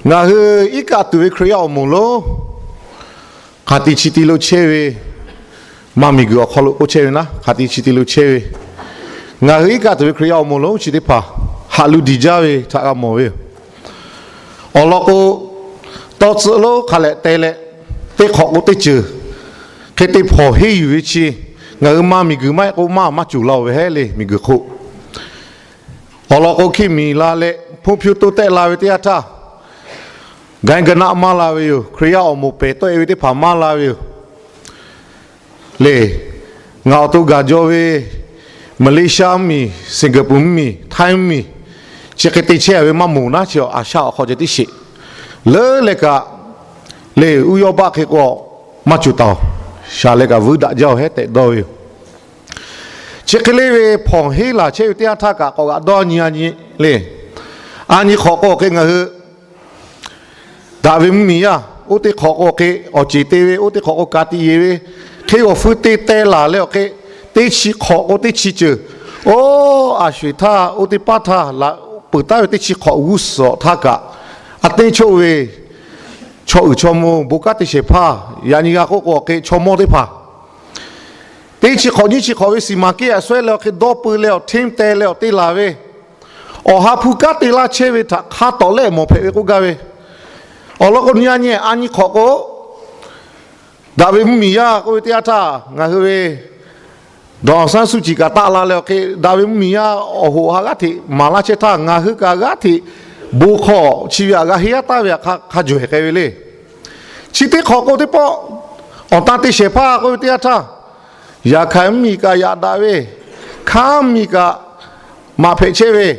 Ngaˬ hui iˉ kaˆ tuˬ ve Hkriꞈ yaˇ awˬ moˍ lonˉ, hk'aˬ ti chi ti lo chehˇ ve, maˇ miˬguiˬ awˬ hk'aw lo k'oˆ chehˇ ve naˉ, hk'aˬ ti chi ti lo chehˇ ve, ngaˬ hui iˉ kaˆ tuˬ ve Hkriꞈ yaˇ awˬ moˍ lonˉ chi teˇ hpaˍ haꞈ lu diˬ jaˇ ve htaꞈ g'a mawˬ ve yoˬ. Awˬ lawn k'o, tawˇ tcuhˆ lonˉ hk'a lehꞈ te leh, teˇ hk'awꞈ k'o teˇ ceuˬ hk'e te hpawnˬ henˇ yuˬ ve chi, ngaˬ hui maˇ miˬguiˬ maˇ heˆ k'o maˇ maˇ cawˬ la-oˬ ve heˆ le, miˬguiˬ hk'oˆ. Awˬ lawn k'o, hkiˆ miˬ la leh hponˇ hpiˇ toˇ tehˆ la ve teˇ yanˇ htaˇ, gaˬ gaˬ naˆ maˇ la ve yoˬ. Hkriꞈ yaˇ awˬ moˍ pehˬ tawˆ e ve teˇ hpaˍ maˇ la ve yoˬ. Le, ngaˬ awˬ to gaˬ jaw ve Malaysia mvuhˇ miˬ, Singapore mvuhˇ miˬ, Thai mvuhˇ miˬ, chi hk'e te chehˇ ve maˇ moˍ naˉ chi, Asia awˬ hk'aw ceh tiˉ sheˍ. Leuˉ leh kaꞈ, le, uˇ yawˇ baˆ hk'e k'o maˇ cawˬ taˍ-oˬ. Shaˍ leh kaꞈ vuiˇ daꞈ jaˇ-oˬ heˉ tehꞈ dawˇ ve yoˬ. Chi hk'e le ve hpawnˬ henˇ laˬ chehˇ ve teˇ yanˇ htaˇ kaꞈ k'awꞈ g'aꞈ dawˇ nyi a nyi le. A nyi hk'awꞈ k'o hk'e ngaˬ hui daꞈ ve mvuhˇ miˬ yaˇ, oˇ teˇ hk'awꞈ k'o hk'e awˬ ceˬ te ve, oˇ teˇ hk'awꞈ k'o ka tiꞈ yeˬ ve, hk'e g'awˬ feu te teh laˬ leh awˬ hk'e, teˇ chi hk'awꞈ k'o teˇ chi ceuˬ, oˇ a sho-eˬ htaˇ oˇ teˇ paˉ htaˇ laꞈ peuˬ taˉ ve teˇ chi hk'awꞈ g'uˇ suhˍ htaˇ kaꞈ, a teˇ choˆ ve chaw uiˍ chaw mvuh bon kanˉ te shehˍ hpaˇ, yaꞈ nyi g'a k'oˆ k'o hk'e chaw mawˇ teˇ hpaˍ teˇ chi hk'awꞈ nyiˇ chi hk'awꞈ ve siˍ maˍ keˇ aꞈ shawehˇ leh awˬ hk'e dawˇ peu leh awˬ hteˇ teh leh awˬ te laˬ ve, awˬ ha hpu kanˉ te laˇ chehˇ ve htaꞈ hk'a tawˍ lehˆ mawˬ hpehꞈ ve k'oˆ gaˇ ve. Awˬ lawn k'o, nyi a nyi a nyi hk'awꞈ k'o, daꞈ ve mvuhˇ miˬ yaˇ k'oˆ ve teˇ yanˇ htaˇ ngaˬ hui ve ဒေါ်အောင်ဆန်းစုကြည် kaꞈ taˆ la leh awˬ hk'e, daꞈ ve mvuhˇ miˬ yaˇ awˬ hoꞈ ha g'aˇ hteꞈ maˍ laˇ chehˇ htaˇ, ngaˬ hui kaꞈ g'aˇ hteꞈ bon hk'aw chi ve aꞈ g'a henˇ yaˇ taˍ ve aꞈ hk'a jawˬ-eˬ k'ai ve le. Chi teˇ hk'awꞈ k'o teˇ pawˆ awˬ tan te shehˍ hpaˇ k'oˆ ve teˇ yanˇ htaˇ, Yaꞈ hkaˍ mvuhˇ miˬ kaꞈ yaꞈ daꞈ ve, Hkaˉ mvuhˇ miˬ kaꞈ maꞈ hpehꞈ chehˇ ve,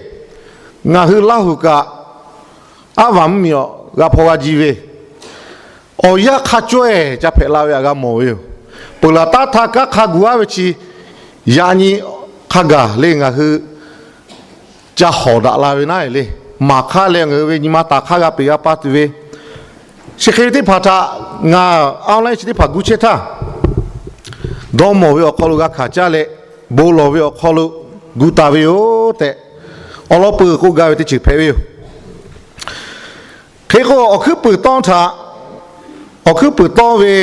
ngaˬ hui Laˇ huˍ kaꞈ Aˉ vaˬ mvuhˇ miˬ awˬ g'a hpaw g'a ji ve, awˬ yanˇ hk'a cawehˬ ca hpehꞈ la ve aꞈ g'a mawˬ ve yoˬ. Peuˬ laˬ taˇ htaˇ kanˉ hk'a gu aˉ ve chi, yaꞈ nyi hk'a gaˬ le ngaˬ hui ca hawˍ daꞈ la ve naˉ le. Maˍ hk'aˇ leh ngaˬ hui ve nyi ma taˍ hk'aˇ g'a peꞈ g'a pa tuˬ ve, chi hk'e ve teˇ hpaˍ htaꞈ ngaˬ online chi teˇ hpaˍ gu chehˇ htaˇ, dawˇ mawˬ ve awˬ hk'aw lo g'a hkanˍ caˇ leh, bon lawˬ ve awˬ hk'aw lo gu taˍ ve yoˬ tehꞈ, awˬ lawn peuˬ k'oˆ gaˇ ve teˇ ceuˬ hpehꞈ ve yoˬ. Hk'e k'o, awˬ hkuiˉ puiˍ tawˇ htaꞈ, awˬ hkuiˉ puiˍ tawˇ ve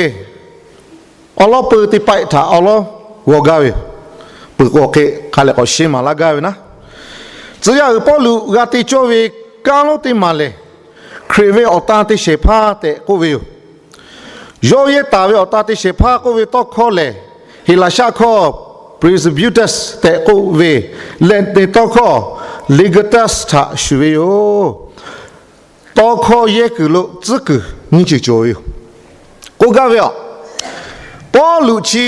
awˬ lawn peuˬ teˇ paiˆ htaꞈ awˬ lawn g'aw gaˇ ve yoˬ. Peuˬ k'o hk'e hk'a lehˬ k'awꞈ sheˉ maˍ laˇ gaˇ ve naˉ, tcuh yaˇ uiˍ Pawˇluꞈ g'a te cawˇ ve kanˉ lonˉ teˇ maˬ lehˬ, Hkriꞈ ve awˬ tan te shehˍ hpaˇ tehꞈ k'oˆ ve yoˬ. Yawˇ yehˇ taˍ ve awˬ tan te shehˍ hpaˇ k'oˆ ve tawˇ hkawˇ lehˬ, Heˍlaˍsaˆ hkawˇ presbyteros tehꞈ k'oˆ ve, Latin tawˇ hkawˇ legatus htaꞈ shuˍ ve yoˬ. Tawˇ hkawˇ yehˇ kuiˬ lo tcuhˉ kuiˬ nyiˇ ceuˬ cawˬ ve yoˬ. K'oˆ gaˇ ve aˬ, Pawˇluꞈ chi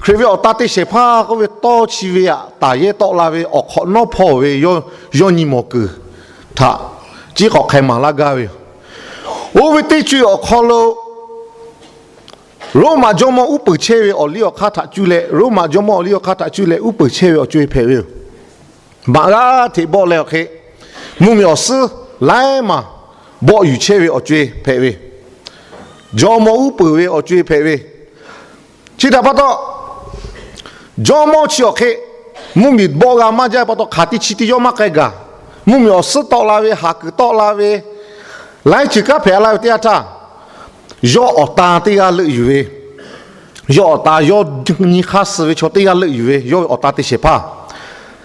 Hkriꞈ ve awˬ tan te shehˍ hpaˇ k'oˆ ve tawˇ chi ve aꞈ taˍ yehˇ tawˆ la ve awˬ hk'awꞈ nawˉ hpawˇ ve yawˇ nyi mawˬ kuiˬ htaꞈ ciˉ k'awꞈ hk'ai maˍ laˇ gaˇ ve yoˬ. Oˇ ve teˇ co-e awˬ hk'aw lo Roˉmaꞈ jawˇmawˇ uˉ peunˍ chehˇ ve awˬ liˇ awˬ hk'aˇ htaꞈ cuˇ leh, Roˉmaꞈ jawˇmawˇ awˬ liˇ awˬ hk'aˇ htaꞈ cuˇ leh uˉ peunˍ chehˇ ve awˬ co-e hpehꞈ ve yoˬ. Maꞈ g'aˇ hteꞈ bawˆ leh awˬ hk'e, mvuhˇmiˬ awˬ suhˉ laiˉ maˬ bawˆ yuˬ chehˇ ve awˬ co-e hpehꞈ ve, jawˇmawˇ uˉ peunˍ ve awˬ co-e hpehꞈ ve. Chi htaꞈ pa taw, jawˇmawˇ chi awˬ hk'e mvuhˇmiˬ bawˆ g'a maˇ jaˇ pa taw, hk'aˬ teˇ chi teˇ yawˇ maˇ k'ai gaˬ. Mvuhˇmiˬ awˬ suhˉ tawˆ la ve, haˍ kuiˬ tawˆ la ve, laiˉ ceuˬ kanˉ hpehꞈ la ve teˇ yanˇ htaˇ, yawˇ awˬ tan teˇ g'aˇ leuˆ yuˬ ve, yawˇ awˬ tan yawˇ nyi hk'aˇ suh ve chaw teˇ g'aˇ leuˆ yuˬ ve, yawˇ ve awˬ tan te shehˍ hpaˇ.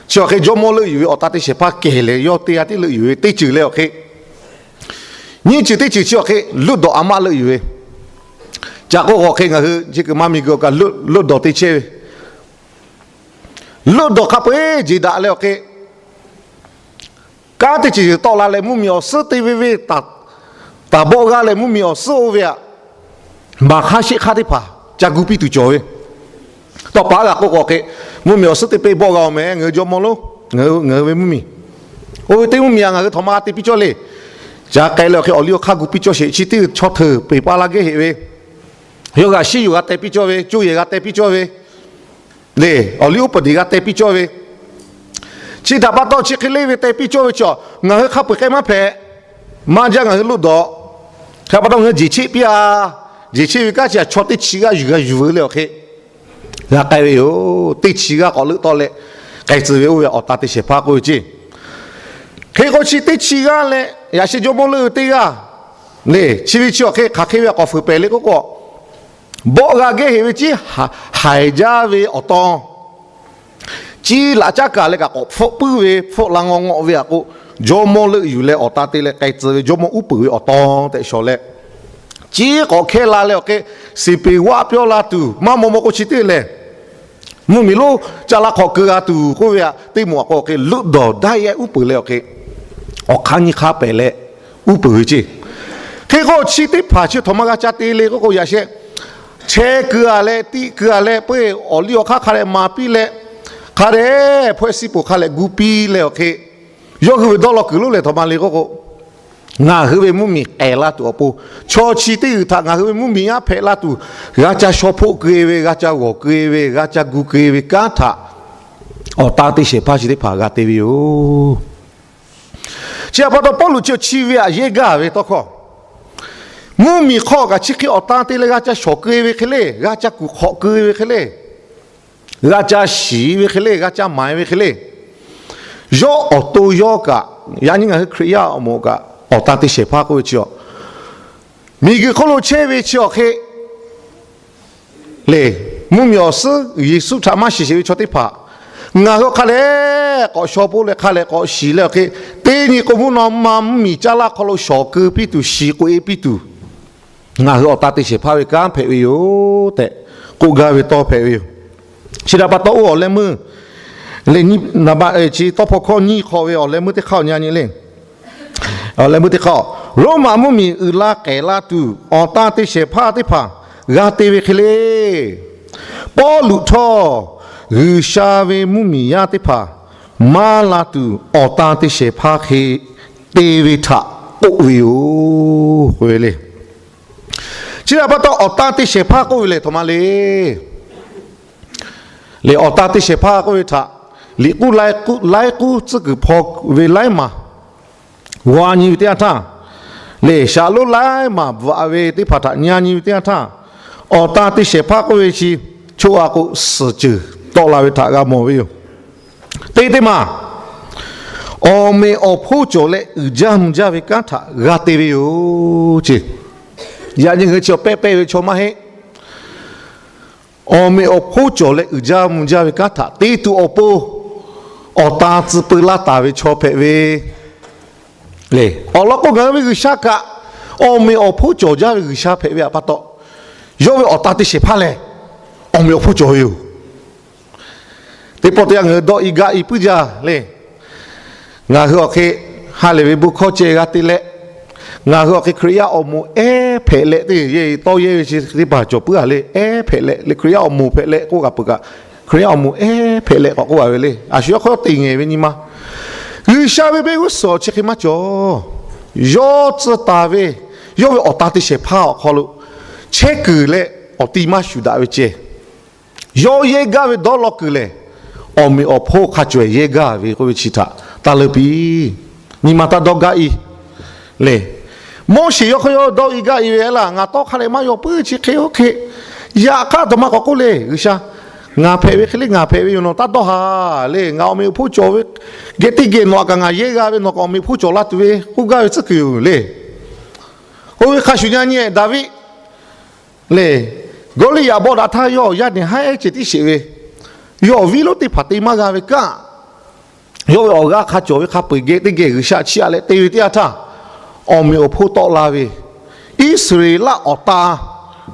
Chi awˬ hk'e jawˇmawˇ leuˆ yuˬ ve awˬ tan te shehˍ hpaˇ kehˬ lehˬ, yawˇ teˇ g'aˇ tiˉ leuˆ yuˬ ve teˇ ceuˬ leh awˬ hk'e, nyiˇ ceuˬ teˇ ceuˬ chi awˬ hk'e လွှတ်တော် a maˆ leuˆ yuˬ ve. Ca k'oˆ k'o hk'e ngaˬ hui chi kuiˬ maˇ miˬguiˬ awˬ kaꞈ လွှတ်တော် te chehˇ ve, လွှတ်တော် hk'a peu-eˬ jeˬ daꞈ leh awˬ hk'e, kanˉ teˇ ceuˬ ceuˬ tawˆ la leh mvuhˇmiˬ awˬ suhˉ te ve ve taˍ bawˆ g'aˇ leh mvuhˇmiˬ awˬ suhˉ oˇ ve aꞈ, maˍ hk'aˇ sheˆ hk'aˇ teˇ hpaˍ ca gu piˇ tuˬ cawˬ ve. Tawˇ pa g'a k'oˆ k'o hk'e, mvuhˇmiˬ awˬ suhˉ teˇ peˇ bawˆ g'a-oˬ meh, ngaˬ hui jawˇmawˇ lonˉ, ngaˬ hui ve mvuhˇmiˬ, oˇ ve teˇ mvuhˇmiˬ aꞈ ngaˬ hui htaꞈ ma g'a te piˇ cawˇ le. Ca k'ai leh awˬ hk'e awˬ liˇ awˬ hk'aˇ gu piˇ cawˇ sheˍ. Chi teˇ chaw hteuꞈ peˬ pa la gehˇ heꞈ ve, yawˇ g'aꞈ shiˉ yoˬ g'a te piˇ cawˇ ve, coˇ yehˬ g'a te piˇ cawˇ ve, le, awˬ liˇ oˉ peunˍ deˬ g'a te piˇ cawˇ ve. Chi htaꞈ pa taw chi hk'e le ve te piˇ cawˇ ve chaw ngaˬ hui hk'a peu-eˬ k'ai maˇ hpehꞈ. Maˇ jaˇ ngaˬ hui လွှတ်တော် hk'e pa taw ngaˬ hui jeˬ cheˆ piˇ-a. Jeˬ cheˆ ve kanˉ chi aꞈ chaw teˇ chi g'aˇ yuˬ g'a yuˬ veu leh awˬ hk'e g'a k'ai ve yoˬ. Teˇ chi g'aˇ k'awꞈ leuˆ tawˆ leh k'ai tcuh ve oˇ ve awˬ tan te shehˍ hpaˇ k'oˆ ve ceˇ. Hk'e k'o chi teˇ chi g'aˇ leh yaꞈ sheh jawˇmawˇ leuˆ ve teˇ g'aˇ Le, chi ve chi awˬ hk'e hk'aˬ hk'e ve k'awꞈ fuiˍ pehˍ le k'oˆ k'o, bawˆ g'a gehˇ heꞈ ve ciˉ haiˬ jaˇ ve awˬ tawn, ciˉ laꞈ caˉ kaˬ leh kaꞈ k'awꞈ hpfuhˆ puiˉ ve hpfuhˆ la ngawˬ ngawˆ ve aꞈ k'o, jawˇmawˇ leuˆ yuˬ leh awˬ tan te leh k'ai tcuh ve jawˇmawˇ uˉ peunˍ ve awˬ tawn tehꞈ shawˍ leh, ciˉ k'awꞈ hkehˇ la leh awˬ hk'e, siˍ peˍ vaˆ pyawˇ la tuˬ maˇ maw maw k'o chi teˇ lehˬ, mvuhˇmiˬ lonˉ caˇ laˇ hk'awꞈ keu g'a tuˬ k'oˆ ve aꞈ teˇ moˍ aꞈ k'o awˬ hk'e leuˆ dawˬ daˇ yehˆ uˉ peunˍ leh awˬ hk'e, awˬ hk'aˇ nyiˇ hk'aˇ pehˍ leh uˉ peunˍ ve ceˇ. Hk'e k'o chi teˇ hpaˍ chi htaꞈ ma g'a ca te le k'oˆ k'o yaꞈ sheh, chehˇ keu a leh tiˆ keu a leh peuˬ awˬ liˇ awˬ hk'aˇ hk'a dehꞈ maˍ piˇ leh, hk'a dehꞈ hpawehˇ siˉ poˍ hk'a dehꞈ gu piˇ leh awˬ hk'e, yawˇ hui ve dawˇ law kuiˬ lonˉ lehˬ htaꞈ ma le k'oˆ k'o, ngaˬ hui ve mvuhˇmiˬ k'ehˬ la tuˬ awˬ pon, chaw chi teˇ g'uiˬ htaꞈ ngaˬ hui ve mvuhˇmiˬ yaˇ hpehꞈ la tuˬ, g'a ca shaw hpoˆ keu e ve, g'a ca g'awˬ keu e ve, g'a ca gu keu e ve kanˉ htaꞈ awˬ tan te shehˍ hpaˇ chi teˇ hpaˍ g'a te ve yoˬ. Chi htaꞈ pa taw Pawˇluꞈ chi chi ve aꞈ yehˇ gaˇ ve tawˇ hkawˇ, mvuhˇmiˬ hk'aw kaꞈ chi hk'e awˬ tan te leh g'a ca shawˍ keu e ve hk'e le, g'a ca kuˬ hk'awꞈ keu e ve hk'e le, g'a ca shiˍ ve hk'e le, g'a ca maˍ e ve hk'e le, yawˇ awˬ to yawˇ kaꞈ, yaꞈ nyi ngaˬ hui Hkriꞈ yaˇ awˬ moˍ kaꞈ awˬ tan te shehˍ hpaˇ k'oˆ ve chi a, miˬguiˬ hk'oˆ lo chehˇ ve chi awˬ hk'e le, mvuhˇmiˬ awˬ suhˉ Yeˍsuˆ htaꞈ maˇ shiˍ sheˍ ve chaw teˇ hpaˍ, ngaˬ hui hk'a leh k'awꞈ shaw poˆ leh hk'a leh k'awꞈ shiˍ leh awˬ hk'e, teˇ nyi k'o mvuhˇ naw ma mvuhˇmiˬ caˇ laˇ hk'aw lo shawˍ keu piˇ tuˬ, shiˍ k'oꞈ e piˇ tuˬ, ngaˬ hui awˬ tan te shehˍ hpaˇ ve kanˉ hpehꞈ ve yoˬ tehꞈ k'oˆ gaˇ ve tawˇ hpehꞈ ve yoˬ. Chi htaꞈ pa taw oˇ awˬ leh meuˇ le, chi tawˇ hpawˇ hkawˇ nyiˇ hk'awꞈ ve awˬ leh meuˇ teˇ hk'aˇ awˬ nyi nyi le, awˬ leh meuˇ teˇ hk'aˇ, Roˉmaꞈ mvuhˇmiˬ uiˍ la k'ehˬ la tuˬ awˬ tan te shehˍ hpaˇ teˇ hpaˍ g'a te ve hk'e le, Pawˇluꞈ htawˇ G'uiˬsha ve mvuhˇmiˬ yaˇ teˇ hpaˍ maˇ la tuˬ awˬ tan te shehˍ hpaˇ hk'e te ve htaꞈ k'oˆ ve yoˬ k'oˆ ve le. Chi htaꞈ pa taw awˬ tan te shehˍ hpaˇ k'oˆ ve lehˬ htaꞈ ma le. Lehˬ awˬ tan te shehˍ hpaˇ k'oˆ ve htaꞈ liꞈ k'uˉ laiˉ k'uˉ tcuhˉ kuiˬ hpaw ve laiˉ maˬ g'a nyi ve teˇ yanˇ htaˇ, lehˬ shaˍlonˉ laiˉ maˬ bvuhꞈ ve teˇ hpaˍ htaꞈ nyi nyi ve teˇ yanˇ htaˇ, awˬ tan te shehˍ hpaˇ k'oˆ ve chi, chaw a k'o suhˍ ceuˬ tawˆ la ve htaꞈ g'a mawˬ ve yoˬ. Teˇ teˇ maˬ, awˬ meꞈ awˬ hponˇ cawˬ leh uiˍ jaˇ mvuh jaˇ ve kanˉ htaꞈ g'a te ve yoˬ ce. Yaꞈ nyi ngaˬ hui chi awˬ pehˇ pehˇ ve chaw maˇ heˆ. Awˬ meꞈ awˬ hponˇ cawˬ leh uiˍ jaˇ mvuh jaˇ ve kanˉ htaꞈ te tuˬ awˬ pon awˬ tan tcuh peu laˇ taˍ ve chaw hpehꞈ ve le. Awˬ lawn k'o ngaˬ hui ve G'uiˬsha kaꞈ awˬ meꞈ awˬ hponˇ cawˬ jaˇ ve G'uiˬsha hpehꞈ ve aꞈ pa taw, yawˇ ve awˬ tan te shehˍ hpaˇ lehˬ awˬ meꞈ awˬ hponˇ cawˬ ve yoˬ. Teˇ pawˆ teˇ yanˇ ngaˬ hui dawˇ i gaˇ i puiˉ jaˇ le. Ngaˬ hui awˬ hk'e ha lehˬ ve bon hkawˇ ceh g'a te leh, ngaˬ hui awˬ hk'e Hkriꞈ yaˇ awˬ moˍ ehˉ hpehꞈ leh te ye tawˇ yehˇ ve chi teˇ hpaˍ cawˬ puiˉ a le, ehˉ hpehꞈ leh le Hkriꞈ yaˇ awˬ moˍ hpehꞈ leh k'oˆ kaꞈ peuˬ kaꞈ, Hkriꞈ yaˇ awˬ moˍ ehˉ hpehꞈ leh k'awꞈ k'oˆ a ve le. A shu yawˇ hk'aw te ngehˬ ve nyi ma, G'uiˬsha ve venˇ g'uˇ suhˍ chi hk'e maˇ cawˬ. Yawˇ tcuh taˍ ve, yawˇ ve awˬ tan te shehˍ hpaˇ awˬ hk'aw lo chehˇ kuiˬ leh awˬ ti maˇ shuˍ daꞈ ve ceh. Yawˇ yehˇ gaˇ ve dawˇ law kuiˬ lehˬ, awˬ meꞈ awˬ hponˇ hk'a caweh yehˇ gaˇ ve k'oˆ ve chi htaꞈ taˇ leuˇ piˇ. Nyi ma taˇ dawˇ gaˇ i le. Moˉseˍ yawˇ hk'aw yawˇ dawˇ i gaˇ i ve laˇ, ngaˬ tawˇ hk'a leh maˇ yaw puiˉ chi hk'e oˇ hk'e. Yaꞈ hk'aˇ htaꞈ ma k'awꞈ k'oˆ le, G'uiˬsha, ngaˬ hpehꞈ ve hk'e le, ngaˬ hpehꞈ ve yoˬ, nawˬ taˇ dawˇ haˍ le. Ngaˬ awˬ meꞈ awˬ hponˇ cawˬ ve geh teˇ geh nawˬ aꞈ kaꞈ ngaˬ yehˇ g'a ve, nawˬ kaꞈ awˬ meꞈ awˬ hponˇ cawˬ la tuˬ ve k'oˆ gaˇ ve tcuhˉ kuiˬ yoˬ le. Oˇ ve hk'a shuˍ nyi nyi Daˍviˆ le, Gawˇliˇyaꞈ bawˆ daꞈ htaˇ yawˇ yaˇ nehˬ haˉ ehˉ ceh tiˉ sheˍ ve, yawˇ awˬ viˉ lonˉ teˇ hpaˍ te maˇ g'a ve kaꞈ, yawˇ ve awˬ g'aˇ hk'a cawˬ ve hk'a peu-eˬ geh teˇ geh G'uiˬsha chiˇ aꞈ leh te ve teˇ yanˇ htaˇ, awˬ meꞈ awˬ hponˇ tawˆ la ve, Iˉsaˍreˍlaˆ awˬ tan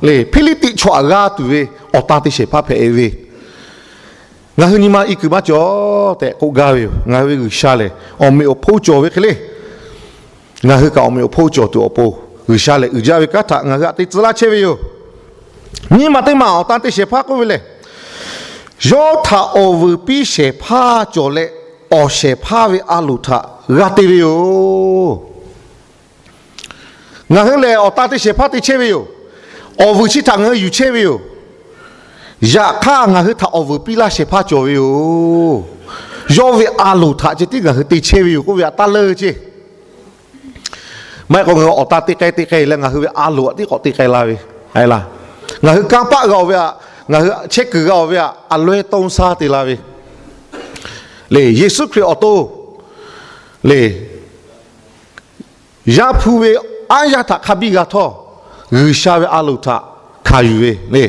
le Hpiˇliˇtiˆ chaw aꞈ g'aˇ tuˬ ve awˬ tan te shehˍ hpaˇ hpehꞈ ve, ngaˬ hui nyi ma i kuiˬ maˇ cawˬ tehꞈ k'oˆ gaˇ ve yoˬ. Ngaˬ hui ve G'uiˬsha lehˬ awˬ meꞈ awˬ hponˇ cawˬ ve hk'e le. Ngaˬ hui kaꞈ awˬ meꞈ awˬ hponˇ cawˬ tuˬ awˬ pon G'uiˬsha lehˬ uiˍ jaˇ ve kanˉ htaꞈ ngaˬ hui htaꞈ te tcuh laˇ chehˇ ve yoˬ. Nyi ma teˇ maˬ awˬ tan te shehˍ hpaˇ k'oˆ ve lehˬ, yawˇ htaꞈ awˬ vuiˬ piˇ shehˍ hpaˇ cawˬ leh, awˬ shehˍ hpaˇ ve a loˍ htaꞈ g'a te ve yoˬ. Ngaˬ hui lehˬ awˬ tan te shehˍ hpaˇ te chehˇ ve yoˬ. Awˬ vuiˬ chi htaꞈ ngaˬ hui yuˬ chehˇ ve yoˬ. Yaꞈ hk'aˇ ngaˬ hui htaꞈ awˬ vuiˬ piˇ laˇ shehˍ hpaˇ cawˬ ve yoˬ. Yawˇ ve a loˍ htaꞈ ceh tiˉ ngaˬ hui te chehˇ ve yoˬ k'oˆ ve aꞈ taˇ leuˇ ceˇ. Maˇ heˆ k'o ngaˬ hui awˬ tan te k'ai te k'ai leh ngaˬ hui ve a loˍ aꞈ tiˉ k'awꞈ te k'ai la ve, a laˇ. Ngaˬ hui kanˇ paˆ g'a-oˬ ve aꞈ, ngaˬ hui chehˇ kuiˬ g'a-oˬ ve aꞈ, a loehˉ tawˇ saˇ te la ve le. Yeˍsuˆ Hkriꞈ awˬ to le, Yaˇ hpu ve aˉ yaˇ htaꞈ hk'a biˇ g'a htawˇ, G'uiˬsha ve a loˍ htaꞈ hkanˍ yuˬ ve le.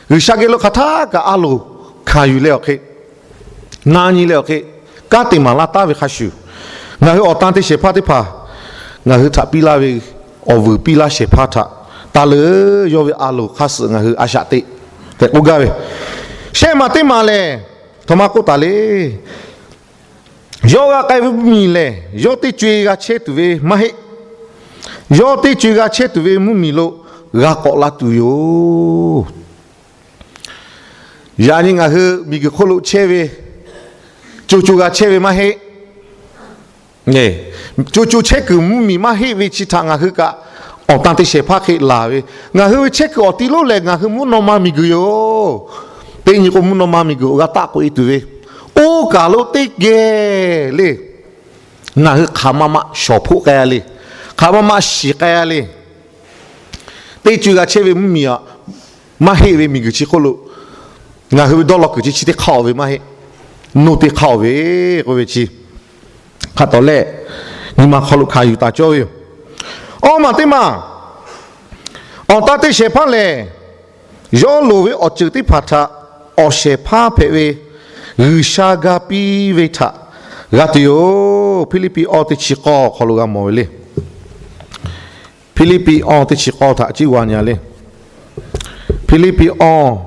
G'uiˬsha geh lo hk'aˬ htaˇ kaꞈ a loˍ hkanˍ yuˬ leh awˬ hk'e, na nyi leh awˬ hk'e, kanˉ te maˍ laˇ taˉ ve hk'a shuˍ, ngaˬ hui awˬ tan te shehˍ hpaˇ teˇ hpaˍ ngaˬ hui htaꞈ piˇ laˇ ve awˬ vuiˬ piˇ laˇ shehˍ hpaˇ htaꞈ taˍ leh, yawˇ ve a loˍ hk'aˇ suh ngaˬ hui a shaꞈ teꞈ tehꞈ k'oˆ gaˇ ve. Shehˆ maˬ teˇ maˬ lehˬ, htaꞈ ma k'oˆ taˍ le. Yawˇ g'a k'ai ve mvuhˇmiˬ lehˬ, yawˇ teˇ co-e g'a chehˇ tuˬ ve maˇ heˆ. Yawˇ teˇ co-e g'a chehˇ tuˬ ve mvuhˇmiˬ lo g'a k'awꞈ la tuˬ yoˬ. Yaꞈ nyi ngaˬ hui miˬguiˬ hk'oˆ lo chehˇ ve, co co g'a chehˇ ve maˇ heˆ. Co co chehˇ kuiˬ mvuhˇmiˬ maˇ heˆ ve chi htaꞈ ngaˬ hui kaꞈ awˬ tan te shehˍ hpaˇ hk'e laˬ ve, ngaˬ hui ve chehˇ kuiˬ awˬ ti lonˉ lehˬ ngaˬ hui mvuhˇ naw ma miˬguiˬ yoˬ. Teˇ nyi k'o mvuhˇ naw ma miˬguiˬ awˬ g'a taˆ k'oꞈ-e tuˬ ve, oˇ kaˬ lo teˇ geh le, ngaˬ hui hk'aˬ ma ma shawˍ hpoˆ k'ai-a le, hk'aˬ ma ma shiˍ k'ai-a le. Teˇ co-e g'a chehˇ ve mvuhˇmiˬ aꞈ, maˇ heˆ ve miˬguiˬ chi hk'oˆ lo ngaˬ hui ve dawˇ law kuiˬ chi chi teˇ hk'aˇ-oˬ ve maˇ heˆ. Noˇ teˇ hk'aˇ-oˬ ve k'oˆ ve chi hk'a tawˍ lehˆ, nyi ma hk'aw lo hkanˍ yuˬ taˍ cawˇ ve yoˬ. Awˇ maˬ teˇ maˬ, awˬ tan te shehˍ hpaˇ lehˬ, yawˇ loˍ ve awˬ ceuˬ teˇ hpaˍ htaꞈ awˬ shehˍ hpaˇ hpehꞈ ve G'uiˬsha ga piˇ ve htaꞈ g'a tuˬ yoˬ. Hpiˇliˇpiˆ awˇ teˇ chi k'awˇ awˬ hk'aw lo g'a mawˬ ve le. Hpiˇliˇpiˆ awˇ teˇ chi k'awˇ htaꞈ ciˉ g'a nyi le. Hpiˇliˇpiˆ awˇ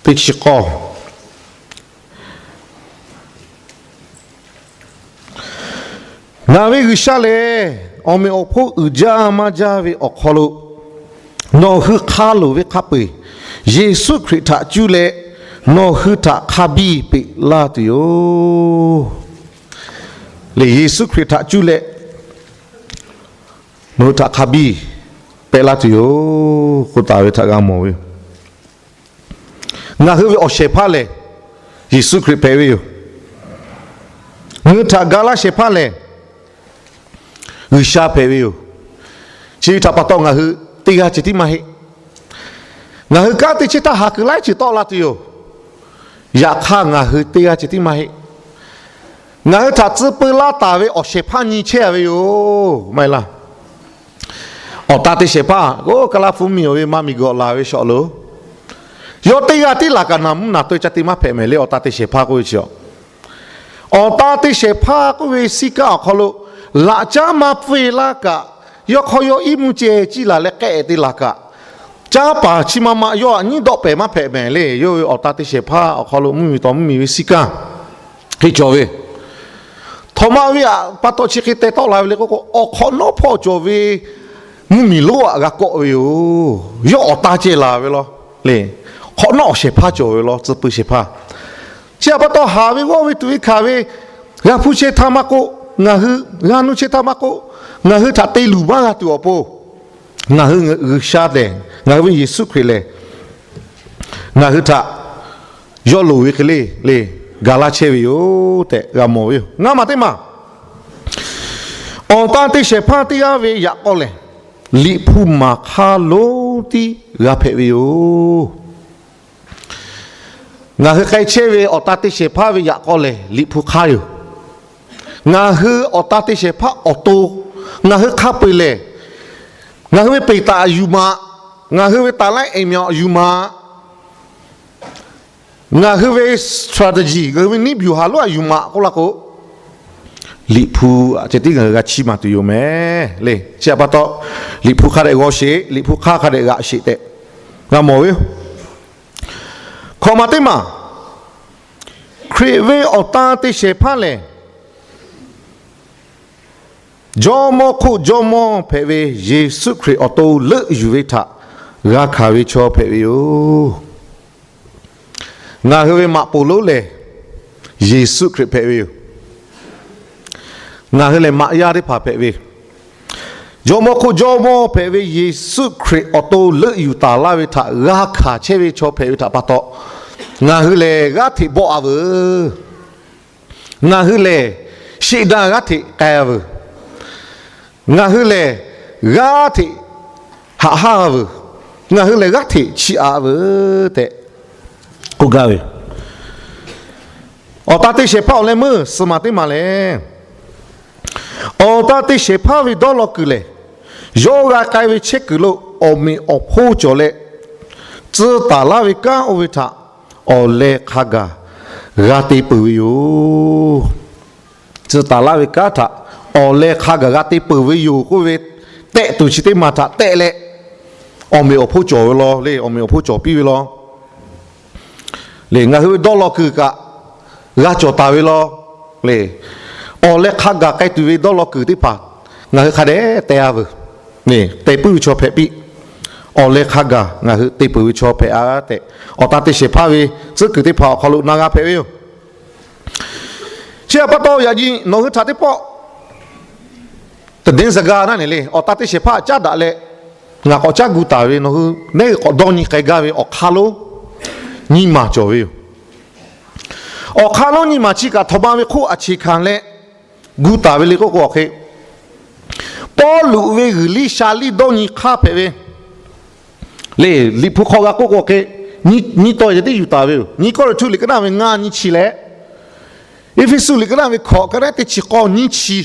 teˇ chi k'awˇ. Ngaˬ ve G'uiˬsha lehˬ, awˬ meꞈ awˬ hponˇ uiˍ jaˇ maˇ jaˇ ve awˬ hk'aw lo nawˬ hui hk'a loˍ ve hk'a peu-eˬ Yeˍsuˆ Hkriꞈ htaꞈ cuˇ leh nawˬ hui htaꞈ hk'a biˇ peꞈ laˇ tuˬ yoˬ. Le, Yeˍsuˆ Hkriꞈ htaꞈ cuˇ leh nawˬ hui htaꞈ hk'a biˇ peꞈ laˇ tuˬ yoˬ k'oˆ taˍ ve htaꞈ g'a mawˬ ve yoˬ. Ngaˬ hui ve awˬ shehˍ hpaˇ lehˬ, Yeˍsuˆ Hkriꞈ hpehꞈ ve yoˬ. Ngaˬ hui htaꞈ ga laˇ shehˍ hpaˇ lehˬ, G'uiˬsha hpehꞈ ve yoˬ. Chi ve htaꞈ pa taw ngaˬ hui teˇ g'aˇ ceh tiˉ maˇ heˆ. Ngaˬ hui kanˉ te chehˇ htaˇ ha kuiˬ laiˉ ceuˬ tawˆ la tuˬ yoˬ. Yaꞈ hk'aˇ ngaˬ hui teˇ g'aˇ ceh tiˉ maˇ heˆ. Ngaˬ hui htaꞈ tcuh peu laˇ taˍ ve awˬ shehˍ hpaˇ nyi chehˇ-a ve yoˬ. Maˇ heˆ laˇ. Awˬ tan te shehˍ hpaˇ k'o, Kaˇlaˇ hpu mvuhˇmiˬ awˬ ve ma miˬguiˬ awˬ laˬ ve shawˍ lo, yawˇ teˇ g'aˇ tiˉ laˬ kaꞈ naˬ mvuhˇ naˬ teu ca te maˇ hpehꞈ mehˍ le. Awˬ tan te shehˍ hpaˇ k'oˆ ve chi, awˬ tan te shehˍ hpaˇ k'oˆ ve siˉ kaˆ awˬ hk'aw lo laꞈ caˉ maˇ pfuhˇ-e laˇ kaꞈ, yawˇ hk'aw yawˇ iˉ mvuhˇ ceh ciˇ laˬ leh k'ehˆ te laˬ kaꞈ, caˉ paˍ chi ma ma yawˇ aꞈ nyiˉ dawˆ pehˍ maˇ hpehꞈ mehˍ le. Yawˇ ve awˬ tan te shehˍ hpaˇ awˬ hk'aw lo mvuhˇmiˬ taw mvuhˇmiˬ ve siˉ kaˆ hk'e cawˬ ve, htawnˍ ma ve aꞈ pa taw chi hk'e teh tawˆ la ve le k'oˆ k'o, awˬ hk'awꞈ nawˉ hpawˇ cawˬ ve mvuhˇmiˬ lonˉ aꞈ g'a kawˆ ve yoˬ. Yawˇ awˬ tan ceh laˬ ve law le. Hk'awꞈ nawˉ awˬ shehˍ hpaˇ cawˬ ve law, tcuh peu shehˍ hpaˇ. Chi aꞈ pa taw haˍ ve g'awˇ ve tuꞈ ve hkanˍ ve g'a hpuˇ chehˇ htaˇ maˇ k'oˆ, ngaˬ hui g'a nuˇ chehˇ htaˇ maˇ k'oˆ, ngaˬ hui htaꞈ te luˬ maˇ g'a tuˬ awˬ pon, ngaˬ hui G'uiˬsha lehˬ, ngaˬ hui ve Yeˍsuˆ Hkriꞈ lehˬ, ngaˬ hui htaꞈ yawˇ loˍ ve hk'e le le ga laˇ chehˇ ve yoˬ tehꞈ g'a mawˬ ve yoˬ. Ngaˇ maˬ teˇ maˬ, awˬ tan te shehˍ hpaˇ teˇ g'aˇ ve yaꞈ k'aw lehˬ, Liꞈ hpu maˍ hk'aˇ lonˉ tiˉ g'a hpehꞈ ve yoˬ. Ngaˬ hui k'ai chehˇ ve awˬ tan te shehˍ hpaˇ ve yaꞈ k'aw lehˬ, Liꞈ hpu hk'aˇ yoˬ. Ngaˬ hui awˬ tan te shehˍ hpaˇ awˬ to ngaˬ hui hk'a peu-eˬ lehˬ, ngaˬ hui ve peˬ taꞈ yuˬ maꞈ, ngaˬ hui ve taˍ laiˉ ehˍ miꞈ yuˬ maꞈ, ngaˬ hui ve strategy, ngaˬ hui ve niˉ byuˬ haˍ lonˉ aꞈ yuˬ maꞈ k'oˆ laˇ k'o, Liꞈ hpu aꞈ ceh tiˉ ngaˬ hui g'a chiˇ maˍ tuˬ yoˬ mehˍ le. Chi aꞈ pa taw, Liꞈ hpu hk'a dehꞈ g'aw sheˍ, Liꞈ hpu hk'aˇ hk'a dehꞈ g'aꞈ sheˍ tehꞈ g'a mawˬ ve yoˬ. Hkawꞈ maˬ teˇ maˬ, Hkriꞈ ve awˬ tan te shehˍ hpaˇ lehˬ, Jawˇmawˇ hk'oˆ Jawˇmawˇ hpehꞈ ve Yeˍsuˆ Hkriꞈ awˬ to leuˆ yuˬ ve htaꞈ g'a hkanˍ ve chaw hpehꞈ ve yoˬ. Ngaˬ hui ve maꞈ poˍ lonˉ lehˬ, Yeˍsuˆ Hkriꞈ hpehꞈ ve yoˬ. Ngaˬ hui lehˬ maꞈ yaˇ teˇ hpaˍ hpehꞈ ve, Jawˇmawˇ hk'oˆ Jawˇmawˇ hpehꞈ ve Yeˍsuˆ Hkriꞈ awˬ to leuˆ yuˬ taˍ laˇ ve htaꞈ g'a hkanˍ chehˇ ve chaw hpehꞈ ve htaꞈ pa taw, ngaˬ hui lehˬ g'aˇ hteꞈ bawˆ-a veuˬ. Ngaˬ hui lehˬ, sheˆ daꞈ g'aˇ hteꞈ k'ai-a veuˬ. Ngaˬ hui lehˬ, g'aˇ hteꞈ haꞈ haˉ-a veuˬ. Ngaˬ hui lehˬ, g'aˇ hteꞈ chiˇ aꞈ veuˬ tehꞈ k'oˆ gaˇ ve. Awˬ tan te shehˍ hpaˇ awˬ leh meuˇ suhˍ maˬ teˇ maˬ lehˬ, Awˬ tan te shehˍ hpaˇ ve dawˇ law kuiˬ lehˬ, yawˇ g'a k'ai ve chehˇ kuiˬ lo awˬ meꞈ awˬ hponˇ cawˬ leh, tcuh taˍ laˇ ve kanˉ oˇ ve htaꞈ awˬ leh hk'a gaˬ g'a te peuˬ ve yoˬ. Tcuh taˍ laˇ ve kanˉ htaꞈ awˬ leh hk'a gaˬ g'a te peuˬ ve yoˬ k'oˆ ve tehꞈ tuˬ chi teˇ maˬ htaꞈ tehꞈ leh, awˬ meꞈ awˬ hponˇ cawˬ ve law le, awˬ meꞈ awˬ hponˇ cawˬ piˇ ve law le, ngaˬ hui ve dawˇ law kuiˬ kaꞈ g'a cawˬ taˍ ve law le, awˬ leh hk'a gaˬ k'ai tuˬ ve dawˇ law kuiˬ teˇ hpaˍ ngaˬ hui hk'a dehꞈ teh-a veuˬ. Te puiˉ ve chaw hpehꞈ piˇ. Awˬ leh hk'a gaˬ ngaˬ hui te peuˬ ve chaw hpehꞈ-a tehꞈ, awˬ tan te shehˍ hpaˇ ve tcuhˉ kuiˬ teˇ hpaˍ awˬ hk'aw lo na g'a hpehꞈ ve yoˬ. Chi htaꞈ pa taw yaꞈ nyi nawˬ hui htaꞈ teˇ pawˆ teꞈ deˉ zaˇ gaˇ naˆ nehˬ le, awˬ tan te shehˍ hpaˇ caˉ daꞈ leh, ngaˬ k'awꞈ caˉ gu taˍ ve nawˬ hui neˉ k'awꞈ dawˇ nyi k'ai gaˇ ve awˬ hk'aˇ lonˉ nyiˇ maˬ cawˬ ve yoˬ. Awˬ hk'aˇ lonˉ nyiˇ maˬ chi kaꞈ htawꞈ ma ve hk'oˆ a cheˬ hkanˍ leh gu taˍ ve le k'oˆ k'o hk'e, Pawˇluꞈ ve g'uiˬ liˇ sha liˇ dawˇ nyi hk'aˇ hpehꞈ ve le. Liꞈ hpu hk'aw g'a k'oˆ k'o hk'e, nyiˇ tawˇ ceh tiˉ yuˬ taˍ ve yoˬ. Nyiˇ Kawˇrenˍhtuˆ liꞈ ka naˆ ve ngaˇ nyiˇ chi leh, Eˇfeˇsuꞈ liꞈ ka naˆ ve hkawꞈ ka naˆ teˇ chi k'awˇ nyiˇ chi,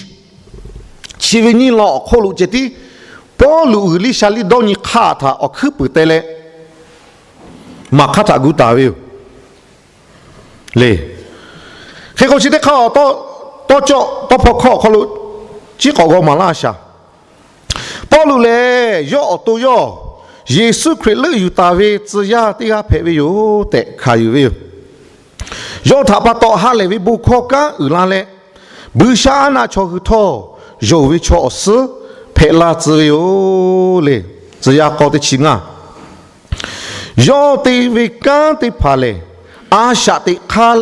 chi ve nyiˇ lawn awˬ hk'oˆ lo ceh tiˉ Pawˇluꞈ g'uiˬ liˇ sha liˇ dawˇ nyi hk'aˇ htaꞈ awˬ hkuiˉ puiˍ te leh, maˍ hk'aˇ htaꞈ gu taˍ ve yoˬ le. Hk'e k'o chi teˇ hk'aˇ tawˇ cawˆ tawˇ hpawˇ hkawˇ awˬ hk'aw lo ciˉ k'awꞈ g'aw maˍ laˇ shaˍ. Pawˇluꞈ lehˬ, yawˇ awˬ to yawˇ Yeˍsuˆ Hkriꞈ leuˆ yuˬ taˍ ve tcuh yaˇ teˇ g'aˇ hpehꞈ ve yoˬ tehꞈ hkanˍ yuˬ ve yoˬ. Yawˇ htaꞈ pa taw ha lehˬ ve bon hkawˇ kanˉ uiˍ la leh, Buiˬshaˆaˉnaˆ chaw hui htawˇ yonˍ ve chaw awˬ suhˉ hpehꞈ la tcuh ve yoˬ le. Tcuh yaˇ k'awˇ teˇ chi ngaˇ. Yawˇ te ve kanˉ teˇ hpaˍ lehˬ, a shaꞈ teꞈ hk'aˇ,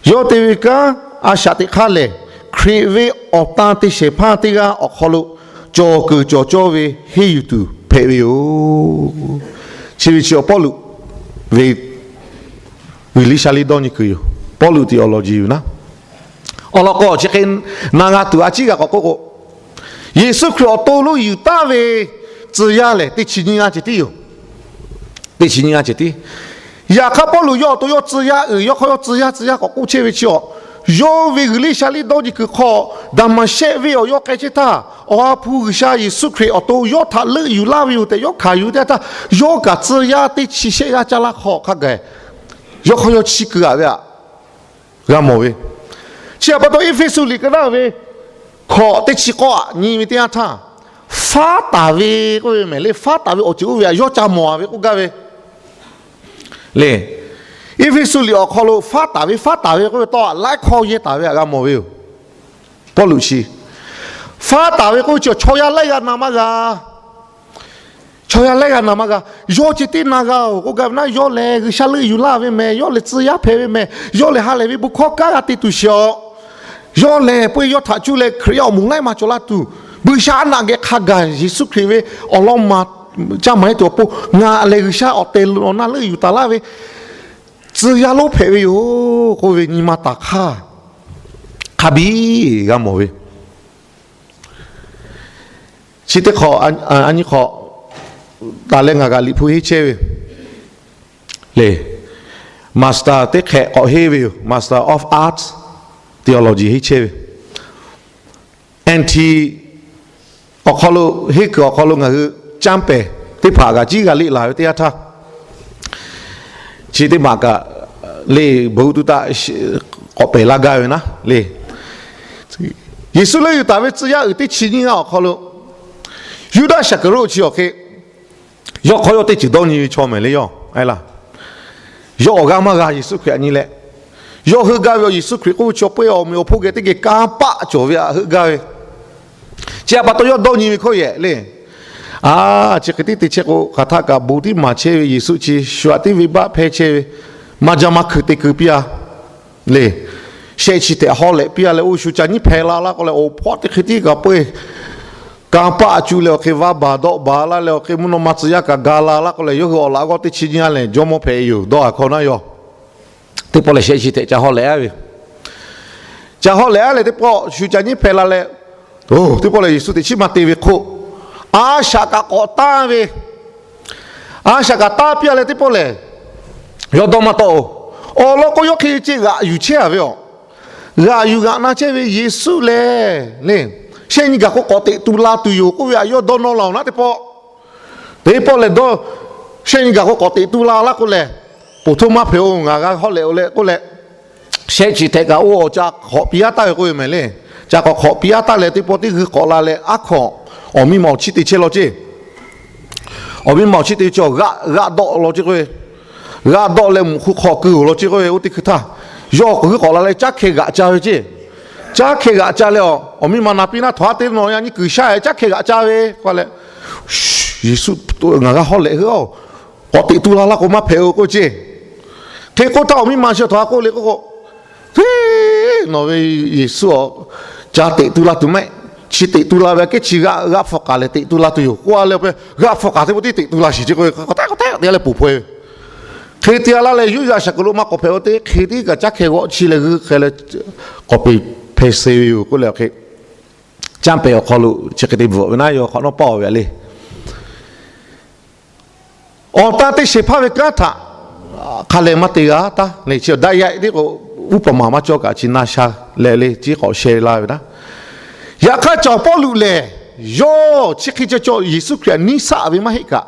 yawˇ te ve kanˉ a shaꞈ teꞈ hk'aˇ lehˬ, Hkriꞈ ve awˬ tan te shehˍ hpaˇ teˇ g'aˇ awˬ hk'aw lo cawˬ kuiˬ cawˬ cawˇ ve henˇ yuˬ tuˬ hpehꞈ ve yoˬ. Chi ve chi awˬ Pawˇluꞈ ve g'uiˬ liˇ sha liˇ dawˇ nyi kuiˬ yoˬ. Pawˇluꞈ tiꞈ awˬ lawn jiˬ yoˬ naˉ. Awˬ lawn k'o chi hk'e na g'a tuˬ a ciˉ g'a k'awꞈ k'oˆ k'o, Yeˍsuˆ Hkriꞈ awˬ to lonˉ yuˬ taˍ ve tcuh yaˇ lehˬ teˇ chi nyiˇ g'aˇ ceh tiˉ yoˬ. Teˇ chi nyiˇ g'aˇ ceh tiˉ. Yaꞈ hk'aˇ Pawˇluꞈ yawˇ awˬ to yawˇ tcuh yaˇ uiˍ, yawˇ hk'aw yawˇ tcuh yaˇ tcuh yaˇ k'awꞈ k'oˆ chehˇ ve chi awˬ, yawˇ ve g'uiˬ liˇ sha liˇ dawˇ nyi kuiˬ hk'aw, Daˍmaˍshehˆ venˇ awˬ yawˇ k'ai chehˇ htaˇ, Awˬ ha hpu G'uiˬsha Yeˍsuˆ Hkriꞈ awˬ to yawˇ htaꞈ leuˆ yuˬ laˇ ve yoˬ tehꞈ yawˇ hkanˍ yuˬ teˇ htaˇ, yawˇ kaꞈ tcuh yaˇ teˇ chi shehˆ g'aˇ caˇ laˇ hk'aw hk'a gaˬ yawˇ hk'aw yawˇ chiˇ keu-a ve aꞈ g'a mawˬ ve. Chi htaꞈ pa taw Eˇfeˇsuꞈ liꞈ ka naˆ ve hkawꞈ teˇ chi k'awˇ aꞈ nyi ve teˇ yanˇ htaˇ, faˉ taˍ ve k'oˆ ve mehˍ le, faˉ taˍ ve awˬ ceuˬ oˇ ve aꞈ yawˇ ca mawˬ-a ve k'oˆ gaˇ ve le. Eˇfeˇsuꞈ liꞈ awˬ hk'aw lo faˉ taˍ ve, faˉ taˍ ve k'oˆ ve tawˇ aꞈ laiˉ hkawˇ yehˇ taˍ ve aꞈ g'a mawˬ ve yoˬ. Pawˇluꞈ chi faˉ taˍ ve k'oˆ ve chi chaw yaˇ laiˉ g'aˇ na maˇ g'a. Chaw yaˇ laiˉ g'aˇ na maˇ g'a. Yawˇ ceh tiˉ na g'a-oˬ k'oˆ gaˇ ve naˉ, yawˇ lehˬ G'uiˬsha leuˆ yuˬ laˇ ve mehˍ, yawˇ lehˬ tcuh yaˇ hpehꞈ ve mehˍ, yawˇ lehˬ ha lehˬ ve bon hkawˇ kanˉ g'a te tuˬ shiˍ-aw. Yawˇ lehˬ peuˬ yawˇ htaꞈ cuˇ leh Hkriꞈ yaˇ awˬ moˍ laiˉ ma cawˬ laˇ tuˬ, G'uiˬsha naꞈ geh hk'a gaˬ Yeˍsuˆ Hkriꞈ ve awˬ lawn ma caˇ maˍ-e tuˬ awˬ pon ngaˬ lehˬ G'uiˬsha awˬ tehˬ awˬ na leuˆ yuˬ taˍ laˇ ve tcuh yaˇ lonˉ hpehꞈ ve yoˬ k'oˆ ve nyi ma taˍ hk'aˇ, hk'a biˇ g'a mawˬ ve. Chi teˇ hk'awꞈ, a nyi hk'awꞈ taˍ leh ngaˬ kaꞈ liꞈ hpu henˇ chehˇ ve le. Master teˇ hk'ehꞈ k'awꞈ henˇ ve yoˬ. Master of Arts, Theology henˇ chehˇ ve. N T awˬ hk'aw lo henˇ kuiˬ awˬ hk'aw lo ngaˬ hui canˇ pehˍ teˇ hpaˍ kaꞈ ciˉ g'a leˆ laˬ ve teˇ yanˇ htaˇ, chi teˇ maˬ kaꞈ le bon tuˬ taˆ k'awꞈ pehˬ laˇ gaˇ ve naˉ le. Yeˍsuˆ leuˆ yuˬ taˍ ve tcuh yaˇ uiˍ teˇ chi nyiˇ g'aˇ awˬ hk'aw lo, Yuˇdaˆ Shaˍkeˍroˆ chi awˬ hk'e, yawˇ hk'aw yawˇ teˇ ceuˬ dawˇ nyi ve chaw mehˍ le yawˇ a laˇ. Yawˇ awˬ g'aˇ maˇ g'a Yeˍsuˆ Hkriꞈ aꞈ nyi leh, yawˇ heuˆ gaˇ ve awˬ Yeˍsuˆ Hkriꞈ k'oˆ ve chi awˬ peuˇ awˬ meꞈ awˬ hponˇ geh teˇ geh kanˇ paˆ cawˬ ve aꞈ heuˆ gaˇ ve. Chi htaꞈ pa taw yawˇ dawˇ nyi ve hkawˇ yehˬ le. A, chi hk'e tiˉ te chehˇ k'o hk'aˬ htaˆ kaꞈ bon tiˉ maˍ chehˇ ve Yeˍsuˆ chi shu aꞈ tiˉ venˇbaˆ hpehˇ chehˇ ve, maˇ jaˇ maˇ hkui te keu piˇ-a le. Shehˆ chi htehꞈ hawˉ lehꞈ piˇ-a leh oˇ shu ca nyiˉ hpeh la laˇ k'oˆ leh, awˬ hpawˇ teˇ hk'e tiˉ kaꞈ peuˬ kanˇ paˆ cuˇ leh awˬ hk'e vaˇ baˬ dawˆ baˬ laˇ leh awˬ hk'e mvuhˇ naw ma tcuh yaˇ kaꞈ ga la laˇ k'oˆ leh, yawˇ hui awˬ laꞈ g'awˇ teˇ chi nyiˇ g'aˇ lehˬ jawˇmawˇ hpehꞈ yoˬ dawˇ haˍ hkawˇ naˉ yawˇ. Teˇ pawˆ lehˬ shehˆ chi htehꞈ ca hawˉ lehꞈ-a ve, ca hawˉ lehꞈ-a leh teˇ pawˆ shu ca nyiˉ hpeh la leh, oˬ, teˇ pawˆ lehˬ Yeˍsuˆ teꞈ chiˉ maˇ te ve hk'oˆ, a shaꞈ kaꞈ k'awꞈ tanˇ ve, a shaꞈ kaꞈ tanˇ piˇ-a leh teˇ pawˆ lehˬ, yawˇ dawˇ maˇ tawˆ-oˬ. Awˬ lawn k'o yawˇ hk'e ceh g'aꞈ yuˬ chehˇ-a ve awˬ g'aꞈ yuˬ g'aꞈ na chehˇ ve Yeˍsuˆ lehˬ le, shehˆ nyi gaˬ k'o k'awꞈ teꞈ tu la tuˬ yoˬ k'oˆ ve htaꞈ yawˇ dawˇ nawˇ la-oˬ naˉ teˇ pawˆ. Teˇ pawˆ lehˬ dawˇ, shehˆ nyi gaˬ k'o k'awꞈ teꞈ tu la laˇ k'oˆ lehˬ, poˬ htoˇ maˇ hpehꞈ-oˬ, ngaˬ g'a hawˉ lehꞈ-oˬ leh k'oˆ leh, shehˆ chi htehꞈ kaꞈ oˇ awˬ ca hk'awꞈ piˇ aˉ taˍ ve k'oˆ ve mehˍ le. Ca k'awꞈ hk'awꞈ piˇ aˉ taˍ leh teˇ pawˆ teˇ g'uiˇ k'awꞈ la leh aˉ hkawꞈ awˬ miˇ ma awˬ chiˇ te chehˇ law ceˇ. Awˬ miˇ ma awˬ chiˇ te ve chi g'aˆ g'aˆ dawˆ law ceˇ k'oˆ ve, g'aˆ dawˆ leh mvuhꞈ hk'u hk'awꞈ keu-oˬ law ceˇ k'oˆ ve, oˇ teˇ hkui htaˇ yawˇ k'awꞈ g'uiˇ k'awꞈ la leh caˉ hkeh g'aꞈ ca ve ceˇ. Caˉ hkeh g'aꞈ ca leh, awˬ miˇ ma na piˇ naˉ, htawnˍ haˉ teˇ nawˬ yaˇ nyi kuiˬ shaˉ caˉ hkeh g'aꞈ ca ve k'oˆ leh, Yeˍsuˆ, ngaˬ g'a hawˉ lehꞈ heuˆ-oˬ, k'awꞈ teꞈ tu la laˇ k'o maˇ hpehꞈ-oˬ k'oˆ ceˇ. Hk'e k'oˆ htaˇ awˬ miˇ ma chi htawnˍ haˉ k'oˆ le k'oˆ k'o, Nawˬ ve Yeˍsuˆ-oˬ, ca teꞈ tu la tuˬ mehˆ. Chi teꞈ tu la ve aꞈ kehˉ chi g'aˆ g'aˆ hpfuhˇ k'aˍ leh teꞈ tu la tuˬ yoˬ k'oˆ a leh, g'aˆ hpfuhˇ k'aˍ teˇ pawˆ tiˉ teꞈ tu la shiˍ ceˇ k'oˆ ve, k'awꞈ tehˉ k'awꞈ tehˉ te a leh poˬ hpaweh ve. Hk'e te a laˇ leh Yuˇdaꞈ Saˍkuˍloꞈ maˇ k'awꞈ hpehꞈ-o, teˇ hk'e tiˉ kaꞈ caˉ hkeh g'awˆ chi leh g'uiˇ hk'e leh k'awꞈ peˬ hpeh suh ve yoˬ k'oˆ leh, hk'e canˇ pehˍ awˬ hk'aw lo chi hk'e te bvuhꞈ ve naˉ, yawˇ hk'awꞈ nawˉ pawˆ ve le. Awˬ tan te shehˍ hpaˇ ve kanˉ htaꞈ hk'a leh maˇ te g'a taˉ le. Chi daꞈ yaꞈ tiˉ k'o, uˉ paˍ maˍ maˇ cawˇ kaꞈ chi na sha leh le, tiˉ k'awꞈ sheh la ve naˉ. Yaꞈ hk'aˇ, caˬ Pawˇluꞈ lehˬ yawˇ chi hk'e ca cawˬ Yeˍsuˆ Hkriꞈ htaꞈ niˇ saˆ ve maˇ heˆ kaꞈ,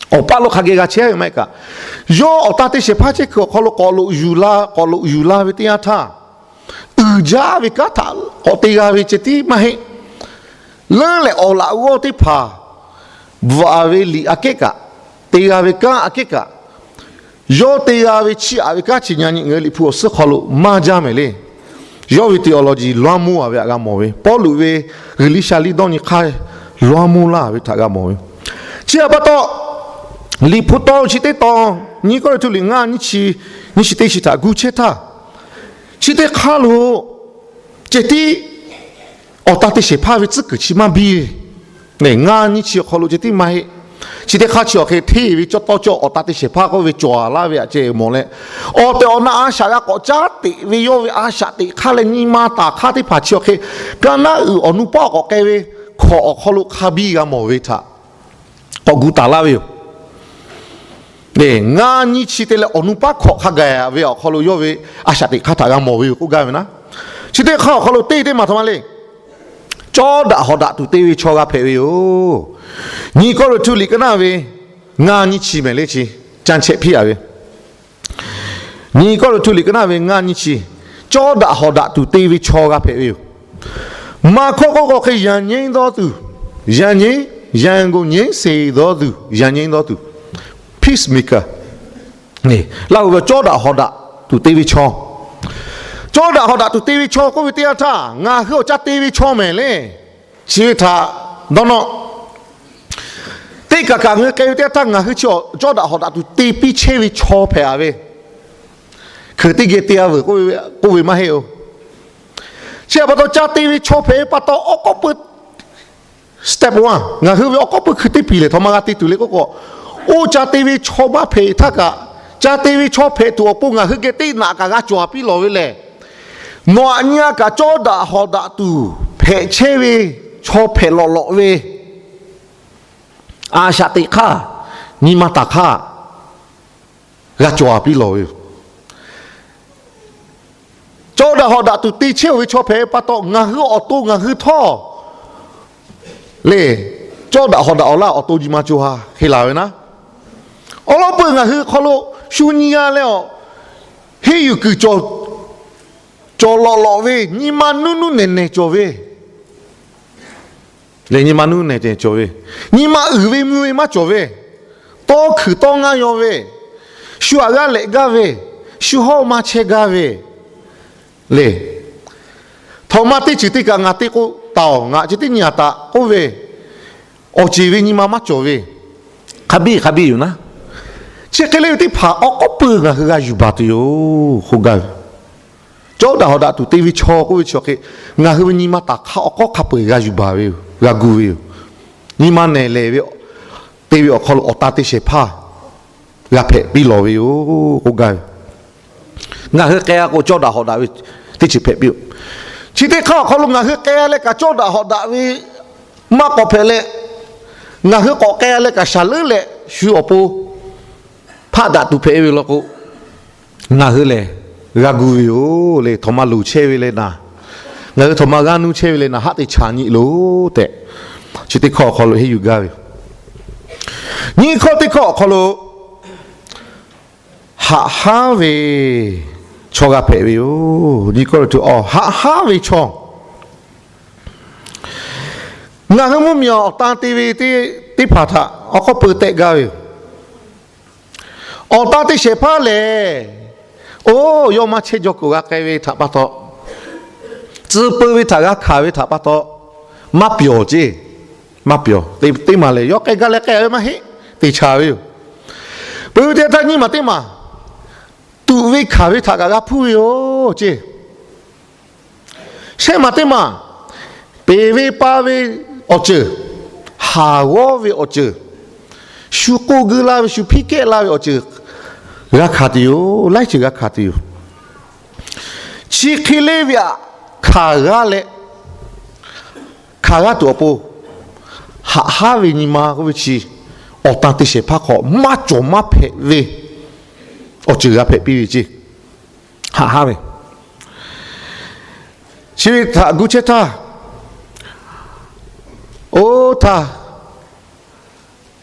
awˬ paˇ lo hk'a geh g'a chehˇ ve maˇ heˆ kaꞈ, yawˇ awˬ tan te shehˍ hpaˇ chehˇ kuiˬ awˬ hk'aw lo k'awꞈ loꞈ yuˬ la, k'awꞈ loꞈ yuˬ la ve teˇ yanˇ htaˇ, uiˍ jaˇ ve kanˉ htaꞈ k'awꞈ te g'a ve ceh tiˉ maˇ heˆ. Leuˉ lehˬ, awˬ laꞈ g'awˇ teˇ hpaˍ bvuhꞈ-a ve liꞈ aꞈ kehˉ kaꞈ, te g'a ve kanˉ aꞈ kehˉ kaꞈ, yawˇ te g'a ve chiˇ aꞈ ve kanˉ chi nyi nyi ngaˬ hui Liꞈ hpu awˬ suhˉ hk'aw lo maˇ jaˇ mehˍ le. Yawˇ ve theology luˇ maˇ mvuh-a ve htaꞈ g'a mawˬ ve, Pawˇluꞈ ve g'uiˬ liˇ sha liˇ dawˇ nyi hk'aˇ luˇ maˇ mvuh laˇ ve htaꞈ g'a mawˬ ve. Chi htaꞈ pa taw, Liꞈ hpu taw chi teˇ taw, nyiˇ Kawˇrenˍhtuˆ liꞈ ngaˇ nyiˇ chi, nyiˇ chi teˇ chi htaꞈ gu chehˇ htaˇ, chi teˇ hk'aˇ lo ceh tiˉ awˬ tan te shehˍ hpaˇ ve tcuhˉ kuiˬ chi maˇ biˇ ve. Ngaˇ nyiˇ chi awˬ hk'aw lo ceh tiˉ maˇ heˆ. Chi teˇ hk'aˇ chi awˬ hk'e hteˇ ve cawˇ tawˇ cawˇ awˬ tan te shehˍ hpaˇ k'oˆ ve cawˬ-a laˇ ve aꞈ ceh mawˬ leh, awˬ tehˬ awˬ na a shaꞈ g'a k'awꞈ caˉ teꞈ ve yawˇ ve a shaꞈ teꞈ hk'aˇ leh nyi ma taˍ hk'aˇ teˇ hpaˍ chi awˬ hk'e, kaˇ naˉ uiˍ awˬ nu paˉ k'awꞈ k'ai ve hkawꞈ awˬ hk'aw lo hk'a biˇ g'a mawˬ ve htaꞈ k'awꞈ gu taˍ laˇ ve yoˬ. Ngaˇ nyiˇ chi te leh awˬ nu paˉ hkawꞈ hk'a gaˬ ve awˬ hk'aw lo yawˇ ve a shaꞈ teꞈ hk'aˇ htaꞈ g'a mawˬ ve yoˬ k'oˆ gaˇ ve naˉ. Chi teˇ hk'aˇ awˬ hk'aw lo teˇ teˇ maˬ htaꞈ ma le, cawˇ daꞈ hawꞈ daꞈ tuˬ te ve chaw g'a hpehꞈ ve yoˬ. Nyiˇ Kawˇrenˍhtuˆ liꞈ ka naˇ ve ngaˇ nyiˇ chi mehˍ le chi, caˇ chehˇ hpiˇ-a ve. Nyiˇ Kawˇrenˍhtuˆ liꞈ ka naˇ ve ngaˇ nyiˇ chi, cawˇ daꞈ hawꞈ daꞈ tuˬ te ve chaw g'a hpehꞈ ve yoˬ. Maˇ hkawˇ k'oˆ k'o hk'e, yaꞈ nyi dawˇ tuˬ, yaꞈ nyi, yaꞈ nyi seˍ dawˇ tuˬ, yaꞈ nyi dawˇ tuˬ, peacemaker. Laˇ hu ve cawˇ daꞈ hawꞈ daꞈ tuˬ te ve chaw, cawˇ daꞈ hawꞈ daꞈ tuˬ te ve chaw k'oˆ ve teˇ yanˇ htaˇ, ngaˬ hui awˬ caˇ te ve chaw mehˍ le. Chi ve htaꞈ dawˇ nawˇ, teˇ kaꞈ kaꞈ ngaˬ hui k'ai ve teˇ yanˇ htaˇ ngaˬ hui chi cawˇ daꞈ hawꞈ daꞈ tuˬ te piˇ chehˇ ve chaw hpehꞈ-a ve, hkui teˇ geh te-a veuˬ k'oˆ ve maˇ heˆ-oˬ. Chi htaꞈ pa taw, caˇ te ve chaw hpehꞈ ve pa taw, awˬ k'awˉ pui, step one, ngaˬ hui ve awˬ k'awˉ pui hkui teˇ piˍ lehˬ, htaꞈ ma g'a te tuˬ le k'oˆ k'o, oˇ caˇ te ve chaw maˇ hpehꞈ htaˇ kaꞈ, caˇ te ve chaw hpehꞈ tuˬ awˬ pon ngaˬ hui geh teˇ naꞈ kaꞈ g'a cawˬ-a piˇ lawˬ ve lehˬ, nawˬ aꞈ nyi-a kaꞈ cawˇ daꞈ hawꞈ daꞈ tuˬ hpehꞈ chehˇ ve chaw hpehꞈ lawꞈ lawꞈ ve, a shaꞈ teꞈ hk'aˇ, nyi ma taˍ hk'aˇ g'a cawˬ-a piˇ lawˬ ve yoˬ. Cawˇ daꞈ hawꞈ daꞈ tuˬ te chehˇ-oˬ ve chaw hpehꞈ ve pa taw, ngaˬ hui awˬ to ngaˬ hui htawˇ le, cawˇ daꞈ hawꞈ daꞈ awˬ laˇ awˬ to nyi ma co ha hk'e laˬ ve naˉ. Awˬ lawn peuˬ ngaˬ hui hk'aw lo shu nyi g'a leh, awˬ, henˇ yuˬ kuiˬ cawˬ lawꞈ lawꞈ ve, nyi ma nuˇ nuˇ nehˬ nehˬ cawˬ ve, lehˬ nyi ma nuˇ nehˬ nehˬ cawˬ ve, nyi ma uiˍ ve mvuh ve maˇ cawˬ ve, tawˇ hkuiˬ tawˇ ngaˇ yaw ve, shu aꞈ g'aˇ lehꞈ gaˇ ve, shu hawˇ maˇ chehˇ gaˇ ve le. Htaꞈ ma teˇ ceuˬ teˇ kaꞈ ngaˬ te k'o taˍ-oˬ, ngaˬ ceh tiˉ nyi-a taꞈ k'oˆ ve, awˬ ceˬ ve nyi ma maˇ cawˬ ve, hk'a biˇ hk'a biˇ yoˬ naˉ. Chi hk'e le ve teˇ hpaˍ awˬ k'awˉ pui ngaˬ hui g'a yuˬ baˬ tuˬ yoˬ k'oˆ gaˇ ve. Cawˇ daꞈ hawꞈ daꞈ tuˬ te ve chaw k'oˆ ve chi awˬ hk'e, ngaˬ hui ve nyi ma taˍ hk'aˇ awˬ k'awˉ hk'a peu-eˬ g'a yuˬ baˬ ve yoˬ, g'a gu ve yoˬ. Nyi ma nehˬ lehˬ ve, te ve awˬ hk'aw lo awˬ tan te shehˍ hpaˇ g'a hpehꞈ piˇ lawˬ ve yoˬ k'oˆ gaˇ ve. Ngaˬ hui k'ai-a k'o cawˇ daꞈ hawꞈ daꞈ ve teˇ ceuˬ hpehꞈ piˇ-oˬ. Chi teˇ hk'aˇ awˬ hk'aw lo ngaˬ hui k'ai-a leh kaꞈ cawˇ daꞈ hawꞈ daꞈ ve maˇ k'awꞈ hpehꞈ leh, ngaˬ hui k'awꞈ k'ai-a leh kaꞈ shaˍ leuˉ leh shu awˬ pon hpaˆ daꞈ tuˬ hpehꞈ ve law k'o, ngaˬ hui lehˬ g'a gu ve yoˬ le. Htawnˍ ma luˬ chehˇ ve leh naˍ, ngaˬ hui htawnˍ ma g'aˇ nuˇ chehˇ ve leh naˍ, haˆ te chaˍ nyi loˬ tehꞈ, chi teˇ hkawˇ awˬ hk'aw lo henˇ yuˬ gaˇ ve yoˬ. Nyiˇ hkawˇ teˇ hkawˇ awˬ hk'aw lo, haꞈ haˉ ve chaw g'a hpehꞈ ve yoˬ. Nyiˇ hkawˇ lo tuˬ awˬ haꞈ haˉ ve chaw, ngaˬ hui mvuhˇ miˬ awˬ tan te ve teˇ hpaˍ htaꞈ awˬ hk'aw peu tehˆ gaˇ ve yoˬ. Awˬ tan te shehˍ hpaˇ lehˬ, oˇ yawˇ maˇ chehˇ jaw kuiˬ g'a k'ai ve htaꞈ pa taw, tcuh peu ve htaꞈ g'a hkanˍ ve htaꞈ pa taw, maˇ pyawˬ ceˇ. Maˇ pyawˬ. Teˇ maˬ lehˬ, yawˇ k'ai gaˇ leh k'ai ve maˇ heˆ, te chaˍ ve yoˬ. Peuˬ ve teˇ yanˇ htaˇ nyiˇ maˬ teˇ maˬ, tuꞈ ve hkanˍ ve htaꞈ kaꞈ g'a hpuˇ ve yoˬ ceˇ. Shehˆ maˬ teˇ maˬ, peˍ ve pa ve awˬ ceuˬ, haˍ g'awˇ ve awˬ ceuˬ, shu k'oˆ guiˇ laˇ ve, shu hpiˇ kehˆ laˇ ve awˬ ceuˬ g'a hkanˍ tuˬ yoˬ. Laiˉ ceuˬ g'a hkanˍ tuˬ yoˬ. Chi hk'e le ve aꞈ, hkanˍ g'aˇ leh hkanˍ g'aˇ tuˬ awˬ pon, haꞈ haˉ ve nyi ma k'oˆ ve chi, awˬ tan te shehˍ hpaˇ hk'aw maˇ cawˬ maˇ hpehꞈ ve awˬ ceuˬ g'a hpehꞈ piˇ ve ceˇ. Haꞈ haˉ ve, chi ve htaꞈ gu chehˇ htaˇ, oˇ htaˇ,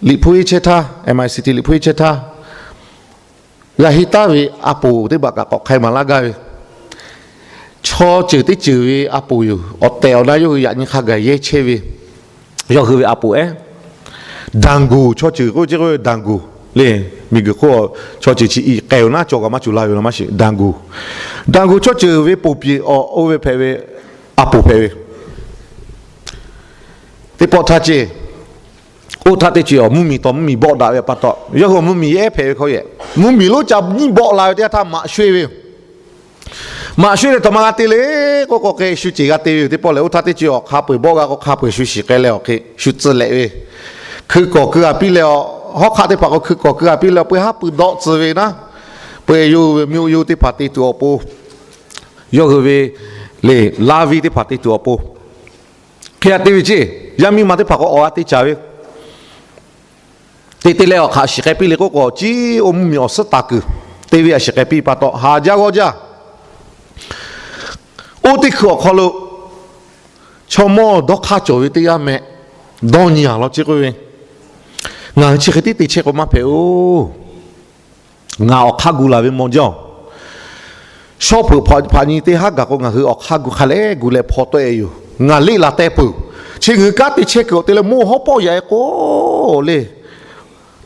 Liꞈ hpu iˉ chehˇ htaˇ, M I C T Liꞈ hpu iˉ chehˇ htaˇ, g'a henˇ taˉ ve a poˍ teˇ hpaˍ kaꞈ k'awꞈ hk'ai maˍ laˇ gaˇ ve, chaw ceuˬ teˇ ceuˬ ve a poˍ yoˬ. Awˬ tehˬ awˬ na yawˇ hui yaꞈ nyi hk'a gaˬ yehˇ chehˇ ve, yawˇ hui ve a poˍ ehˉ, Daˍngoˍ chaw ceuˬ k'oˆ ce k'o, Daˍngoˍ le, miˬguiˬ hk'oˆ chaw ceuˬ chi i k'ai-oˬ naˉ cawˬ kaꞈ maˇ cawˬ la ve law maˇ sheˍ. Daˍngoˍ, Daˍngoˍ chaw ceuˬ ve poˍ piˍ awˬ oˇ ve hpehꞈ ve, a poˍ hpehꞈ ve teˇ pawˆ htaˇ ceˇ, oˇ htaˇ teˇ ceuˬ awˬ mvuhˇ miˬ tawˬ mvuhˇ miˬ bawˆ daꞈ ve pa taw, yawˇ hui awˬ mvuhˇ miˬ yehˉ hpehꞈ ve hk'aw yehˬ, mvuhˇ miˬ lonˉ ca nyiˇ bawˆ la ve teˇ yanˇ htaˇ maꞈ shoeˇ ve yoˬ. Maꞈ shoeˇ leh htaꞈ ma g'a te le k'oˆ k'o hk'e shu ceˬ g'a te ve yoˬ. Teˇ pawˆ lehˬ, oˇ htaˇ teˇ ceuˬ awˬ hk'a peu-eˬ bawˆ g'a k'o hk'a peu-eˬ shu shiˍ k'ai leh awˬ hk'e shu tcuh lehꞈ ve, hkui kawˬ keu-a piˇ leh, hawˉ hk'aˆ teˇ hpaˍ k'o hkui kawˬ keu-a piˇ leh, peu haˉ pui dawˆ tcuh ve naˉ, peu-e yoˬ ve, mvuhˇ yoˬ teˇ hpaˍ te tuˬ awˬ pon, yawˇ hui ve le, laˇ viˇ teˇ hpaˍ te tuˬ awˬ pon, hk'e g'a te ve ceˇ. Yaˇ miˇ ma teˇ hpaˍ k'o awˬ g'a te caˍ ve, te te leh awˬ hk'aꞈ shiˍ k'ai piˇ le k'oˆ k'o, ciˉ oˇ mvuhˇ miˬ awˬ suhˉ taˍ kuiˬ te ve aꞈ shiˍ k'ai piˇ pa taw, haˍ jaˇ g'awˇ jaˇ. Oˇ teˇ hkui awˬ hk'aw lo chaw mawˇ dawˇ hk'aˇ cawˬ ve teˇ g'aˇ meh dawˇ nyi-a law ceˇ k'oˆ ve, ngaˬ hui chi hk'e tiˉ te chehˇ k'o maˇ hpehꞈ-oˬ. Ngaˬ awˬ hk'aˇ gu laˬ ve maw jaˇ-oˬ. Shawˉ peuˬ hpaꞈ nyi teˇ haˉ gaˬ k'o, ngaˬ hui awˬ hk'aˇ gu hk'a leh gu leh hpaw tawˆ-e yoˬ. Ngaˬ leˆ la teh peuˬ. Chi ngaˬ hui kanˉ te chehˇ kuiˬ awˬ te leh mawˇ hawˉ pawˆ yaꞈ-e k'o le,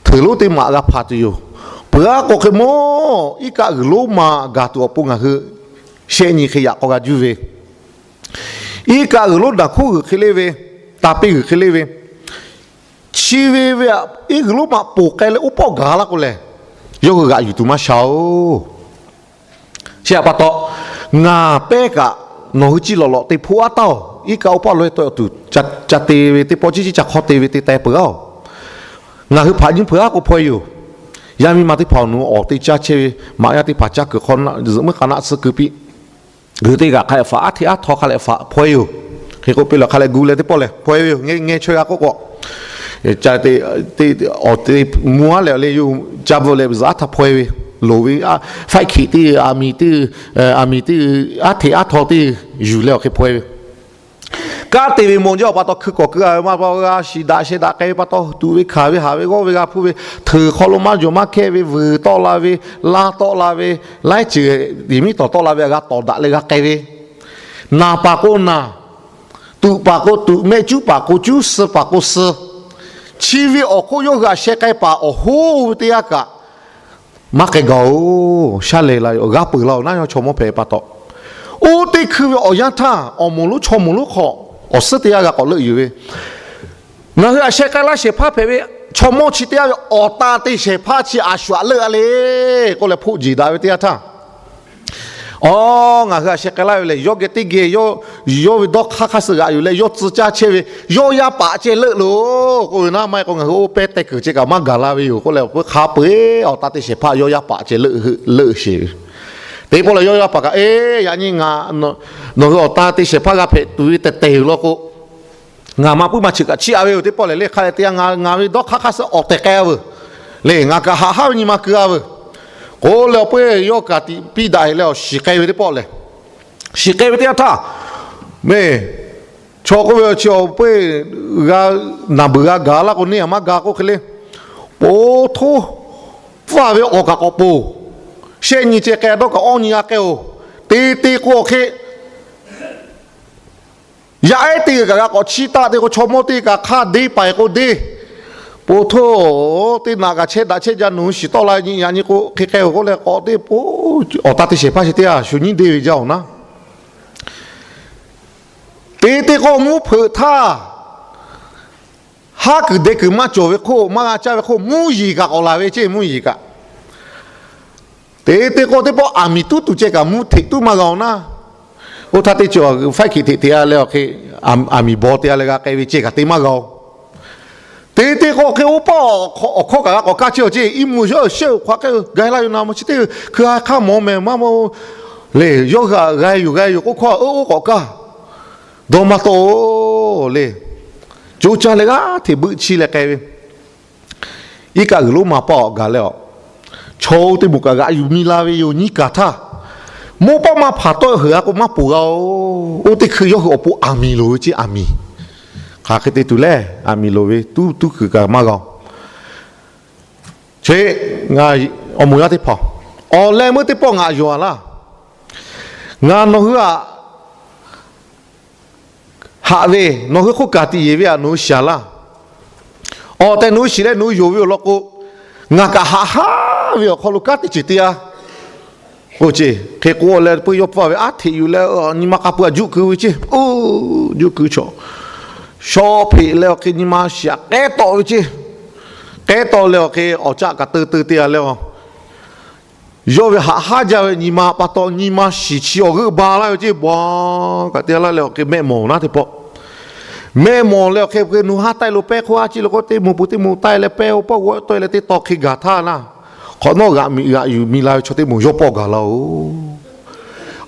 hteuꞈ lonˉ teˇ maꞈ g'a hpanˍ tuˬ yoˬ. Peuˬ-a k'o hk'e mawˇ iˉ kaˆ g'uiˬ lonˉ ma gaˬ tuˬ awˬ pon ngaˬ hui shehˆ nyi hk'e yaꞈ k'aw g'a juˇ ve, iˉ kaˆ g'uiˬ lonˉ daˬ hkuˇ g'uiˬ hk'e le ve, ta piˇ g'uiˬ hk'e le ve, chi ve ve aꞈ iˉ g'uiˬ lonˉ ma poˬ k'ai leh oˇ pawˆ gaˬ laˇ k'o lehˬ, yawˇ hui g'aꞈ yuˬ tuˬ maˇ sha-oˬ. Chi htaꞈ pa taw, ngaˬ pehˇ kaꞈ nawˬ hui ciˉ lawꞈ lawꞈ te hpoˆ-aˉ taˇ-oˬ. Iˉ kaˆ oˇ pawˆ lo-e tawˆ tuˬ ca te ve teˇ pawˆ ciˉ ciˉ ca hk'awˇ te ve te teh peuˬ-aˬ. Ngaˬ hui hpaꞈ nyi peuˬ-aˉ k'o hpaw-e yoˬ. Yaˇ miˇ ma teˇ hpaˍ awˬ nu awˬ te caˇ chehˇ ve, maꞈ yaˇ teˇ hpaˍ caˇ kuiˬ hk'awꞈ na zuhꞈ muiˉ k'a naˆ tsuhˇ keu piˇ g'uiˬ teˇ g'aꞈ hk'a leh faꞈ, aˉ hteꞈ aˉ htaw hk'a leh faꞈ hpaw-e yoˬ. Hk'e k'oˆ piˇ leh hk'a leh gu leh teˇ pawˆ lehˬ hpaw-e ve yoˬ. Ngeh chaweh g'a k'oˆ k'o, awˬ te mvuh-aˉ leh le, yawˇ hui ca bvuhꞈ leh zuhꞈ aˉ htaˇ hpaw-e ve, loˍ ve faiˆ hkiꞈ teˇ, a miˍ teˇ, a miˍ teˇ, aˉ hteꞈ aˉ htaw teˇ yuˬ leh awˬ hk'e hpaw-e ve. Kanˉ te ve maw jaˇ-oˬ pa taw, hkui kawˬ keu-a ve maˇ pa g'a shiˍ daꞈ sheh daꞈ k'ai ve pa taw, tuꞈ ve hkanˍ ve haˍ ve g'awˇ ve g'a hpuˇ ve, hteuꞈ hk'aw lo maˇ jawˬ maˇ hkehˇ ve, vuiˬ tawˆ la ve, laˇ tawˆ la ve, laiˉ ceuˬ tiˍ miˉ tawˍ tawˆ la ve aꞈ g'a tawˍ daꞈ leh g'a k'ai ve, naˬ paˍ k'o naˬ, tuꞈ paˍ k'o tuꞈ, mehˆ cuˉ paˍ k'o cuˉ, suh paˍ k'o suh, chi ve awˬ hk'oˆ yawˇ hui aꞈ sheh k'ai paˍ awˬ hoˉ ve teˇ g'aˇ kaꞈ maˇ k'ai gaˬ-oˬ. Shaˉ lehˬ la-oˬ, g'a peuˬ la-oˬ naˉ, yawˇ chaw mawˇ hpehꞈ pa taw. Oˇ teˇ hkui ve awˬ yanˇ htaˇ awˬ moˍ lonˉ chaw moˍ lonˉ hk'aw awˬ suhˉ teˇ g'aˇ g'a k'awꞈ leuˆ yuˬ ve, ngaˬ hui aꞈ sheh k'ai laˇ shehˍ hpaˇ hpehꞈ ve chaw mawˇ chi teˇ g'aˇ ve awˬ tan te shehˍ hpaˇ chi a shu aꞈ leuˆ-a le k'oˆ leh hpoˆ jeˬ daꞈ ve teˇ yanˇ htaˇ, aˬ, ngaˬ hui aꞈ sheh k'ai laˇ ve lehˬ, yawˇ geh teˇ geh yawˇ ve dawˇ hk'aˇ hk'aˇ suh g'aꞈ yuˬ leh yawˇ tcuh caˇ chehˇ ve yawˇ yaˇ paˍ ceh leuˆ loˬ k'oˆ ve naˉ, maˇ heˆ k'o ngaˬ hui oˇ pehˇ teh kuiˬ ceh kaꞈ maˇ gaˬ la ve yoˬ k'oˆ leh, hk'a peu-eˬ awˬ tan te shehˍ hpaˇ yawˇ yaˇ paˍ ceh leuˆ sheˍ ve. Teˇ pawˆ lehˬ yawˇ yaˇ paˍ kaꞈ, eˇ, yaꞈ nyi ngaˬ nawˬ hui awˬ tan te shehˍ hpaˇ g'a hpehꞈ tuˬ ve tehˬ tehˬ law k'o, ngaˬ ma puiˉ ma cheuˬ kaꞈ chiˇ-a ve yoˬ. Teˇ pawˆ lehˬ le hk'a leh te-a, ngaˬ ve dawˇ hk'aˇ hk'aˇ suh awˬ tehˬ k'ai-a veuˬ le, ngaˬ kaꞈ haꞈ haˉ ve nyi ma keu-a veuˬ. K'o leh awˬ peuˇ yawˇ kaꞈ tiꞈ piˇ daꞈ heˆ leh awˬ shiˍ k'ai ve teˇ pawˆ lehˬ, shiˍ k'ai ve teˇ yanˇ htaˇ, mehˬ chaw k'oˆ ve awˬ chi awˬ peuˇ g'a naˬ beuˬ g'a gaˬ laˇ k'o neˇ a maˇ ga k'oˆ hk'e le, po htoˇ, pfuhˇ ve awˬ kaꞈ k'awꞈ poˬ, shehˆ nyi ceh k'ai dawˇ kaꞈ awˇ nyi g'a k'ai-oˬ. Te te k'o awˬ hk'e yaˇ ehˉ teˇ g'aˇ kaꞈ g'a k'awꞈ chiˇ taˆ te k'o, chaw mawˇ teˇ kaꞈ hk'aˇ deˇ paiˍ k'o deˇ, po htoˇ, teˇ naꞈ kaꞈ chehˇ daꞈ chehˇ jaˇ, nawˬ hui shiˍ tawˆ la nyi yaꞈ nyi k'o hk'e k'ai-oˬ k'oˆ leh k'awꞈ te po, awˬ ta te shehˍ hpaˇ chi teˇ g'aˇ shu nyiˉ deˇ ve jaˇ-oˬ naˉ. Te te k'o mvuhˇ hpeuꞈ htaˇ, haˉ kuiˬ deh kuiˬ maˇ cawˬ ve hk'oˆ, maˇ g'a caˇ ve hk'oˆ, mvuhˇ yeˬ kaꞈ k'awꞈ laˬ ve ceˇ, mvuhˇ yeˬ kaꞈ. Te te k'o teˇ pawˆ aˬ miˍ tuˉ tuˬ ceh kaꞈ mvuhˇ hteꞈ tuˉ maˇ g'a-oˬ naˉ. Oˇ htaˇ teˇ cawˬ faiˉ hkiꞈ hteꞈ hteꞈ-a leh awˬ hk'e, aˬ miˍ baw te-a leh g'a k'ai ve ceˇ kaꞈ te maˇ g'a-oˬ. Te te k'o hk'e oˇ pawˆ awˬ hkawˇ kaꞈ g'a k'awꞈ kaˇ chehˇ-oˬ ceˇ, iˉ mvuhˇ yawˇ shehˆ-oˬ hk'aˬ hk'e gaˬ e laˇ yoˬ naˍ, maˇ chi teˇ hkui ha hk'aˇ mawˬ mehˍ maˇ maˇ-oˬ. Lehˬ yawˇ hui htaꞈ g'a yoˬ g'a yoˬ k'oˆ hkawˇ oˇ k'awꞈ kaˇ dawˇ maˇ tawˆ-oˬ le. Co caˇ leh g'aˇ hteꞈ beuꞈ chi leh k'ai ve, iˉ kaˆ g'uiˬ lonˉ ma paˆ awˬ gaˬ leh-aˬ, chaw oˇ teˇ moˍ kaꞈ g'aꞈ yuˬ mi la ve yoˬ nyiˇ kaˬ htaˇ, mawˇ paˆ maˇ hpanˍ tawˆ heuˬ-a k'o maˇ poˬ g'a-oˬ. Oˇ teˇ hkui yawˇ hui awˬ pon aˬ miˍ loˍ ve ceˇ, aˬ miˍ. Hk'aˬ hk'e te tuˬ lehˬ aˬ miˍ loˍ ve, tuˉ tuˉ kuiˬ kaꞈ maˇ g'a-oˬ. Chi, ngaˬ awˬ moˍ yaˇ teˇ hpaˍ, awˬ leh meuˇ teˇ pawˆ ngaˬ yonˍ-a laˇ. Ngaˬ nawˬ hui htaꞈ haꞈ ve, nawˬ hui hk'oˆ kaꞈ tiꞈ yeˬ ve htaꞈ nawˬ hui shiˍ-a laˇ. Awˬ tehˬ nawˬ hui shiˍ leh nawˬ hui yonˍ ve awˬ lawn k'o, ngaˬ kaꞈ haꞈ haˉ ve awˬ hk'aw lo kanˉ teˇ ceuˬ te-a k'oˆ ceˇ. Hk'e k'oˆ leh peuˇ yawˇ pfuhˇ ve aˉ hteꞈ yuˬ leh nyi ma k'a peu-a juˆ keu ve ceˇ. Oˇ, juˆ keu chaw, shaw hpeꞈ leh awˬ hk'e nyi ma shiˍ-a k'ehˉ tawˆ ve ceˇ. K'ehˉ tawˆ leh awˬ hk'e awˬ caˆ kaꞈ teu teu te-a leh-aˬ, yawˇ ve haꞈ haˉ jaˇ ve nyi ma pa taw nyi ma shiˍ chi awˬ g'euˆ ba laˇ ve ceˇ. Baw kaꞈ te laˇ leh awˬ hk'e mehˆ mawˬ naˉ teˇ pawˆ, mehˆ mawˬ leh awˬ hk'e nawˬ hui haˉ taˆ-e lo pehˇ hk'oˆ a ciˉ lo k'o teˇ moˍ peuˬ teˇ moˍ taˆ-e leh pehˇ-oˬ pawˆ g'awˆ tawˆ-e leh teˇ taw hk'e gaˬ htaˇ naˉ, hk'awꞈ nawˉ g'aꞈ miꞈ g'aꞈ yuˬ mi la ve chaw teˇ moˍ yawˇ pawˆ gaˬ laˇ-oˬ.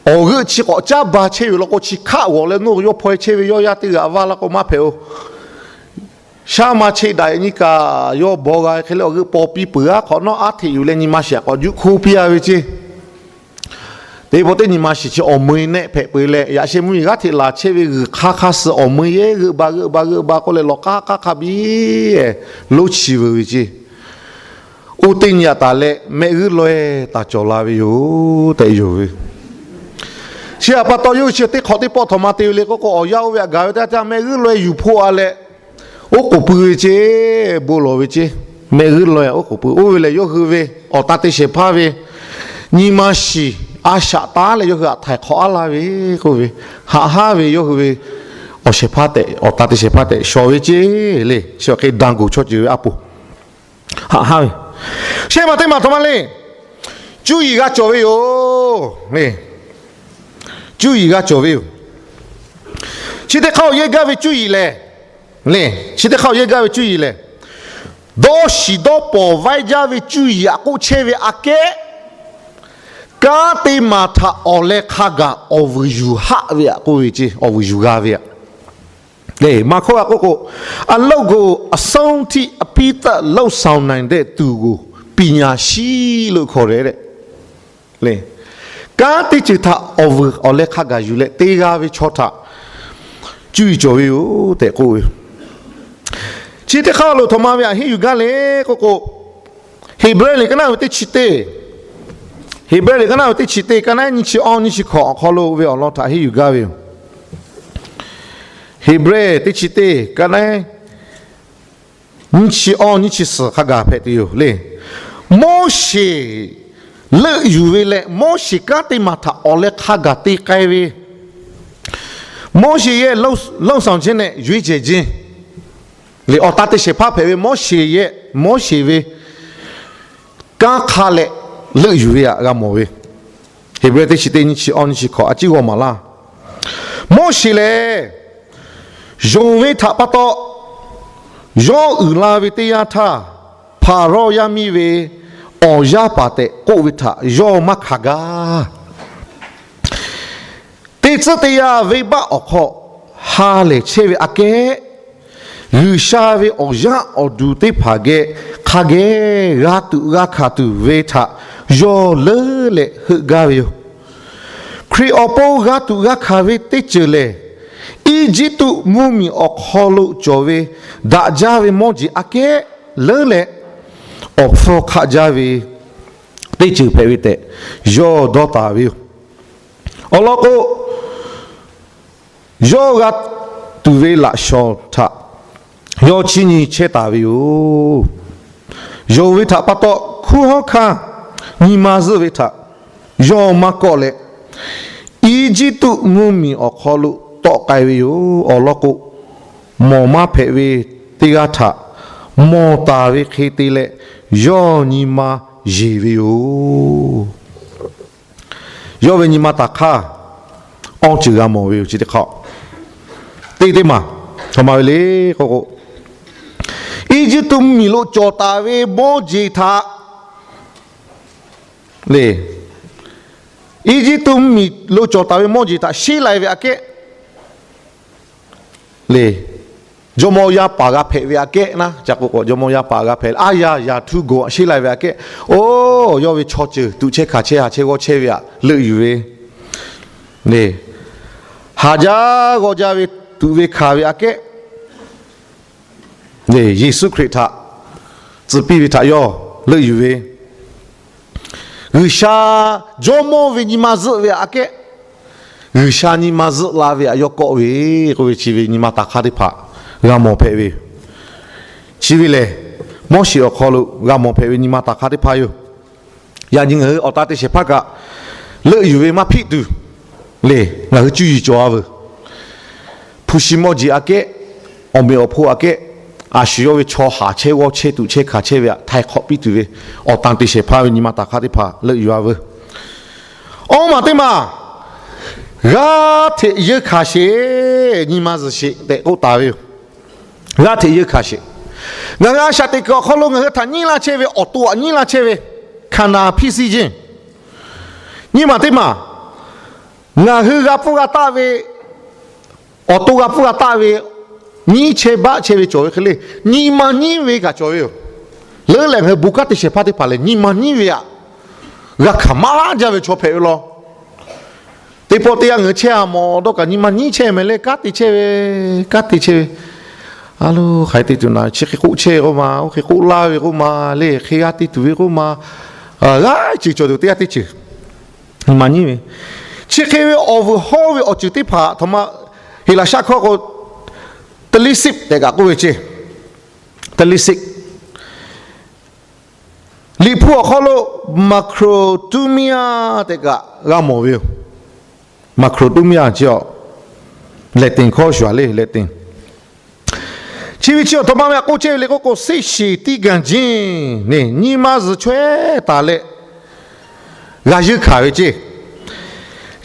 Awˬ g'euˆ chi k'awꞈ caˉ ba chehˇ ve law k'o, chi hkaˆ g'awˬ leh nawˬ yawˇ hpaw-e chehˇ ve yawˇ yaˇ teˇ g'aˇ a vaˇ laˇ k'o maˇ hpehꞈ-oˬ. Shaˉ ma cheˇ daꞈ nyi kaꞈ yawˇ baw g'a ve hk'e leh awˬ g'euˆ paw piˇ peuˬ-a. Hk'awꞈ nawˉ aˉ hteꞈ yuˬ leh nyi ma shiˍ k'awꞈ juˆ hkuˇ piˇ-a ve ceˇ. Teˇ pawˆ teˇ nyi ma shiˍ chi awˬ meu-e nehˆ hpehꞈ peu-e leh, yaꞈ sheh mvuhˇ miˬ g'aˇ hteꞈ laˬ chehˇ ve g'uiˬ hk'aˇ hk'aˇ suh awˬ meu-e g'euˆ ba g'euˆ ba g'euˆ ba k'oˆ leh lawˬ k'aˉ k'aˉ hk'a biˇ loˇ chi veuˬ ve ceˇ. Oˇ teˇ nyi a taˍ leh mehˆ g'uiˇ laweh taˍ cawˬ la ve yoˬ tehꞈ yonˍ ve. Chi htaꞈ pa taw yawˇ hui chi teˇ hk'awꞈ teˇ pawˆ htawꞈ ma te ve le k'oˆ k'o, awˬ yanˇ oˇ ve htaꞈ gaˬ ve teˇ yanˇ mehˆ g'uiˇ laweh yuˬ hpoˆ-a leh, oˉ k'oˍ pui ve ceˇ, bon lawˬ ve ceˇ. Mehˆ g'uiˇ laweh oˉ k'oˍ pui. Oˇ ve lehˬ yawˇ hui ve awˬ ta te shehˍ hpaˇ ve nyi ma shiˍ a shaꞈ taˉ leh yawˇ hui htaꞈ htaiˍ hk'awꞈ-a laˇ ve k'oˆ ve, haꞈ haˉ ve yawˇ hui ve awˬ shehˍ hpaˇ tehꞈ, awˬ ta te shehˍ hpaˇ tehꞈ shawˍ ve ceˇ le. Chi awˬ hk'e daꞈ goˬ chaw ceuˬ ve a poˍ haꞈ haˉ ve. Shehˆ ma teˇ ma htawꞈ ma le, cuˇ yiˍ g'a cawˬ ve yoˬ le. Cuˇ yiˍ g'a cawˬ ve yoˬ. Chi teˇ hk'aˇ awˬ yehˇ gaˇ ve cuˇ yiˍ lehˬ, le, chi teˇ hk'aˇ awˬ yehˇ gaˇ ve cuˇ yiˍ lehˬ, dawˇ shiˍ dawˇ pawˍ vaiˇ jaˇ ve cuˇ yiˍ htaꞈ k'oˆ chehˇ ve aꞈ kehˉ, kanˉ teˇ maˬ htaꞈ awˬ leh hk'a gaˬ awˬ vuiˬ yuˬ haˆ ve aꞈ k'oˆ ve ceˇ, awˬ vuiˬ yuˬ g'a ve aꞈ. Maˍ hkawˇ a k'oˆ k'o, အလုပ်ကို အဆုံးထိ အပြီးသတ် လုပ်ဆောင်နိုင်တဲ့သူကို ပညာရှိလို့ ခေါ်တယ်တဲ့. Kanˉ teˇ ceuˬ htaꞈ awˬ vuiˬ awˬ leh hk'a gaˬ yuˬ leh te g'a ve chaw htaꞈ cuˇ yiˍ cawˬ ve yoˬ tehꞈ k'oˆ ve. Chi teˇ hk'aˇ lo htawꞈ ma ve aꞈ henˇ yuˬ gaˇ le k'oˆ k'o, Heˍbrehˇ liꞈ ka naˉ ve teˇ chi teˇ, Heˍbrehˇ liꞈ ka naˉ ve teˇ chi teˇ, ka naˉ nyiˇ chi awˇ nyiˇ chi hkawꞈ awˬ hk'aw lo ve awˬ lawn htaꞈ henˇ yuˬ gaˇ ve yoˬ. Heˍbrehˇ teˇ chi teˇ, ka naˉ nyiˇ chi awˇ nyiˇ chi suhˍ hk'a gaˬ hpehꞈ tuˬ yoˬ le. Moˉseˍ leuˆ yuˬ ve leh Moˉseˍ kanˉ teˇ maˬ htaꞈ awˬ leh hk'a gaˬ te k'ai ve, Moˉseˍ yehˬ လုပ်ဆောင်ခြင်းနဲ့ ရွေးချယ်ခြင်း le, awˬ ta te shehˍ hpaˇ hpehꞈ ve Moˉseˍ yehˬ, Moˉseˍ ve kanˉ hk'a leh leuˆ yuˬ ve aꞈ g'a mawˬ ve. Heˍbrehˇ teˇ chi teˇ nyiˇ chi awˇ nyiˇ chi hkawꞈ a ciˉ g'aw maˍ laˇ. Moˉseˍ lehˬ, yonˍ ve htaꞈ pa taw yawˇ uiˍ la ve teˇ yanˇ htaˇ, Hpaˍrawˇ yaˇ miˇ ve awˬ yaˇ paˍ tehꞈ k'oˆ ve htaꞈ yawˇ maˇ hkanˍ gaˇ. Teˇ tcuhˉ teˇ yanˇ venˇbaˆ awˬ hk'aw ha lehˬ chehˇ ve aꞈ kehˉ, G'uiˬsha ve awˬ yaˇ awˬ duˬ teˇ hpaˍ geh hk'a geh g'a tuꞈ g'a hkanˍ tuˬ ve htaꞈ yawˇ leuˉ leh heuˆ gaˇ ve yoˬ. Hkriꞈ awˬ pon g'a tuꞈ g'a hkanˍ ve teˇ ceuˬ lehˬ, Eˇjiˇtuꞈ mvuhˇmiˬ awˬ hk'aw lo cawˬ ve daꞈ jaˇ ve mawˇ jeˬ aꞈ kehˉ leuˉ leh, awˬ hpfuhˇ hk'aˆ jaˇ ve teˇ ceuˬ hpehꞈ ve tehꞈ yawˇ dawˇ taˍ ve yoˬ. Awˬ lawn k'o, yawˇ g'a tuˬ ve laꞈ shawˍ htaꞈ yawˇ chiˇ nyi chehˇ taˍ ve yoˬ. Yonˍ ve htaꞈ pa taw, hkunˉ hawˉ hkanˇ nyi ma zuhˆ ve htaꞈ yawˇ maˇ kawˆ leh, Eˇjiˇtuꞈ mvuhˇmiˬ awˬ hk'aw lo tawˆ k'ai ve yoˬ. Awˬ lawn k'o, mawˬ maˇ hpehꞈ ve teˇ g'aˇ htaꞈ mawˬ taˍ ve hk'e te leh, yawˇ nyi ma yeˬ ve yoˬ. Yawˇ ve nyi ma taˍ hk'aˇ awˇ ceuˬ g'a mawˬ ve yoˬ. Chi teˇ hk'aˇ teˇ teˇ maˬ htaꞈ ma ve le k'oˆ k'o, Eˇjiˇtuꞈ mvuhˇmiˬ lo cawˬ taˍ ve mawˇ jeˬ htaꞈ le, Eˇjiˇtuꞈ mvuhˇmiˬ lo cawˬ taˍ ve mawˇ jeˬ htaꞈ sheˉ lai ve aꞈ kehˉ le, jawˇmawˇ yaˇ paˍ g'a hpehꞈ ve aꞈ kehˉ naˉ, ca k'o k'o jawˇmawˇ yaˇ paˍ g'a hpehꞈ, aˉ yaˇ yaˍ htu gawˬ sheˉ lai ve aꞈ kehˉ, oˇ yawˇ ve chaw ceuˬ tuꞈ chehˇ hkanˍ chehˇ ha chehˇ g'awˇ chehˇ ve htaꞈ leuˆ yuˬ ve le. Haˍ jaˇ g'awˇ jaˇ ve tuꞈ ve hkanˍ ve aꞈ kehˉ, Yeˍsuˆ Hkriꞈ htaꞈ tcuh piˇ ve htaꞈ yawˇ leuˆ yuˬ ve, G'uiˬsha jawˇmawˇ ve nyi ma zuhˆ ve aꞈ kehˉ, G'uiˬsha nyi ma zuhˆ la ve aꞈ yawˇ kawˆ ve k'oˆ ve, chi ve nyi ma taˍ hk'aˇ teˇ hpaˍ g'a mawˬ hpehꞈ ve yoˬ. Chi ve lehˬ, Moˉseˍ awˬ hk'aw lo g'a mawˬ hpehꞈ ve nyi ma taˍ hk'aˇ teˇ hpaˍ yoˬ. Yaꞈ nyi ngaˬ hui awˬ tan te shehˍ hpaˇ kaꞈ leuˆ yuˬ ve maˇ hpiˆ tuˬ le, ngaˬ hui cuˇ yiˍ cawˬ-a veuˬ. Hpu shi mawˇ jeˬ aꞈ kehˉ, awˬ meꞈ awˬ hponˇ aꞈ kehˉ, a shu yawˇ ve chaw haˍ chehˇ g'awˇ chehˇ tuꞈ chehˇ hkanˍ chehˇ ve htaꞈ htaiˍ hk'awꞈ piˇ tuˬ ve awˬ tan te shehˍ hpaˇ ve nyi ma taˍ hk'aˇ teˇ hpaˍ leuˆ yuˬ-a veuˬ. Awˇ maˬ teˇ maˬ, g'aˇ hteꞈ yeunˇ hkanˍ sheˍ, nyi ma zuhˬ sheˍ tehꞈ k'oˆ taˍ ve yoˬ. G'aˇ hteꞈ yeunˇ hkanˍ sheˍ. Ngaˬ hui a shaꞈ teꞈ kuiˬ awˬ hk'aw lo ngaˬ hui htaꞈ nyiˉ laˇ chehˇ ve awˬ to aꞈ nyiˉ laˇ chehˇ ve, hkanˍ naˍ hpiˇ siˇ jeˇ. Nyi maˬ teˇ maˬ, ngaˬ hui g'a pfuhˇ g'a taˆ ve, awˬ to g'a pfuhˇ g'a taˆ ve, nyiˉ chehˇ baˆ chehˇ ve cawˬ ve hk'e le, nyi ma nyiˉ ve kaꞈ cawˬ ve yoˬ. Leuˉ lehˬ ngaˬ hui bon kanˉ te shehˍ hpaˇ teˇ hpaˍ lehˬ, nyi ma nyiˉ ve aꞈ g'a hkanˍ maˇ jaˇ ve chaw hpehꞈ ve law. Teˇ pawˆ teˇ yanˇ ngaˬ hui chehˇ-a mawˬ dawˇ kaꞈ nyi ma nyiˉ chehˇ mehˍ le, kanˉ te chehˇ ve, kanˉ te chehˇ ve. A lo, hk'aˬ hk'e te tuˬ na, chi hk'e k'oˆ chehˇ ve k'oˆ ma, oˇ hk'e k'oˆ laˇ ve k'oˆ ma le, hk'e g'aˇ te tuˬ ve k'oˆ ma, g'aˇ ceuˬ cawˬ tuˬ teˇ g'aˇ teˇ ceuˬ, nyi ma nyiˉ ve. Chi hk'e ve awˬ vuiˬ hawˉ ve awˬ ceuˬ teˇ hpaˍ htaꞈ ma Heˍlaˍsaˆ hkawˇ k'o, talisip tehꞈ kaꞈ k'oˆ ve ceˇ. Talisip. Liꞈ hpu awˬ hk'aw lo macrothumia tehꞈ kaꞈ g'a mawˬ ve yoˬ. Macrothumia chi a, Latin hkawˇ shuˍ-a le, Latin. Chi ve chi awˬ htaꞈ ma ve aꞈ k'oˆ chehˇ ve le k'oˆ k'o, စိတ်ရှည်သည်းခံခြင်း nyi ma zuhˬ chaweh taˍ leh g'a yeunˇ hkanˍ ve ceˇ.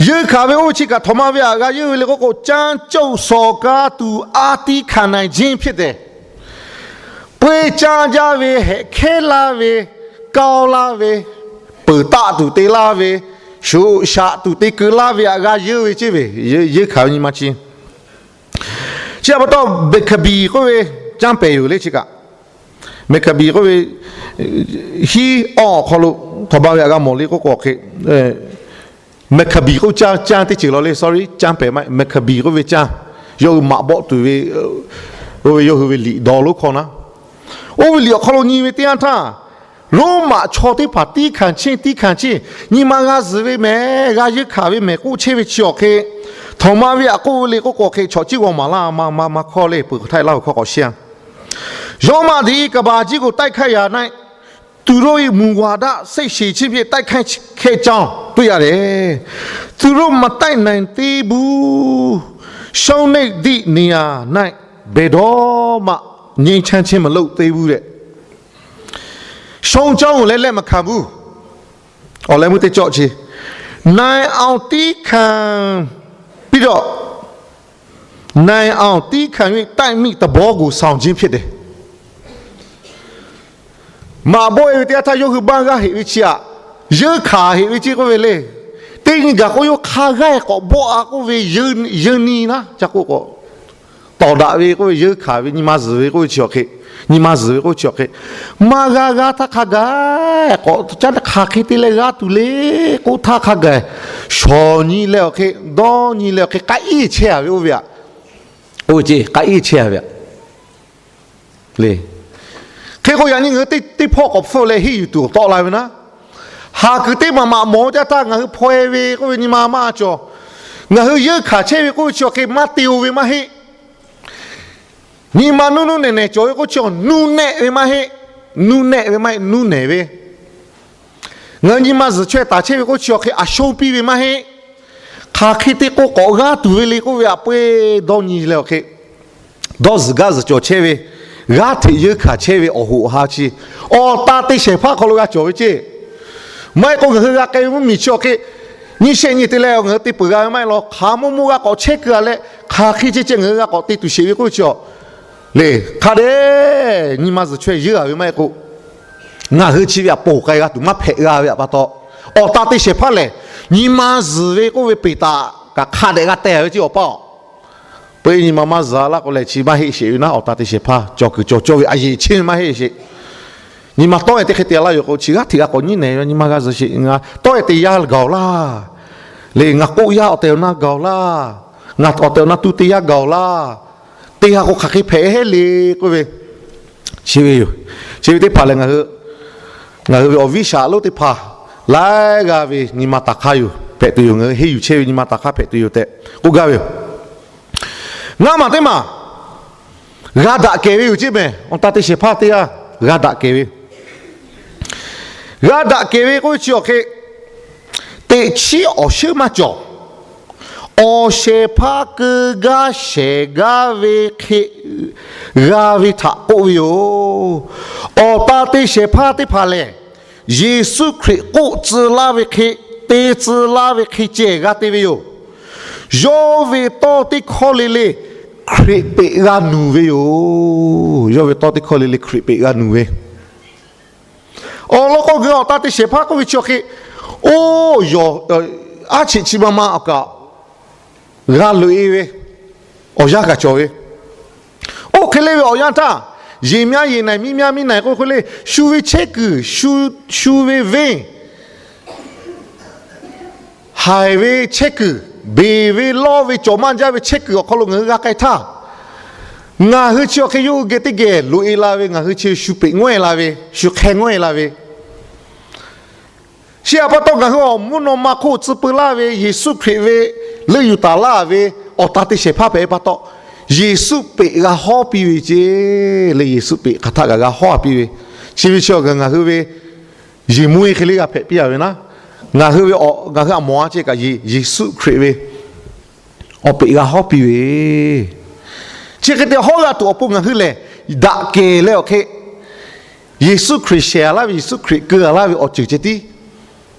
Yeunˇ hkanˍ ve oˇ ve chi kaꞈ htaꞈ ma ve aꞈ g'a yeunˇ ve le k'oˆ k'o, ကြမ်းကြုတ်စော်ကားသူအားသည်းခံနိုင်ခြင်း ဖြစ်တယ်. Peuˇ caˇ jaˇ ve, hehꞈ hkehˉ laˇ ve, kaoˇ laˇ ve, peuˬ taˆ tuˬ te laˇ ve, shoꞈ shaꞈ tuˬ te keu laˇ ve aꞈ g'a yeunˇ ve ceˇ ve, yeunˇ hkanˍ ve nyi ma chi. Chi htaꞈ pa taw, Mehˍkaˍbiˍ k'oˆ ve canˇ pehˍ yoˬ le chi kaꞈ. Mehˍkaˍbiˍ k'oˆ ve, hiˉ awˇ awˬ hk'aw lo htaꞈ ma ve aꞈ g'a mawˬ le k'oˆ k'o hk'e, Mehˍkaˍbiˍ k'oˆ canˇ, canˇ teˇ ceuˬ law le, sorry, canˇ pehˍ maˇ heˆ, Mehˍkaˍbiˍ k'oˆ ve canˇ, yawˇ hui maꞈ bawˆ tuˬ ve, oˇ ve yawˇ hui ve liꞈ dawˇ lonˉ hkawˇ naˉ, oˇ ve liꞈ awˬ hk'aw lo nyi ve teˇ yanˇ htaˇ, Roˉmaꞈ chaw teˇ hpaˍ tiˉ hkanˍ cheˇ, tiˉ hkanˍ cheˇ, nyi ma g'a zuhˬ ve mehˍ, g'a yeunˇ hkanˍ ve mehˍ k'oˆ chehˇ ve chi awˬ hk'e, htaꞈ ma ve aꞈ k'oˆ ve le k'oˆ k'o hk'e, chaw ciˉ g'aw maˍ laˇ ma ma ma hkawˇ le, peuˬ hk'aˬ htaˇ laˇ ve hkawˇ k'awꞈ sheˉ-a. Roˉmaꞈ ဒီး ကမ္ဘာကြီးကို တိုက်ခိုက်ရာ၌ သူတို့၏ မူဝါဒ စိတ်ရှည်ခြင်းဖြင့် တိုက်ခိုက်ခဲ့ကြောင်း တွေ့ရတယ်။ သူတို့ မတိုက်နိုင်သေးဘူး။ ရှုံးနိမ့်သည့် နေရာ၌ ဘယ်တော့မှ ငြိမ်းချမ်းခြင်း မလုပ်သေးဘူးတဲ့။ ရှုံးကြောင်းကိုလည်း လက်မခံဘူး။ အောင်လည်း မုတ်တကြော့ချေ နိုင်အောင် သည်းခံပြီးတော့ နိုင်အောင် သည်းခံ၍ တိုက်မိသဘောကို ဆောင်ခြင်းဖြစ်တယ်။ Maꞈ bawˆ-e ve teˇ yanˇ htaˇ yawˇ hui maˇ g'aˇ heꞈ ve chi aꞈ, yeunˇ hkanˍ heꞈ ve ceˇ k'oˆ ve le. Teˇ nyi gaˬ k'o yawˇ hk'a g'aˇ k'awꞈ bawˆ-a k'oˆ ve, yeunˇ ni naˉ ca k'oˆ k'o, tawˍ daꞈ ve k'oˆ ve, yeunˇ hkanˍ ve nyi ma zuhˬ ve k'oˆ ve chi awˬ hk'e, nyi ma zuhˬ ve k'oˆ ve chi awˬ hk'e, maˇ g'a g'a htaˇ hk'a gaˬ k'awꞈ caˉ hk'aˬ hk'e te leh g'aˇ tuˬ le k'oˆ htaˇ hk'a gaˬ, shawˍ nyi leh awˬ hk'e, dawˇ nyi leh awˬ hk'e k'aˉ iˉ chehˇ a ve oˇ ve aꞈ. Oˇ ve ceˇ, k'aˉ iˉ chehˇ a ve aꞈ. Le, hk'e k'o yaꞈ nyi ngaˬ hui teˇ hpawˇ k'awꞈ hpfuhˆ leh henˇ yuˬ tuˬ awˬ tawˆ la ve naˉ, haˍ kuiˬ teˇ maˬ maꞈ mawˬ jaˇ htaˇ ngaˬ hui hpaw e ve k'oˆ ve nyi ma maˇ cawˬ. Ngaˬ hui yeunˇ hkanˍ chehˇ ve k'oˆ ve chi awˬ hk'e maˇ te-o ve maˇ heˆ. Nyi ma nuˇ nuˇ nehˬ nehˬ cawˬ ve k'oˆ chi awˬ nuˇ nehˆ ve maˇ heˆ. Nuˇ nehˆ ve maˇ heˆ, nuˇ nehˬ ve. Ngaˬ hui nyi ma zuhˬ chaweh taˍ chehˇ ve k'oˆ chi awˬ hk'e aˬ shonˇ piˇ ve maˇ heˆ. Hk'aˬ hk'e te k'o k'awꞈ g'aˇ tuˬ ve le k'oˆ ve aꞈ peu-eˬ dawˇ nyi leh awˬ hk'e, dawˇ zuhˬ gaˇ zuhˬ cawˬ chehˇ ve, g'aˇ hteꞈ yeunˇ hkanˍ chehˇ ve awˬ hoꞈ awˬ ha chi awˬ ta te shehˍ hpaˇ hk'aw lo g'a cawˬ ve ceˇ. Maˇ heˆ k'o ngaˬ hui g'a k'ai ve mvuhˇmiˬ chi awˬ hk'e nyi shehˆ nyi te leh ngaˬ hui te peuˬ g'a ve maˇ heˆ law. Hk'aˬ maˇ maˇ g'a k'awꞈ chehˇ keu a leh, hk'aˬ hk'e ceh ceh ngaˬ hui g'a k'awꞈ te tuˬ sheˍ ve k'oˆ ve chi awˬ le, hk'a dehꞈ nyi ma zuhˬ chaweh yeunˇ a ve maˇ heˆ k'o, ngaˬ hui chi ve aꞈ ponˬ k'ai g'a tuˬ maˇ hpehꞈ g'a ve aꞈ pa taw, awˬ ta te shehˍ hpaˇ lehˬ, nyi ma zuhˬ ve k'oˆ ve peˬ taꞈ kaꞈ hk'a dehꞈ g'a teh ve ceˇ awˬ paˇ aˬ. Peu-eˬ nyi ma maˇ zuhˬ a laˇ k'o lehˬ chi maˇ heˆ sheˍ ve naˉ, awˬ ta te shehˍ hpaˇ cawˬ kuiˬ cawˬ cawˇ ve a yeˬ chehˇ ve maˇ heˆ sheˍ. Nyi ma tawˆ-e teˇ hk'e te laˇ yoˬ k'o, chi g'aˇ hteꞈ g'a k'awꞈ nyiˉ nehˬ ve nyi ma g'a zuhˬ sheˍ. Ngaˬ tawˆ-e te yaˇ gaˬ-oˬ laˇ. Le, ngaˬ k'oˆ yaˇ awˬ tehˬ awˬ na gaˬ-oˬ laˇ. Ngaˬ awˬ tehˬ awˬ na tu te yaˇ gaˬ-oˬ laˇ. Te g'a k'o hk'aˬ hk'e hpehꞈ heˆ le k'oˆ ve, chi ve yoˬ. Chi ve teˇ hpaˍ lehˬ, ngaˬ hui ve awˬ viˉ shaˍ lonˉ teˇ hpaˍ laiˉ g'aˇ ve nyi ma taˍ hk'aˇ yoˬ hpehꞈ tuˬ yoˬ. Ngaˬ hui henˇ yuˬ chehˇ ve nyi ma taˍ hk'aˇ hpehꞈ tuˬ yoˬ tehꞈ k'oˆ gaˇ ve yoˬ. Ngaˇ maˬ teˇ maˬ g'a daꞈ kehˬ ve yoˬ ceˇ mehˬ. Awˬ ta te shehˍ hpaˇ teˇ g'aˇ g'a daꞈ kehˬ ve, g'a daꞈ kehˬ ve k'oˆ ve chi awˬ hk'e, teꞈ chiˉ awˬ shuˉ maˇ cawˬ. Awˬ shehˍ hpaˇ keu gaˇ shehˍ gaˇ ve hk'e g'a ve htaꞈ k'oˆ ve yoˬ. Awˬ ta te shehˍ hpaˇ teˇ hpaˍ lehˬ, Yeˍsuˆ Hkriꞈ k'oˆ tcuh laˇ ve hk'e, te tcuh laˇ ve hk'e ceh g'a te ve yoˬ. Yawˇ ve tawˇ teˇ hkawˇ le le Hkriꞈ peꞈ g'a nuˬ ve yoˬ. Yawˇ ve tawˇ teˇ hkawˇ le le Hkriꞈ peꞈ g'a nuˬ ve. Awˬ lawn k'o, ngaˬ hui awˬ ta te shehˍ hpaˇ k'oˆ ve chi awˬ hk'e, oˇ yawˬ aˉ cheꞈ chi ma ma awˬ kaꞈ g'a loꞈ-e ve awˬ yanˇ kaꞈ cawˬ ve. Oˇ hk'e le ve awˬ yanˇ htaˇ, yeˬ myaˇ yeˬ naiˬ, miˇ myaˇ miˇ naiˬ k'oˆ hk'e le, shu ve chehˇ kuiˬ, shu ve venˇ, haiˬ ve chehˇ kuiˬ, beˬ ve lawˇ ve cawˬ maˇ jaˇ ve chehˇ kuiˬ awˬ hk'aw lo ngaˬ hui g'a k'ai htaˇ, ngaˬ hui chi awˬ hk'e yawˇ hui geh teˇ geh loꞈ-e la ve, ngaˬ hui chi shu peꞈ ngawehˇ la ve, shu hk'e ngawehˇ la ve, chi aꞈ pa taw ngaˬ hui awˬ mvuhˇ naw ma hk'oˆ tcuh peu laˇ ve Yeˍsuˆ Hkriꞈ ve leuˆ yuˬ taˍ laˇ ve awˬ ta te shehˍ hpaˇ hpehꞈ ve pa taw, Yeˍsuˆ peꞈ g'a hawˉ piˇ ve ceˇ le. Yeˍsuˆ peꞈ hk'aˬ htaˆ kaꞈ g'a hawˉ piˇ ve. Chi ve chi ngaˬ hui ve yeˬ mvuhˇ-e hk'e le g'a hpehꞈ piˇ a ve naˉ, ngaˬ hui ve, ngaˬ hui aꞈ mawˬ a ceˇ kaꞈ Yeˍsuˆ Hkriꞈ ve awˬ peꞈ g'a hawˉ piˇ ve. Chi hk'e te hawˉ g'a tuˬ awˬ pon ngaˬ hui lehˬ, daꞈ kehˬ leh awˬ hk'e Yeˍsuˆ Hkriꞈ shehˍ a laˇ ve, Yeˍsuˆ Hkriꞈ keu a laˇ ve awˬ ceuˬ ceh tiˉ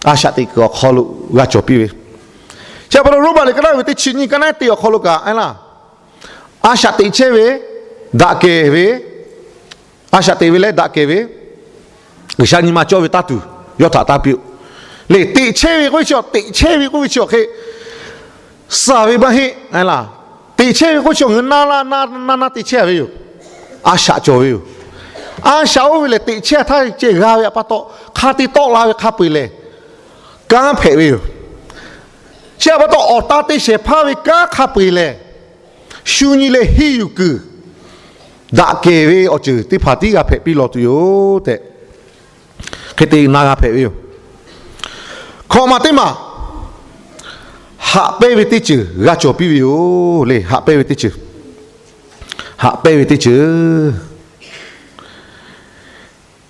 a shaꞈ teꞈ kuiˬ awˬ hk'aw lo g'a cawˬ piˇ ve. Chi pa taw Roˉmaꞈ liꞈ ka naˇ ve teˇ chi nyiˇ ka naˉ te awˬ hk'aw lo kaꞈ a laˇ, a shaꞈ teꞈ chehˇ ve, daꞈ kehˬ ve, a shaꞈ teꞈ ve leh daꞈ kehˬ ve, G'uiˬsha nyi ma cawˇ ve taˇ tuˬ yawˇ htaꞈ taˇ piˇ-oˆ. Le, teꞈ chehˇ ve k'oˆ ve chi, teꞈ chehˇ ve k'oˆ ve chi awˬ hk'e, suh ve maˇ heˆ a laˇ. Teꞈ chehˇ ve k'oˆ chi ngaˬ hui naˇ naˇ naˇ naˇ te chehˇ a ve yoˬ. A shaꞈ cawˬ ve yoˬ. A shaꞈ oˇ ve lehˬ, teꞈ chehˇ htaˇ ceh g'a ve aꞈ pa taw, hk'a te tawˆ la ve hk'a peu-eˬ lehˬ, kanˉ hpehꞈ ve yoˬ. Chi aꞈ pa taw, awˬ ta te shehˍ hpaˇ ve kanˉ hk'a peu-eˬ lehˬ, shu nyi leh henˇ yuˬ kuiˬ, daꞈ kehˬ ve awˬ ceuˬ teˇ hpaˍ tiˉ g'a hpehꞈ piˇ lawˬ tuˬ yoˬ tehꞈ, hk'e te na g'a hpehꞈ ve yoˬ. Hkawꞈ maˬ teˇ maˬ, haꞈ pehnˇ ve teˇ ceuˬ g'a cawˬ piˇ ve yoˬ le. Haꞈ pehnˇ ve teˇ ceuˬ, haꞈ pehnˇ ve teˇ ceuˬ.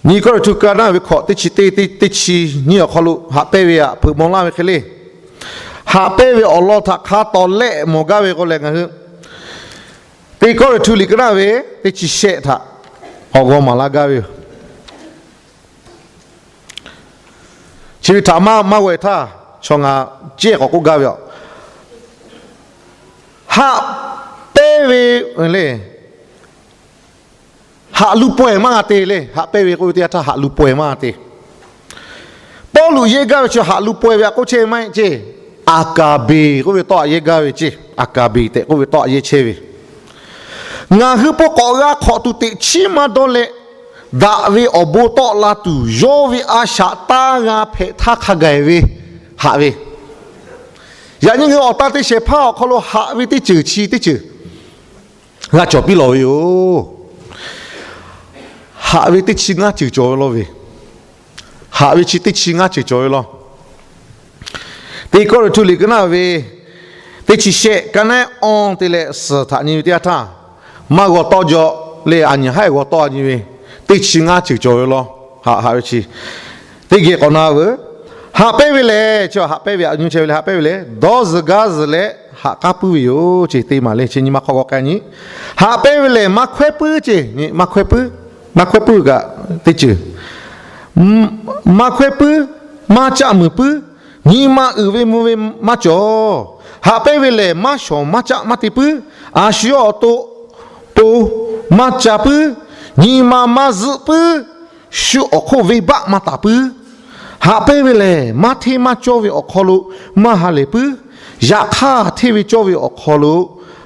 Nyiˇ Kawˇrenˍhtuˆ ka naˇ ve hkawꞈ teˇ chi teˇ, teˇ chi nyiˇ awˬ hk'aw lo haꞈ pehnˇ ve aꞈ hpeuꞈ maw laˇ ve hk'e le. Haꞈ pehnˇ ve awˬ lawn htaꞈ hk'a tawˍ lehˆ mawˬ gaˇ ve k'o lehˬ, ngaˬ hui teˇ Kawˇrenˍhtuˆ liꞈ ka naˇ ve teˇ chi shehˆ htaꞈ awˬ g'aw maˍ laˇ gaˇ ve yoˬ. Chi ve htaꞈ maˇ, maˇ g'aw-e htaˇ, chaw ngaˬ cehˇ k'awꞈ k'oˆ gaˇ ve aꞈ, haꞈ pehnˇ ve le, haꞈ lu pawehˬ maˇ g'a te le. Haꞈ pehnˇ ve k'oˆ ve teˇ yanˇ htaˇ haꞈ lu pawehˬ maˇ g'a te. Pawˇluꞈ yehˇ gaˇ ve chi haꞈ lu pawehˬ ve aꞈ k'oˆ chehˇ ve maˇ heˆ ceˇ. Aˍkaˍbeˍ k'oˆ ve tawˇ aꞈ yehˇ gaˇ ve ceˇ. Aˍkaˍbeˍ tehꞈ k'oˆ ve tawˇ aꞈ yehˇ chehˇ ve. Ngaˬ hui pon k'awꞈ g'a hk'awꞈ tuˬ teꞈ chiˉ maˇ dawˇ leh, daꞈ ve awˬ bon tawˆ la tuˬ yawˇ ve a shaꞈ taˇ g'a hpehꞈ htaˇ hk'a gaˬ ve haꞈ ve. Yaꞈ nyi ngaˬ hui awˬ tan te shehˍ hpaˇ awˬ hk'aw lo haꞈ ve teˇ ceuˬ chi teˇ ceuˬ g'a cawˬ piˇ lawˬ ve yoˬ. Haꞈ ve teˇ chi ngaˇ ceuˬ cawˬ ve law ve, haꞈ ve chi teˇ chi ngaˇ ceuˬ cawˬ ve law. Teˇ Kawˇrenˍhtuˆ liꞈ ka naˉ ve teˇ chi shehˆ ka naˉ awˇ te leh suhˍ htaꞈ nyi ve teˇ yanˇ htaˇ, maˇ g'aw tawˆ jaw le, aˬ nyi haˉ g'aw tawˆ nyi ve teˇ chi ngaˇ ceuˬ cawˬ ve law. Haꞈ, haꞈ ve chi teˇ geh k'awꞈ na veuˬ. Haꞈ pehnˇ ve lehˬ, chi haꞈ pehnˇ ve aꞈ nyi chehˇ ve le, haꞈ pehnˇ ve lehˬ, dawˇ zuhˬ gaˇ zuhˬ leh haꞈ k'aˉ puiˉ ve yoˬ ce. Teˇ maˬ le, chi nyi ma hk'aw g'aw k'ai nyi. Haꞈ pehnˇ ve lehˬ, maˇ hkawehˉ puiˉ ce. Maˇ hkawehˉ puiˉ, maˇ hkawehˉ puiˉ kaꞈ teˇ ceuˬ maˇ hkawehˉ puiˉ, maˇ caˆ muiˬ puiˉ, nyi ma uiˍ ve mvuh ve maˇ cawˬ. Haꞈ pehnˇ ve lehˬ, maˇ shawˍ maˇ caˆ maˇ te puiˉ, a shu yawˇ awˬ to to maˇ ca puiˉ, nyi ma maˇ zuhˆ puiˉ, shu awˬ hk'oˆ venˇbaˆ maˇ taˍ puiˉ. Haꞈ pehnˇ ve lehˬ, maˇ hteˇ maˇ cawˇ ve awˬ hk'aw lo maˇ ha lehˬ puiˉ, yaꞈ hk'aˇ hteˇ ve cawˇ ve awˬ hk'aw lo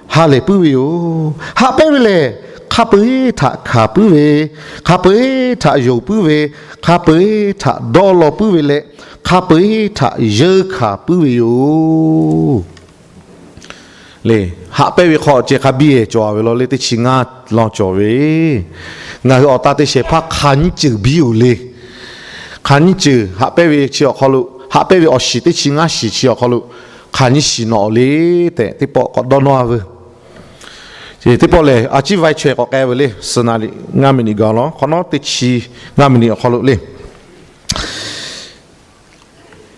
ha lehˬ puiˉ ve yoˬ. Haꞈ pehnˇ ve lehˬ, hk'a peu-eˬ htaꞈ hkanˍ puiˉ ve, hk'a peu-eˬ htaꞈ yonˍ puiˉ ve, hk'a peu-eˬ htaꞈ dawˇ law puiˉ ve leh, hk'a peu-eˬ htaꞈ yeunˇ hkanˍ puiˉ ve yoˬ. Le, haꞈ pehnˇ ve hk'aw ceh hk'a biˇ cawˬ ve law le, teˇ chi ngaˇ law cawˬ ve. Ngaˬ hui awˬ tan te shehˍ hpaˇ hk'aˬ nyiˇ ceuˬ biˇ oˬ le. Hk'aˬ nyiˇ ceuˬ haꞈ pehnˇ ve chi awˬ hk'aw lo, haꞈ pehnˇ ve awˬ shiˍ teˇ chi ngaˇ shiˍ chi awˬ hk'aw lo hk'aˬ nyiˇ shiˍ nawꞈ oˬ le tehꞈ teˇ pawˆ k'awꞈ dawˇ nawˇ-a veuˬ. Teˇ pawˆ lehˬ, a ciˉ vai chaweh k'awꞈ k'ai veuˬ le. Suhˍ naˍ riˍ ngaˇ miˬ niꞈ gaˬ law hk'awꞈ nawˉ teˇ chi ngaˇ miˬ niꞈ awˬ hk'aw lo le.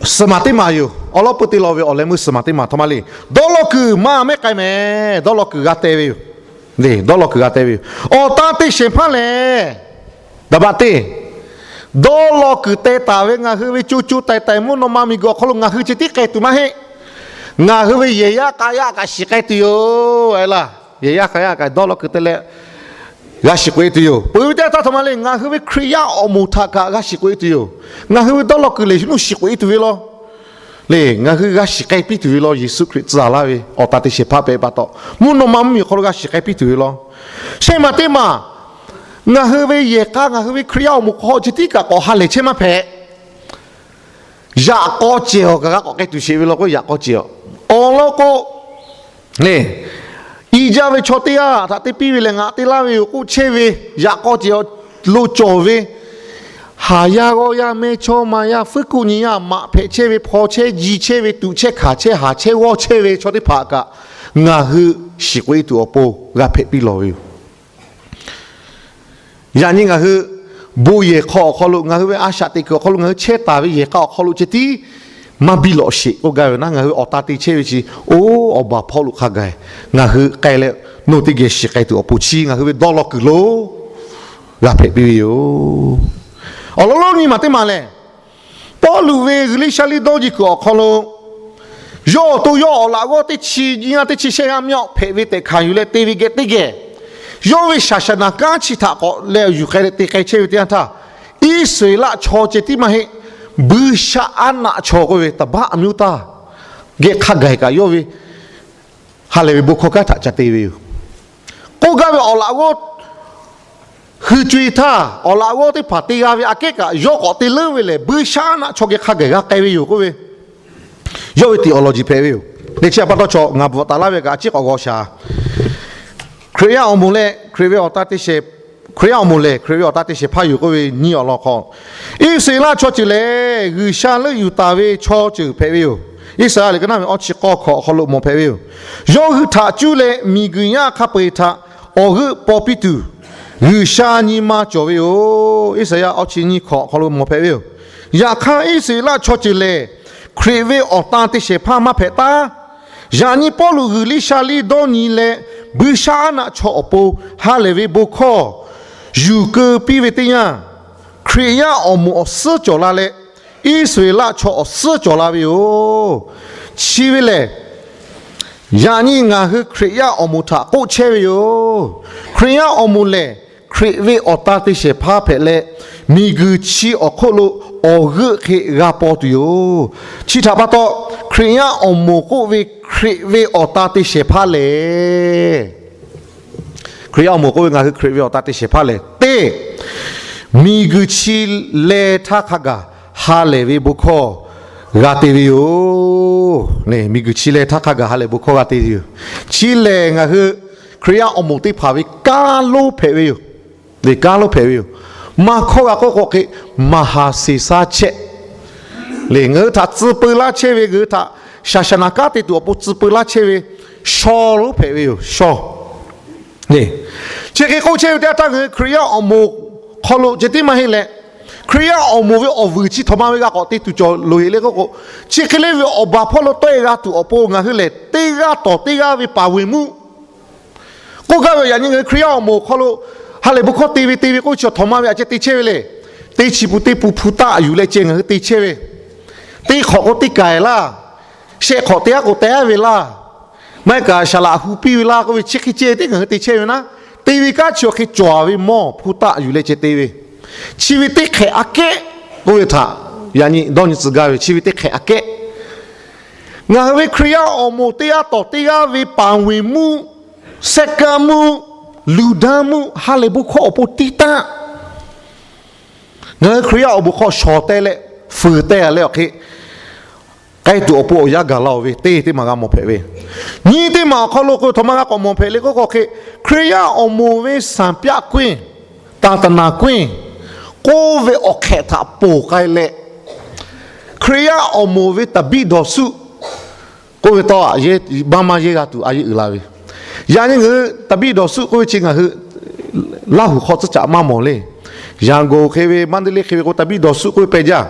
Suhˍ maˬ teˇ maˬ yoˬ. Awˬ lawn peu te law ve awˬ leh meuˇ suhˍ maˬ teˇ maˬ htawˇ maˇ le. Dawˇ law kuiˬ maˇ mehˉ k'ai mehˍ. Dawˇ law kuiˬ g'a teh ve yoˬ. Dawˇ law kuiˬ g'a teh ve yoˬ. Awˬ tan te shehˍ hpaˇ lehˬ, daꞈ baꞈ te, dawˇ law kuiˬ teh taˍ ve ngaˬ hui ve co co taiˍ taiˍ mvuhˇ naw ma miˬguiˬ awˬ hk'aw lo ngaˬ hui ceh tiˉ k'ai tuˬ maˇ heˆ. Ngaˬ hui ve yehˬ yaˇ k'a yaˇ kaꞈ shiˍ k'ai tuˬ yoˬ. Laˇ, yehˬ yaˇ k'a yaˇ kaꞈ dawˇ law kuiˬ te leh g'a shiˍ k'oꞈ e tuˬ yoˬ. Peuˬ ve teˇ htaˇ htawˇ maˇ le, ngaˬ hui ve Hkriꞈ yaˇ awˬ moˍ htaꞈ kaꞈ g'a shiˍ k'oꞈ e tuˬ yoˬ. Ngaˬ hui ve dawˇ law kuiˬ lehˬ, shu nuˇ shiˍ k'oꞈ e tuˬ ve law. Le, ngaˬ hui g'a shiˍ k'ai piˇ tuˬ ve law. Yeˍsuˆ Hkriꞈ tcuh laˇ ve awˬ tan te shehˍ hpaˇ hpehꞈ pa taw, mvuhˇ naw ma mvuhˇmiˬ awˬ hk'aw lo g'a shiˍ k'ai piˇ tuˬ ve law. Shehˆ maˬ teˇ maˬ, ngaˬ hui ve yehˬ k'a, ngaˬ hui ve Hkriꞈ yaˇ awˬ moˍ hk'aw ceh tiˉ kaꞈ k'awꞈ ha lehˬ chehˇ maˇ hpehꞈ. Yaꞈ k'aw cehˬ awˬ kaꞈ g'a k'awꞈ k'ai tuˬ sheˍ ve law k'o, yaꞈ k'aw cehˬ awˬ. Awˬ lawn k'o, le, i jaˇ ve chaw teˇ g'aˇ htaꞈ te piˇ ve lehˬ, ngaˬ te laˇ ve yoˬ k'oˆ chehˇ ve, yaꞈ k'aw cehˬ awˬ lo cawˬ ve, haˍ yaˇ g'awˇ yaˇ mehˇ chawˇ ma yaˇ fuiˉ kuˆ nyi yaˇ maꞈ hpehꞈ chehˇ ve, hpaw chehˇ ji chehˇ ve, tuꞈ chehˇ hkanˍ chehˇ haˍ chehˇ g'awˇ chehˇ ve chaw teˇ hpaˍ kaꞈ ngaˬ hui shiˍ k'oꞈ e tuˬ awˬ pon g'a hpehꞈ piˇ lawˬ ve yoˬ. Yaꞈ nyi ngaˬ hui bon yehˬ hk'aw awˬ hk'aw lo, ngaˬ hui ve a shaꞈ teꞈ kuiˬ awˬ hk'aw lo, ngaˬ hui chehˇ taˍ ve yehˬ k'a awˬ hk'aw lo ceh tiˉ maˇ biˇ lawꞈ sheˍ k'oˆ gaˇ ve naˉ, ngaˬ hui awˬ tan te chehˇ ve chi, oˇ awˬ baˬ hpawˇ lo hk'a gaˬ ngaˬ hui k'ai leh, nawˬ teˇ geh shiˍ k'ai tuˬ awˬ pon chi ngaˬ hui ve dawˇ law kuiˬ lo g'a hpehꞈ piˇ ve yoˬ. Awˬ lawn lonˉ nyi maˬ teˇ maˬ lehˬ, Pawˇluꞈ ve G'uiˬ liˇ shaˉ liˇ dawˇ nyi kuiˬ awˬ hk'aw lo, yawˇ awˬ to yawˇ awˬ laꞈ g'awˇ teˇ chi nyi g'aˇ teˇ chi shehˆ g'aˇ mvuhˇ hpehꞈ ve tehꞈ hkanˍ yuˬ leh te ve geh teˇ geh, yawˇ ve shaˍ shaˍ naˍ kanˉ chi htaꞈ k'awꞈ leh yuˬ k'ai leh te k'ai chehˇ ve teˇ yanˇ htaˇ, Iˉsaˍreˍlaˆ chaw ceh tiˉ maˇ heˆ, buiˇshaˆaˉnaˆ chaw k'oˆ ve တပါးအမျိုးသား geh hk'a gaˬ kaꞈ yawˇ ve ha lehˬ ve bon hkawˇ kanˉ htaꞈ ca te ve yoˬ. K'oˆ gaˇ ve awˬ laꞈ g'awˇ hui co-e htaˇ, awˬ laꞈ g'awˇ teˇ hpaˍ te g'a ve aꞈ kehˉ kaꞈ yawˇ k'awꞈ te leuˉ ve lehˬ, buiˇshaˆaˉnaˆ chaw geh hk'a gaˬ g'a k'ai ve yoˬ k'oˆ ve, yawˇ ve theology hpehꞈ ve yoˬ. Teˇ chi pa taw chaw ngaˬ bvuhꞈ taˍ laˇ ve kaꞈ a ciˉ k'awꞈ g'aw shaˍ. Hkriꞈ yaˇ awˬ moˍ leh Hkriꞈ ve awˬ tan te shehˍ, Hkriꞈ yaˇ awˬ moˍ lehˬ Hkriꞈ ve awˬ tan te shehˍ hpaˇ yoˬ k'oˆ ve nyiˇ awˬ lawn hk'aw, Iˉsaˍreˍlaˆ chaw ceuˬ lehˬ, G'uiˬsha leuˆ yuˬ taˍ ve chaw ceuˬ hpehꞈ ve yoˬ. Iˉsaˍreˍlaˆ liꞈ ka naˉ ve awˬ chi k'awˇ hkawꞈ awˬ hk'aw lo mawˬ hpehꞈ ve yoˬ. Yawˇ hui htaꞈ cuˇ leh miˬguiˬ yaˇ hk'a peu-eˬ htaꞈ awˬ g'euˆ paw piˇ tuˬ, G'uiˬsha nyi ma cawˬ ve yoˬ. Iˉsaˍyaˆ awˬ chi nyiˇ hkawꞈ awˬ hk'aw lo mawˬ hpehꞈ ve yoˬ. Yaꞈ hk'aˇ, Iˉsaˍreˍlaˆ chaw ceuˬ lehˬ, Hkriꞈ ve awˬ tan te shehˍ hpaˇ maˇ hpehꞈ taˉ. Yaꞈ nyi Pawˇluꞈ G'uiˬ liˇ sha liˇ dawˇ nyi leh, buiˇshaˆaˉnaˆ chaw awˬ pon ha lehˬ ve bon hkawˇ yuˬ keu piˇ ve teˇ yanˇ, Hkriꞈ yaˇ awˬ moˍ awˬ suhˉ cawˬ la leh, Iˉsaˍreˍlaˆ chaw awˬ suhˉ cawˬ la ve yoˬ. Chi ve lehˬ, yaꞈ nyi ngaˬ hui Hkriꞈ yaˇ awˬ moˍ htaꞈ k'oˆ chehˇ ve yoˬ. Hkriꞈ yaˇ awˬ moˍ lehˬ, Hkriꞈ ve awˬ tan te shehˍ hpaˇ hpehꞈ leh, miˬguiˬ chi awˬ hk'oˆ lo awˬ g'euˆ hk'e g'a paw tuˬ yoˬ. Chi htaꞈ pa taw, Hkriꞈ yaˇ awˬ moˍ k'oˆ ve Hkriꞈ ve awˬ tan te shehˍ hpaˇ lehˬ, Hkriꞈ yaˇ awˬ moˍ k'oˆ ve ngaˬ hui Hkriꞈ ve awˬ tan te shehˍ hpaˇ lehˬ, teˇ Miˬguiˬ chi leh htaˇ hk'a gaˬ ha lehˬ ve bon hkawˇ g'a te ve yoˬ. Miˬguiˬ chi leh htaˇ hk'a gaˬ ha lehˬ bon hkawˇ g'a te ve yoˬ. Chi lehˬ, ngaˬ hui Hkriꞈ yaˇ awˬ moˍ teˇ hpaˍ ve kanˉ lonˉ hpehꞈ ve yoˬ. Kanˉ lonˉ hpehꞈ ve yoˬ. Maˇ hkawˇ g'a k'oˆ k'o hk'e, maˍ haˍ seˍ saˇ chehˇ. Ngaˬ hui htaꞈ tcuh peu laˇ chehˇ ve, ngaˬ hui htaꞈ shaˍ shaˍ naˍ kanˉ te tuˬ awˬ pon tcuh peu laˇ chehˇ ve shaw lonˉ hpehꞈ ve yoˬ. Shaw. Chi hk'e k'oˆ chehˇ ve teˇ yanˇ htaˇ, ngaˬ hui Hkriꞈ yaˇ awˬ moˍ hk'aw lo ceh tiˉ maˇ heˆ leh, Hkriꞈ yaˇ awˬ moˍ ve awˬ vuiˬ chi htawꞈ ma ve g'a k'awꞈ te tuˬ cawˬ loˍ heꞈ le k'oˆ k'o, chi hk'e le ve awˬ baˬ hpawˇ lo tawˆ e g'a tuˬ awˬ pon ngaˬ hui lehˬ, teˇ g'aˇ tawˍ teˇ g'aˇ ve paˍ veˬ meuˇ k'oˆ gaˇ ve, yaꞈ nyi ngaˬ hui Hkriꞈ yaˇ awˬ moˍ hk'aw lo ha lehˬ bon hkawˇ te ve te ve k'oˆ chi htawꞈ ma ve aꞈ ceh te chehˇ ve le. Teˇ chi pun teˇ pun hpu taˆ yuˬ leh ceh ngaˬ hui te chehˇ ve. Teˇ hk'awꞈ k'o teˇ kaiˍ laˇ, shehˆ hk'awꞈ teˇ g'aˇ k'o teh aˉ ve laˇ, maˇ heˆ kaꞈ shaˍ laꞈ hu piˇ ve laˇ k'oˆ ve chi hk'e ceh tiˉ ngaˬ hui te chehˇ ve naˉ, te ve kanˉ chi awˬ hk'e cawˬ ve mawˇ hpu taˆ yuˬ leh ceh te ve. Chi ve teˇ hk'ehꞈ aꞈ kehˉ k'oˆ ve htaꞈ yaꞈ nyi dawˇ nyi tcuh gaˇ ve, chi ve teˇ hk'ehꞈ aꞈ kehˉ. Ngaˬ hui ve Hkriꞈ yaˇ awˬ moˍ teˇ g'aˇ tawˍ teˇ g'aˇ ve paˍ veˬ meuˇ, sehˆ kaˆ meuˇ, luˬ danˇ meuˇ ha lehˬ bon hkawˇ awˬ pon tiˉ taˆ. Ngaˬ hui Hkriꞈ yaˇ awˬ moˍ hk'aw shawˍ teh leh, fuiˍ teh leh awˬ hk'e k'ai tuˬ awˬ pon awˬ yanˇ gaˬ la-oˬ ve teˇ teˇ maˬ g'a mawˬ hpehꞈ ve. Nyiˇ teˇ maˬ awˬ hk'aw lo k'o htawꞈ ma g'a k'awꞈ mawˬ hpehꞈ le k'oˆ k'o hk'e, Hkriꞈ yaˇ awˬ moˍ ve saˍ pyaˆ k'oˆ-e, taˍ taˍ naˍ k'oˆ-e k'oˆ ve awˬ hk'ehꞈ htaꞈ ponˬ k'ai leh, Hkriꞈ yaˇ awˬ moˍ ve taˍ biˆ dawˬ suˆ k'oˆ ve tawˇ, Baˇ maˇ yehˇ g'a tuˬ a yeˇ uiˍ la ve. Yaꞈ nyi ngaˬ hui taˍ biˆ dawˬ suˆ k'oˆ ve chi ngaˬ hui Laˇ huˍ hk'aw tcuhˉ caꞈ maˇ mawˬ le. Yangon hk'e ve, Mandelay hk'e ve k'o taˍ biˆ dawˬ suˆ k'oˆ ve peh jaˇ.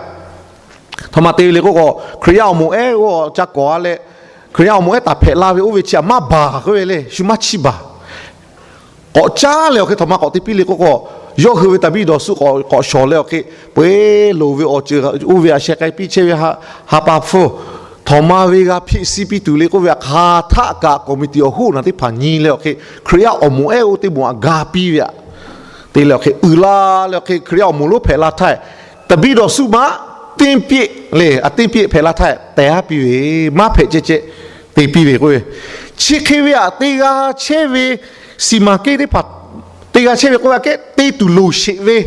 Htawꞈ ma te ve le k'oˆ k'o, Hkriꞈ yaˇ awˬ moˍ ehˉ oˇ ca kawˍ-a leh, Hkriꞈ yaˇ awˬ moˍ ehˉ taˍ hpehꞈ la ve oˇ ve chi htaꞈ maˇ baˬ k'oˆ ve le, shu maˇ chiˇ baˬ. K'awꞈ caˉ leh awˬ hk'e htawꞈ ma k'awꞈ te piˇ le k'oˆ k'o, yawˇ hui ve taˍ biˆ dawˬ suˆ k'awꞈ shawˍ leh awˬ hk'e, peu-eˬ loˍ ve awˬ ceuˬ oˇ ve aꞈ sheh k'ai piˇ chehˇ ve ha pa hpfuhˇ, htawꞈ ma ve g'a hpeˆ siˉ piˇ tuˬ le k'oˆ ve htaꞈ hk'aˬ htaˆ kaꞈ committee awˬ hoˆ naˬ teˇ hpaˍ nyi leh awˬ hk'e, Hkriꞈ yaˇ awˬ moˍ ehˉ oˇ teˇ moˍ aꞈ ga piˇ ve aꞈ te leh awˬ hk'e uiˍ la leh awˬ hk'e Hkriꞈ yaˇ awˬ moˍ lonˉ hpehꞈ la htaˇ, taˍ biˆ dawˬ suˆ maˇ teˇ piˇ le, a teˇ piˇ hpehꞈ la htaˇ tehˬ aˉ piˇ ve, maˇ hpehꞈ ceh ceh te piˇ ve k'oˆ ve. Chi hk'e ve aꞈ te g'a chehˇ ve, siˍ maˍ kehˉ teˇ hpaˍ te g'a chehˇ ve k'oˆ ve aꞈ kehˉ te tuˬ loˍ sheˍ ve,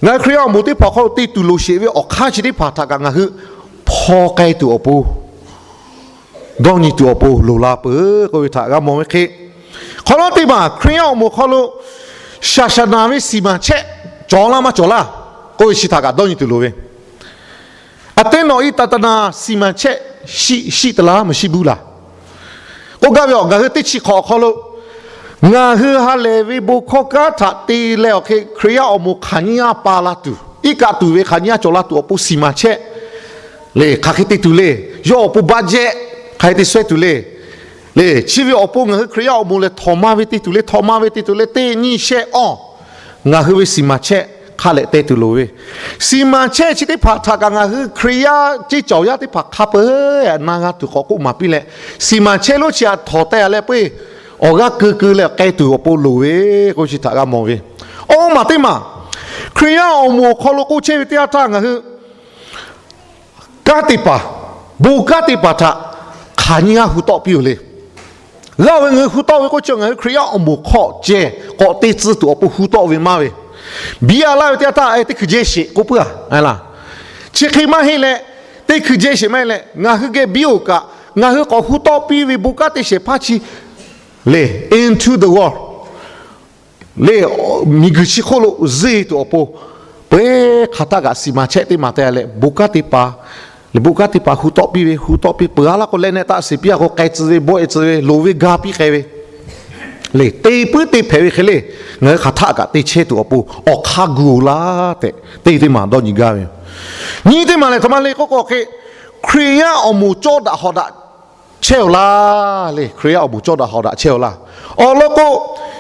ngaˬ hui Hkriꞈ yaˇ awˬ moˍ teˇ hpaˍ hk'aw lo te tuˬ loˍ sheˍ ve awˬ hk'aˇ chi teˇ hpaˍ htaꞈ kaꞈ ngaˬ hui hpaw k'ai tuˬ awˬ pon, dawˇ nyi tuˬ awˬ pon loˍ la peuˬ k'oˆ ve htaꞈ g'a mawˬ ve hk'e, hk'awꞈ nawˉ teˇ maˬ Hkriꞈ yaˇ awˬ moˍ hk'aw lo shaˍ shaˍ naˍ ve siˍ maˍ chehˇ cawˬ laˇ maˇ cawˬ laˇ k'oˆ ve chi htaꞈ kaꞈ dawˇ nyi tuˬ loˍ ve. Aˬ te nawˬ i taˍ taˍ naˍ siˍ maˍ chehˇ shiˆ shiˆ taˍ laˇ maˇ shiˆ buˇ laˬ k'oˆ gaˇ ve awˬ, ngaˬ hui teˇ chi hk'awꞈ awˬ hk'aw lo ngaˬ hui ha lehˬ ve bon hkawˇ kanˉ htaꞈ te leh awˬ hk'e Hkriꞈ yaˇ awˬ moˍ hk'aˬ nyiˇ g'aˇ pa la tuˬ, iˉ kaˆ tuˬ ve hk'aˬ nyiˇ g'aˇ cawˬ la tuˬ awˬ pon siˍ maˍ chehˇ le, hk'aˬ hk'e te tuˬ le, yawˇ awˬ pon budget hk'aˬ hk'e te shawehˇ tuˬ le, le chi ve awˬ pon ngaˬ hui Hkriꞈ yaˇ awˬ moˍ lehˬ htawꞈ ma ve te tuˬ le, htawꞈ ma ve te tuˬ le, teˇ nyiˇ shehˆ awˇ ngaˬ hui ve siˍ maˍ chehˇ hk'a lehꞈ te tuˬ loˍ ve. Siˍ maˍ chehˇ chi teˇ hpaˍ htaꞈ kaꞈ ngaˬ hui Hkriꞈ yaˇ ceˇ cawˬ yaˇ teˇ hpaˍ hk'a peu-eˬ na g'a tuˬ k'awꞈ k'oˆ maˍ piˇ leh, siˍ maˍ chehˇ lonˉ chi aꞈ htawˍ teh-a leh peuˬ, awˬ g'aˇ keu keu leh k'ai tuˬ awˬ pon loˍ ve k'oˆ chi htaꞈ g'a mawˬ ve. Awˇ maˬ teˇ maˬ Hkriꞈ yaˇ awˬ moˍ awˬ hk'aw lo k'oˆ chehˇ ve teˇ yanˇ htaˇ ngaˬ hui kanˉ te paˍ, bon kanˉ te paˍ htaꞈ hk'aˬ nyiˇ g'aˇ hu tawˆ piˇ-oˬ le. G'a-oˬ ve ngaˬ hui hu tawˆ ve k'oˆ chi ngaˬ hui Hkriꞈ yaˇ awˬ moˍ hk'aw ceh k'awꞈ te tcuh tuˬ awˬ pon hu tawˆ ve maˇ ve. Biˇ a laˇ ve teˇ yanˇ htaˇ teˇ hkui jehˇ sheˍ k'oˆ puiˉ-a la. Chi hk'e maˇ heˆ leh, teˇ hkui jehˇ sheˍ maˇ heˆ leh ngaˬ hui geh biˇ-oˬ kaꞈ, ngaˬ hui k'awꞈ hu tawˆ piˇ ve bon kanˉ te shehˍ hpaˇ chi le, into the world le, miˬguiˬ chi hk'oˆ lo zuhˇ tuˬ awˬ pon, peuˬ hk'aˬ htaˆ kaꞈ siˍ maˍ chehˇ teˇ maˬ teh-a leh bon kanˉ te paˍ, le bon kanˉ te paˍ hu tawˆ piˇ ve, hu tawˆ piˇ peuˬ-a laˇ k'o leh neh taˆ sheˍ piˇ-a k'o k'ai tcuh ve, bawˆ e tcuh ve, loˍ ve ga piˇ k'ai ve le, te puiˉ te hpehꞈ ve hk'e le, ngaˬ hui hk'aˬ htaˆ kaꞈ te chehˇ tuˬ awˬ pon awˬ hk'aˇ gu-oˬ laˇ tehꞈ teˇ teˇ maˬ dawˇ nyi gaˇ ve. Nyiˇ teˇ maˬ lehˬ htawꞈ ma le k'oˆ k'o hk'e, Hkriꞈ yaˇ awˬ moˍ cawˇ daꞈ hawˍ daꞈ chehˇ-oˬ laˇ le. Hkriꞈ yaˇ awˬ moˍ cawˇ daꞈ hawˍ daꞈ chehˇ-oˬ laˇ. Awˬ lawn k'o,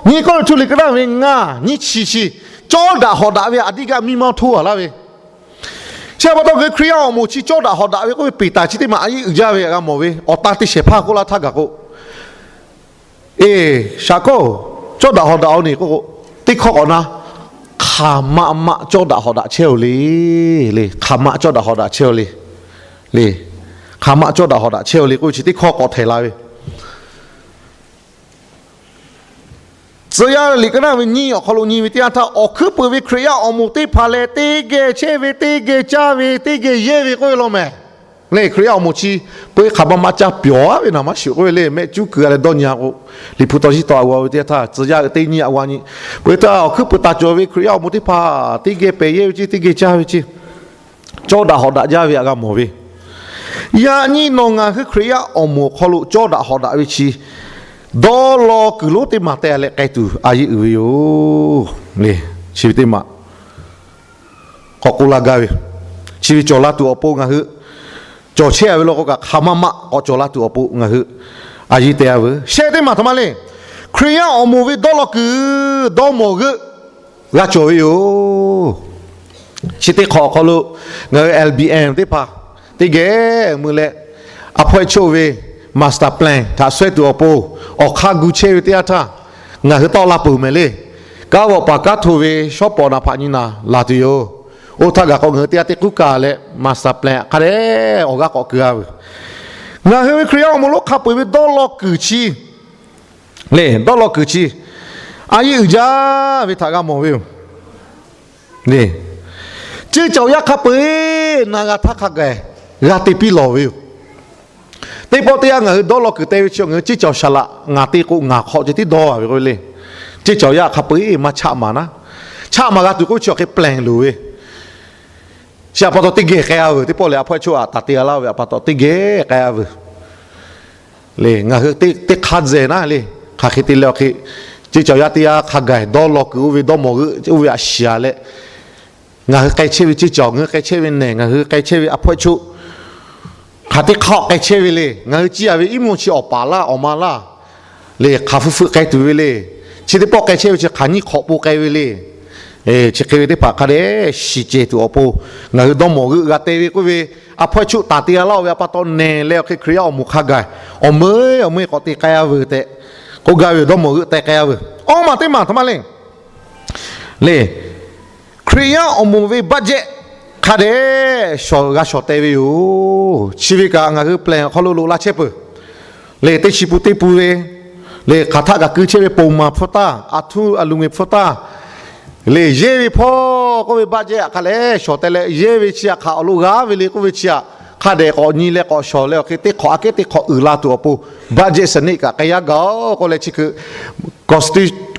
nyiˇ Kawˇrenˍhtuˆ liꞈ ka naˇ ve ngaˇ nyiˇ chi chi, cawˇ daꞈ hawˍ daꞈ ve aꞈ diˇ gaˇ miˇ ma htoˇ-a laˇ ve. Chi pa taw ngaˬ hui Hkriꞈ yaˇ awˬ moˍ chi cawˇ daꞈ hawˍ daꞈ ve k'oˆ ve peˍ taˍ chi teˇ maˬ a yeˇ uiˍ jaˇ ve g'a mawˬ ve. Awˬ tan teˇ shehˍ hpaˇ k'oˆ laˇ htaˇ gaˬ k'o, eˬ, shaˍ kawˇ, cawˇ daꞈ hawˍ daꞈ-oˬ ne k'oˆ k'o, teˇ hkawˇ k'awꞈ na, hk'aˬ ma ma cawˇ daꞈ hawˍ daꞈ chehˇ-oˬ le, le, hk'aˬ ma cawˇ daꞈ hawˍ daꞈ chehˇ-oˬ le, le, hk'aˬ ma cawˇ daꞈ hawˍ daꞈ chehˇ-oˬ le k'oˆ ve chi teˇ hkawˇ k'awꞈ htehꞈ la ve. Tcuh yaˇ liꞈ ka naˇ ve nyiˇ awˬ hk'aw lo nyi ve teˇ yanˇ htaˇ, awˬ hkuiˉ peuˬ ve Hkriꞈ yaˇ awˬ moˍ teˇ hpaˍ lehˬ, teˇ geh chehˇ ve, teˇ geh caˇ ve, teˇ geh yehˇ ve k'oˆ ve law mehˍ. Lehˬ, Hkriꞈ yaˇ awˬ moˍ chi peu-eˬ hk'aˬ ma ma caˇ pyawˬ-a ve naˍ maˇ shuˍ k'oˆ ve le. Mehˆ cuˉ kuiˬ a leh dawˇ nyi-a k'o, Liꞈ hpu tawˇ shiˉ tawˇ a g'a ve teˇ yanˇ htaˇ, tcuh yaˇ teˇ nyiˇ a g'a nyi. Peu-eˬ htaˇ awˬ hkuiˉ peuˬ taˍ cawˬ ve Hkriꞈ yaˇ awˬ moˍ teˇ hpaˍ teˇ geh pehˬ yehˇ ve ceˇ, teˇ geh caˇ ve ceˇ, cawˇ daꞈ hawꞈ daꞈ jaˇ ve htaꞈ g'a mawˬ ve. Yaꞈ nyi nawˬ ngaˬ hui Hkriꞈ yaˇ awˬ moˍ awˬ hk'aw lo cawˇ daꞈ hawꞈ daꞈ ve chi dawˇ law kuiˬ lonˉ teˇ maˬ te leh k'ai tuˬ a yeˇ uiˍ ve yoˬ. Lehˬ, chi ve teˇ maˬ k'awꞈ k'oˆ laˇ gaˇ ve, chi ve cawˬ la tuˬ awˬ pon ngaˬ hui cawˬ chehˇ-a ve law k'o kaꞈ, hk'aˬ ma ma k'awꞈ cawˬ la tuˬ awˬ pon ngaˬ hui a yeˇ te-a veuˬ. Shehˆ teˇ maˬ htaꞈ ma le, Hkriꞈ yaˇ awˬ moˍ ve dawˇ law kuiˬ dawˇ mawˬ g'euˆ g'a cawˬ ve yoˬ. Chi teˇ hk'awꞈ awˬ hk'aw lo ngaˬ hui L B M teˇ hpaˍ teˇ geh mui leh, a hpawehˇ choˆ ve master plan htaꞈ shawehˇ tuˬ awˬ pon awˬ hk'aˇ gu chehˇ ve teˇ yanˇ htaˇ, ngaˬ hui tawˆ la peuˬ mehˍ le. Kanˉ vawꞈ paˍ kanˉ hto ve shawˉ pawˍ naˍ hpaꞈ nyi naˍ laˬ tuˬ yoˬ. Oˇ htaˇ gaˬ k'o ngaˬ hui teˇ g'aˇ teˇ k'uˉ kaꞈ leh master plan hk'a dehꞈ awˬ g'aˇ k'awꞈ keu-a veuˬ. Ngaˬ hui ve Hkriꞈ yaˇ awˬ moˍ lonˉ hk'a peu-eˬ ve dawˇ law kuiˬ chi, lehˬ, dawˇ law kuiˬ chi a yeˇ uiˍ jaˇ ve htaꞈ g'a mawˬ ve yoˬ. Lehˬ, ceˇ caoˬ yaˇ hk'a peu-eˬ na g'a htaˇ hk'a gaˬ g'a te piˇ lawˬ ve yoˬ. Teˇ pawˆ teˇ yanˇ ngaˬ hui dawˇ law kuiˬ te ve chi ngaˬ hui ceˇ caoˬ shaˍ laꞈ ngaˬ te k'o ngaˬ hk'awꞈ ceh tiˉ dawˇ-a ve k'oˆ ve le. Ceˇ caoˬ yaˇ hk'a peu-eˬ maˇ chaˆ maˍ naˉ, chaˆ maˍ g'a tuˬ k'oˆ ve chi awˬ hk'e plan loˍ ve. Chi htaꞈ pa taw teˇ geh k'ai-a veuˬ. Teˇ pawˆ lehˬ a hpawehˇ choˆ htaꞈ taˍ te-a laˇ ve htaꞈ pa taw teˇ geh k'ai-a veuˬ. Lehˬ, ngaˬ hui teˇ hk'aˇ dehꞈ naˉ le, hk'aˬ hk'e te leh awˬ hk'e, ceˇ caoˬ yaˇ teˇ yanˇ hk'a gaˬ dawˇ law kuiˬ oˇ ve dawˇ mawˬ g'euˆ oˇ ve htaꞈ shiˍ-a leh, ngaˬ hui k'ai chehˇ ve ceˇ caoˬ, ngaˬ hui k'ai chehˇ ve nehˬ, ngaˬ hui k'ai chehˇ ve a hpawehˇ choˆ, hk'aˬ teˇ hk'aˇ k'ai chehˇ ve le. Ngaˬ hui ciˇ-a ve iˉ mvuhˇ chi awˬ paˍ laˇ awˬ ma laˇ, lehˬ, hk'aˬ hpu hpfuhˆ k'ai tuˬ ve le. Chi teˇ pawˆ k'ai chehˇ ve chi hk'aˬ nyiˇ hk'awꞈ po k'ai ve le. Chi hk'e ve teˇ hpaˍ hk'a dehꞈ shiˍ cehˬ tuˬ awˬ pon ngaˬ hui dawˇ mawˬ g'euˆ g'a te ve k'oˆ ve, a hpawehˇ choˆ taˍ te-a laˇ-o ve htaꞈ pa taw nehˬ leh awˬ hk'e Hkriꞈ yaˇ awˬ moˍ hk'a gaˬ awˬ meuˇ awˬ meuˇ k'awꞈ te k'ai-a veuˬ tehꞈ k'oˆ gaˇ ve yoˬ. Dawˇ mawˬ g'euˆ te k'ai-a veuˬ. Awˇ maˬ teˇ maˬ htaꞈ ma le, lehˬ, Hkriꞈ yaˇ awˬ moˍ ve budget hk'a dehꞈ shawˍ g'a shawˍ te ve yoˬ. Chi ve kaꞈ ngaˬ hui plan awˬ hk'aw lo loꞈ la chehˇ peuˬ. Lehˬ, teˇ chi pun teˇ pun ve, lehˬ, hk'aˬ htaˆ kaꞈ keu chehˇ ve ponˬ maˬ hpfuhˇ taˇ, aˬ htuˇ aˬ luˬ ngeuˍ hpfuhˇ taˇ, lehˬ, yehˇ ve hpawˇ k'oˆ ve budget htaꞈ hk'a lehꞈ shawˍ te leh, yehˇ ve chi htaꞈ hk'aˬ awˬ lo g'a ve le k'oˆ ve chi htaꞈ hk'a dehꞈ k'awꞈ nyi leh k'awꞈ shawˍ leh awˬ hk'e teˇ hk'awꞈ aꞈ kehˉ teˇ hk'awꞈ uiˍ la tuˬ awˬ pon budget สนิท kaꞈ k'ai yaˇ gaˬ-oˬ k'oˆ leh chi hkui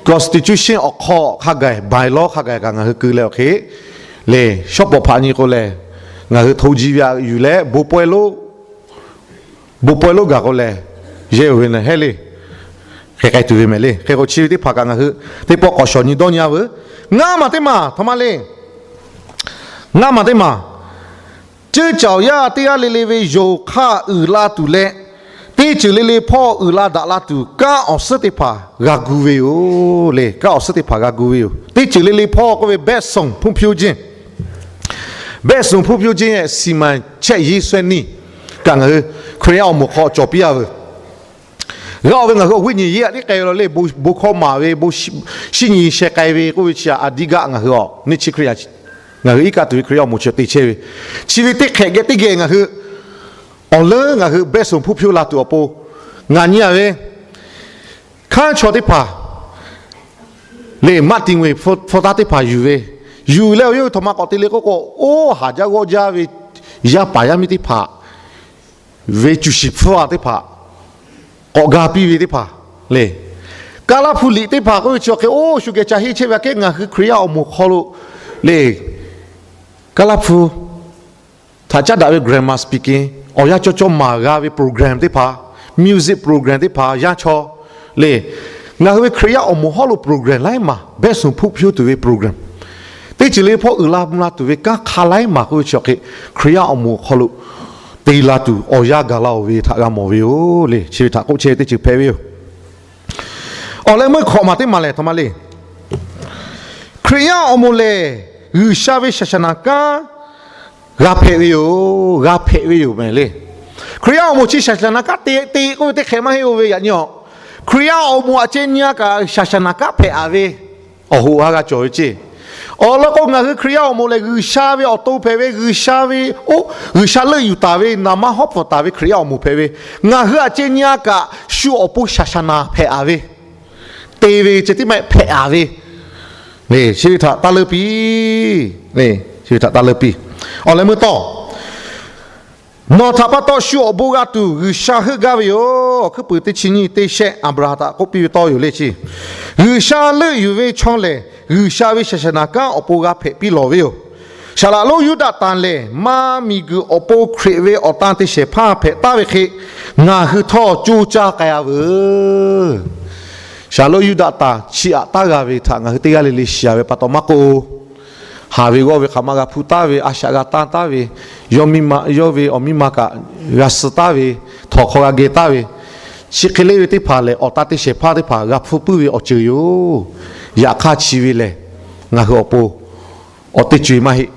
constitution awˬ hk'aw hk'a gaˬ ใบลา hk'a gaˬ kaꞈ ngaˬ hui keu leh awˬ hk'e, lehˬ, shawˉ pawˍ hpaꞈ nyi k'o lehˬ, ngaˬ hui hto ji ve aꞈ yuˬ leh bon pawehˇ lonˉ gaˬ k'o lehˬ, yehˇ-oˬ ve na heˆ le. Hk'e k'ai tuˬ ve mehˍ le. Hk'e k'o chi ve teˇ hpaˍ kaꞈ ngaˬ hui teˇ pawˆ k'awꞈ shawˍ nyi dawˇ nyi-a veuˬ. Ngaˇ maˬ teˇ maˬ htaꞈ ma le, ngaˇ maˬ teˇ maˬ, ceˇ caoˬ yaˇ teˇ g'aˇ le le ve yonˍ hk'aˇ uiˍ la tuˬ leh, teˇ ceuˬ le le hpawˇ uiˍ la daꞈ la tuˬ kanˉ awˬ suhˉ teˇ hpaˍ g'a gu ve yoˬ le. Kanˉ awˬ suhˉ teˇ hpaˍ g'a gu ve yoˬ. Teˇ ceuˬ le le hpawˇ k'oˆ ve แบกส่งဖွံ့ဖြိုးခြင်း, แบกส่งဖွံ့ဖြိုးခြင်း စီမံချက်ရေးဆွဲနည်း kaꞈ ngaˬ hui Hkriꞈ yaˇ awˬ moˍ hk'aw cawˬ piˇ-a veuˬ. G'a-oˬ ve ngaˬ hui awˬ วิญญาณရေး aꞈ tiˉ k'ai ve law le, bon hkawˇ maˍ ve, bon shinˉ nyi sheh k'ai ve k'oˆ ve chi aꞈ a diˉ gaˆ ngaˬ hui awˬ neˇ chi Hkriꞈ yaˇ, ngaˬ hui iˉ kaˆ tuˬ ve Hkriꞈ yaˇ awˬ moˍ chi te chehˇ ve, chi ve teˇ hk'ehꞈ geh teˇ geh ngaˬ hui awˬ leuˉ ngaˬ hui แบกส่งဖွံ့ဖြိုး la tuˬ awˬ pon ngaˬ nyi-a ve hkanˉ chaw teˇ hpaˍ lehˬ, maˆ ti ngeuˍ hpu taˇ teˇ hpaˍ yuˬ ve, yuˬ leh awˬ yawˇ hui htaꞈ ma k'awꞈ te le k'oˆ k'o, oˇ haˍ jaˇ g'awˇ jaˇ ve yaˇ paˍ yaˇ miˇ teˇ hpaˍ ve cuˬ shiˍ hpfuhˇ-a teˇ hpaˍ k'awꞈ ga piˇ ve teˇ hpaˍ le. Kaˇ laˇ hpu liꞈ teˇ hpaˍ k'oˆ ve chi awˬ hk'e oˇ shu geh ca henˇ chehˇ ve aꞈ kehˉ ngaˬ hui Hkriꞈ yaˇ awˬ moˍ hk'aw lo lehˬ, Kaˇ laˇ hpu htaꞈ caˉ daꞈ ve grammar speaking awˬ yanˇ cawˇ cawˇ maˍ g'a ve program teˇ hpaˍ, music program teˇ hpaˍ, yaˇ chaw le, ngaˬ hui ve Hkriꞈ yaˇ awˬ moˍ hawˉ lo program laiˉ maˬ, แบกส่งဖွံ့ဖြိုး tuˬ ve program, teˇ ceuˬ le hpawˇ uiˍ la mvuh la tuˬ ve kanˉ hk'a laiˉ maˬ k'oˆ ve chi awˬ hk'e Hkriꞈ yaˇ awˬ moˍ hk'aw lo te la tuˬ awˬ yanˇ gaˬ la-oˬ ve htaꞈ g'a mawˬ ve yoˬ le. Chi ve htaꞈ k'oˆ chehˇ ve teˇ ceuˬ hpehꞈ ve yoˬ. Awˬ leh meuˇ hkawꞈ maˬ teˇ maˬ lehˬ htaꞈ ma le, Hkriꞈ yaˇ awˬ moˍ lehˬ G'uiˬsha ve ศาสนา kanˉ g'a hpehꞈ ve yoˬ, g'a hpehꞈ ve yoˬ mehˍ le. Hkriꞈ yaˇ awˬ moˍ chi ศาสนา kanˉ te te k'oˆ ve teˇ hk'ehꞈ maˇ heˆ-oˬ ve yaꞈ nyi-a. Hkriꞈ yaˇ awˬ moˍ aꞈ ceh nyi-a kaꞈ ศาสนา kanˉ hpehꞈ-a ve awˬ hoꞈ ha g'a cawˬ ve ceˇ. Awˬ lawn k'o ngaˬ hui Hkriꞈ yaˇ awˬ moˍ lehˬ G'uiˬsha ve awˬ to hpehꞈ ve, G'uiˬsha ve oˇ G'uiˬsha leuˆ yuˬ taˍ ve, naˍ manˇ hawˉ pfuhˍ taˍ ve Hkriꞈ yaˇ awˬ moˍ hpehꞈ ve, ngaˬ hui aꞈ ceh nyi-a kaꞈ shu awˬ pon ศาสนา hpehꞈ-a ve te ve ceh tiˉ maˇ heˆ, hpehꞈ-a ve, chi ve htaꞈ taˇ leuˆ piˇ. Chi ve htaꞈ taˇ leuˆ piˇ. Awˬ leh meuˇ tawˇ, nawˬ htaꞈ pa taw shu awˬ bon g'a tuˬ G'uiˬsha heuˆ gaˇ ve yoˬ. Hkuiˉ puiˍ teˇ chi nyiˇ teˇ shehˆ Aˍbraˍhanˍ htaꞈ k'oˆ piˇ ve tawˇ yoˬ le chi. G'uiˬsha leuˆ yuˬ ve chaw lehˬ, G'uiˬsha ve shaˍshaˍnaˍ kanˉ awˬ pon g'a hpehꞈ piˇ lawˬ ve yoˬ. Saˍ laꞈ lonˉ Yuˇdaꞈ tanˍ lehˬ, maˇ miˬguiˬ awˬ pon Hkriꞈ ve awˬ tan te shehˍ hpaˇ hpehꞈ taˍ ve hk'e, ngaˬ hui htawˇ coˇ caˇ k'ai-a veuˬ. Saˍ laꞈ lonˉ Yuˇdaꞈ tanˍ chiˇ aꞈ taˉ g'a ve htaꞈ ngaˬ hui teˇ g'aˇ le le shiˍ-a ve pa taw maˇ k'oˆ, haˍ ve g'awˇ ve hk'aˬ ma g'a hpuˇ taˉ ve, a shaꞈ g'a tanˇ taˉ ve, yawˇ ve awˬ miˇ ma kaꞈ g'a suh taˉ ve, htawnˍ hk'aw g'a geh taˉ ve, chi hk'e le ve teˇ hpaˍ lehˬ, awˬ tan te shehˍ hpaˇ teˇ hpaˍ g'a hpuˇ puiˉ ve awˬ ceuˬ yoˬ. Yaꞈ hk'aˇ chi ve lehˬ, ngaˬ hui awˬ pon awˬ te co-e maˇ heˆ.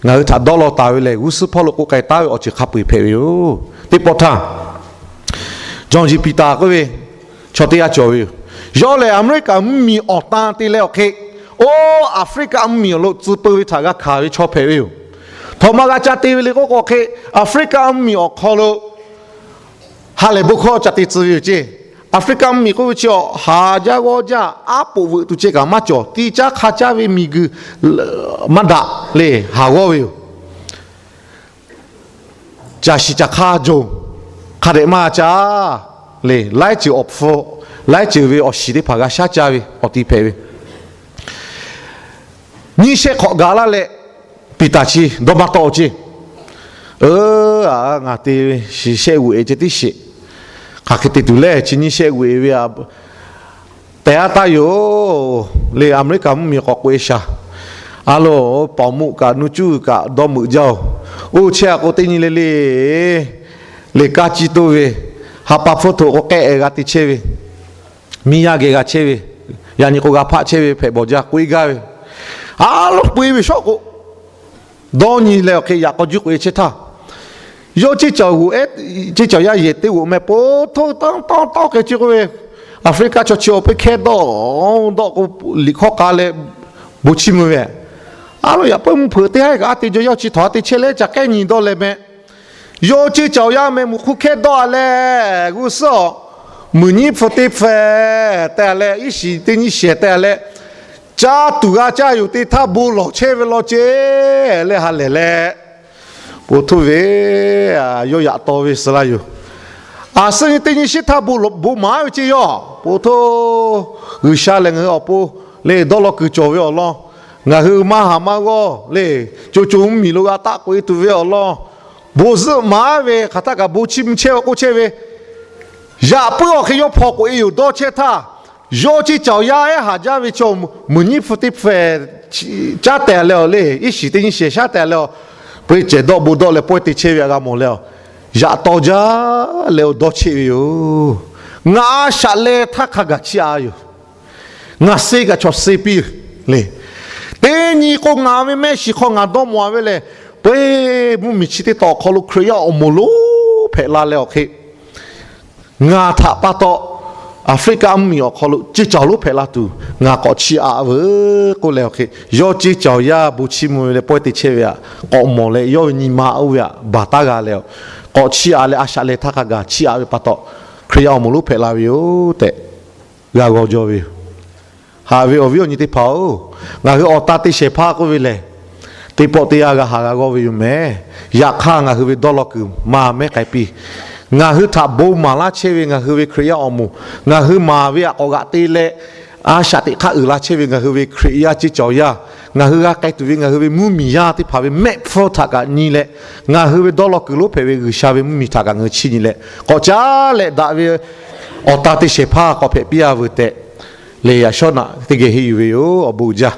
Ngaˬ hui htaꞈ dawˇ law taˍ ve lehˬ, g'uˇ suhˉ hpawˇ lo k'oˆ k'ai taˉ ve awˬ ceuˬ hk'a peu-eˬ hpehꞈ ve yoˬ. Teˇ pawˆ htaˇ, John G. Piˍtaˍ k'oˆ ve chaw teˇ g'aˇ cawˬ ve yoˬ. Yawˇ lehˬ, Aˍmeˍriˆkaˍ mvuhˇmiˬ awˬ tan te leh awˬ hk'e, oˇ Aˍfriˆkaˆ mvuhˇmiˬ awˬ lo tcuh peu ve htaꞈ g'a hkanˍ ve chaw hpehꞈ ve yoˬ. Htawnˍ ma g'a ca te ve le k'oˆ k'o hk'e, Aˍfriˆkaˆ mvuhˇmiˬ awˬ hk'aw lo ha lehˬ bon hkawˇ ca te tcuh ve yoˬ ceˇ. Aˍfriˆkaˆ mvuhˇmiˬ k'oˆ ve chi awˬ haˍ jaˇ g'awˇ jaˇ aˉ poꞈ veuꞈ tuˬ ceh kaꞈ maˇ cawˬ. Tiˇ caˉ hk'a caˇ ve miˬguiˬ maˇ daꞈ le, haˍ g'awˇ ve yoˬ. Caˬ shiˍ caˬ hk'aˇ joˬ hk'a dehꞈ maˇ g'a ca le, laiˉ ceuˬ awˬ hpfuh, laiˉ ceuˬ ve awˬ shiˍ teˇ hpaˍ g'a shaˉ caˇ ve awˬ ti hpehꞈ ve. Nyiˇ shehˆ hk'awꞈ gaˬ laˇ leh, Piˍtaˍ chi dawˇ maˇ tawˆ-o ceˇ. Aˬ, ngaˬ te ve shiˍ shehˆ g'uiˬ-e ceh tiˉ sheˍ. Hk'aˬ hk'e te tuˬ lehˬ, chi nyiˇ shehˆ g'uiˬ-e ve tehꞈ-a taˇ yoˬ le. Aˍmeˍriˆkaˍ mvuhˇmiˬ k'awꞈ k'oꞈ-e shaˍ. A lo, paoˍ muˆ kaꞈ nuˇ cuˇ kaꞈ dawˇ meuꞈ jaˇ-oˬ. Oˇ chehˇ-a k'o teˇ nyi le le le kaˇ ciˇ toˇ ve, ha pa hpfuhˇ htoꞈ k'o k'ehˆ-e g'a te chehˇ ve, miˇ yaˇ geh g'a chehˇ ve, yaꞈ nyi k'o g'a hpaˆ chehˇ ve hpehꞈ bawˬ jaˇ k'oˆ-e gaˇ ve. A lo, k'oˆ-e ve shawˉ k'o, dawˇ nyi leh awˬ hk'e yaꞈ k'aw juˇ k'oꞈ-e chehˇ htaˇ, yawˇ ceˇ caoˬ g'oꞈ-e, ceˇ caoˬ yaˇ yehˬ teˇ g'oꞈ meh po htoˇ tanˇ tanˇ tawˆ k'ai ce k'oˆ ve, Aˍfriˆkaˆ chaw chi awˬ peuˬ hkehˇ dawˇ dawˆ k'o, liꞈ hkawˇ k'a leh bon chiˇ mvuh ve, a lo, yaꞈ puiˉ mvuhˇ hpeuꞈ teˇ haˉ kaꞈ a te jaw yaˇ chi htawnˍ a te chehˇ leh ca k'ehˉ nyi dawˇ leh meh. Yawˇ ceˇ caoˬ yaˇ meh muꞈ hk'u hkehˇ dawˇ-a leh, g'uˇ suhˉ awˬ muiˬ nyiˉ hpfuh teˇ hpfuh teh-a leh, iˉ shiˍ teˇ nyiˇ shehˍ teh-a leh, caˇ tuˬ g'a caˇ yoˬ te htaˇ bon lawˬ chehˇ ve law ceˇ leh ha lehˬ leh, po htoˇ ve, yawˇ yaꞈ taw ve suh laˇ yoˬ. Aˬ suhˉ nyi teˇ nyi shiˉ htaˇ bon maˍ-a ve ceˇ yawˇ. Po htoˇ, G'uiˬsha lehˬ ngaˬ hui awˬ pon le dawˇ law kuiˬ cawˬ ve awˬ lawn, ngaˬ hui maˇ haˍ maˇ g'awˇ le, co co mvuhˇmiˬ lo g'a taˆ k'oꞈ-e tuˬ ve awˬ lawn, bon zuhˆ maˍ-a ve hk'aˬ htaˇ kaꞈ bon chiˇ mvuh chehˇ ve k'oˆ chehˇ ve, yaꞈ puiˉ awˬ hk'e yawˇ hpaw k'oꞈ-e yoˬ dawˇ chehˇ htaˇ, yawˇ ceˇ caoˬ yaˇ ehˉ haˍ jaˇ ve chaw muiˬ nyiˉ hpfuh teˇ hpfuh caˉ teh leh awˬ le, iˉ shiˍ teˇ nyiˇ shehˍ shaˉ teh leh awˬ, peuˬ cehˬ dawˆ bon dawˆ leh pawehˇ te chehˇ ve a g'a mawˬ leh awˬ, yaꞈ taw jaˇ leh awˬ dawˇ chehˇ ve yoˬ. Ngaˬ a shaꞈ leh htaˇ hk'a gaˬ chiˇ a yoˬ. Ngaˬ se kaꞈ chaw se piˇ le. Teˇ nyi k'o ngaˬ ve mehˆ shiˍ hk'aw ngaˬ dawˇ mawˬ-a ve lehˬ, peuˬ mvuhˇmiˬ chi teˇ tawn awˬ hk'aw lo Hkriꞈ yaˇ awˬ moˍ lonˉ hpehꞈ la leh awˬ hk'e, ngaˬ htaꞈ pa taw Aˍfriˆkaˆ mvuhˇmiˬ awˬ hk'aw lo ceˇ caoˬ lonˉ hpehꞈ la tuˬ ngaˬ k'awꞈ chiˇ aꞈ veuˬ k'oˆ leh awˬ hk'e, yawˇ ceˇ caoˬ yaˇ bon chiˇ mvuh ve leh pawehˇ te chehˇ ve htaꞈ k'awꞈ mawˬ leh, yawˇ ve nyi ma oˇ ve htaꞈ baˬ taˉ g'a leh, k'awꞈ chiˇ aꞈ leh a shaꞈ leh htaˇ hk'a gaˬ chiˇ aꞈ ve pa taw, Hkriꞈ yaˇ awˬ moˍ lonˉ hpehꞈ la ve yoˬ tehꞈ g'a g'aw jaw ve yoˬ. Haꞈ ve awˬ viˉ awˬ nyi teˇ hpaˍ-oˬ, ngaˬ hui awˬ tan te shehˍ hpaˇ k'oˆ ve lehˬ, teˇ pawˆ teˇ yanˇ g'a haꞈ g'a g'awˇ ve yoˬ mehˍ. Yaꞈ hk'aˇ ngaˬ hui ve dawˇ law kuiˬ maˇ mehˉ k'ai piˇ. Ngaˬ hui htaꞈ bon maˍ laˇ chehˇ ve ngaˬ hui ve Hkriꞈ yaˇ awˬ moˍ, ngaˬ hui maˍ ve htaꞈ k'awꞈ g'aꞈ te leh, a shaꞈ teꞈ hk'aˇ uiˍ la chehˇ ve ngaˬ hui ve Hkriꞈ yaˇ ceˇ caoˬ yaˇ, ngaˬ hui g'a k'ai tuˬ ve ngaˬ hui ve mvuhˇmiˬ yaˇ teˇ hpaˍ ve mehˆ hpfuhˇ htaꞈ kaꞈ nyi leh, ngaˬ hui ve dawˇ law kuiˬ lonˉ hpehꞈ ve G'uiˬsha ve mvuhˇmiˬ htaꞈ kaꞈ ngaˬ hui chiˇ nyi leh, k'awꞈ caˉ leh daꞈ ve awˬ tan te shehˍ hpaˇ k'awꞈ hpehꞈ piˇ-a veuˬ tehꞈ, lehˬ yaꞈ shawˉ naꞈ teˇ geh henˇ yuˬ ve yoˬ. Awˬ bon uiˍ jaˇ.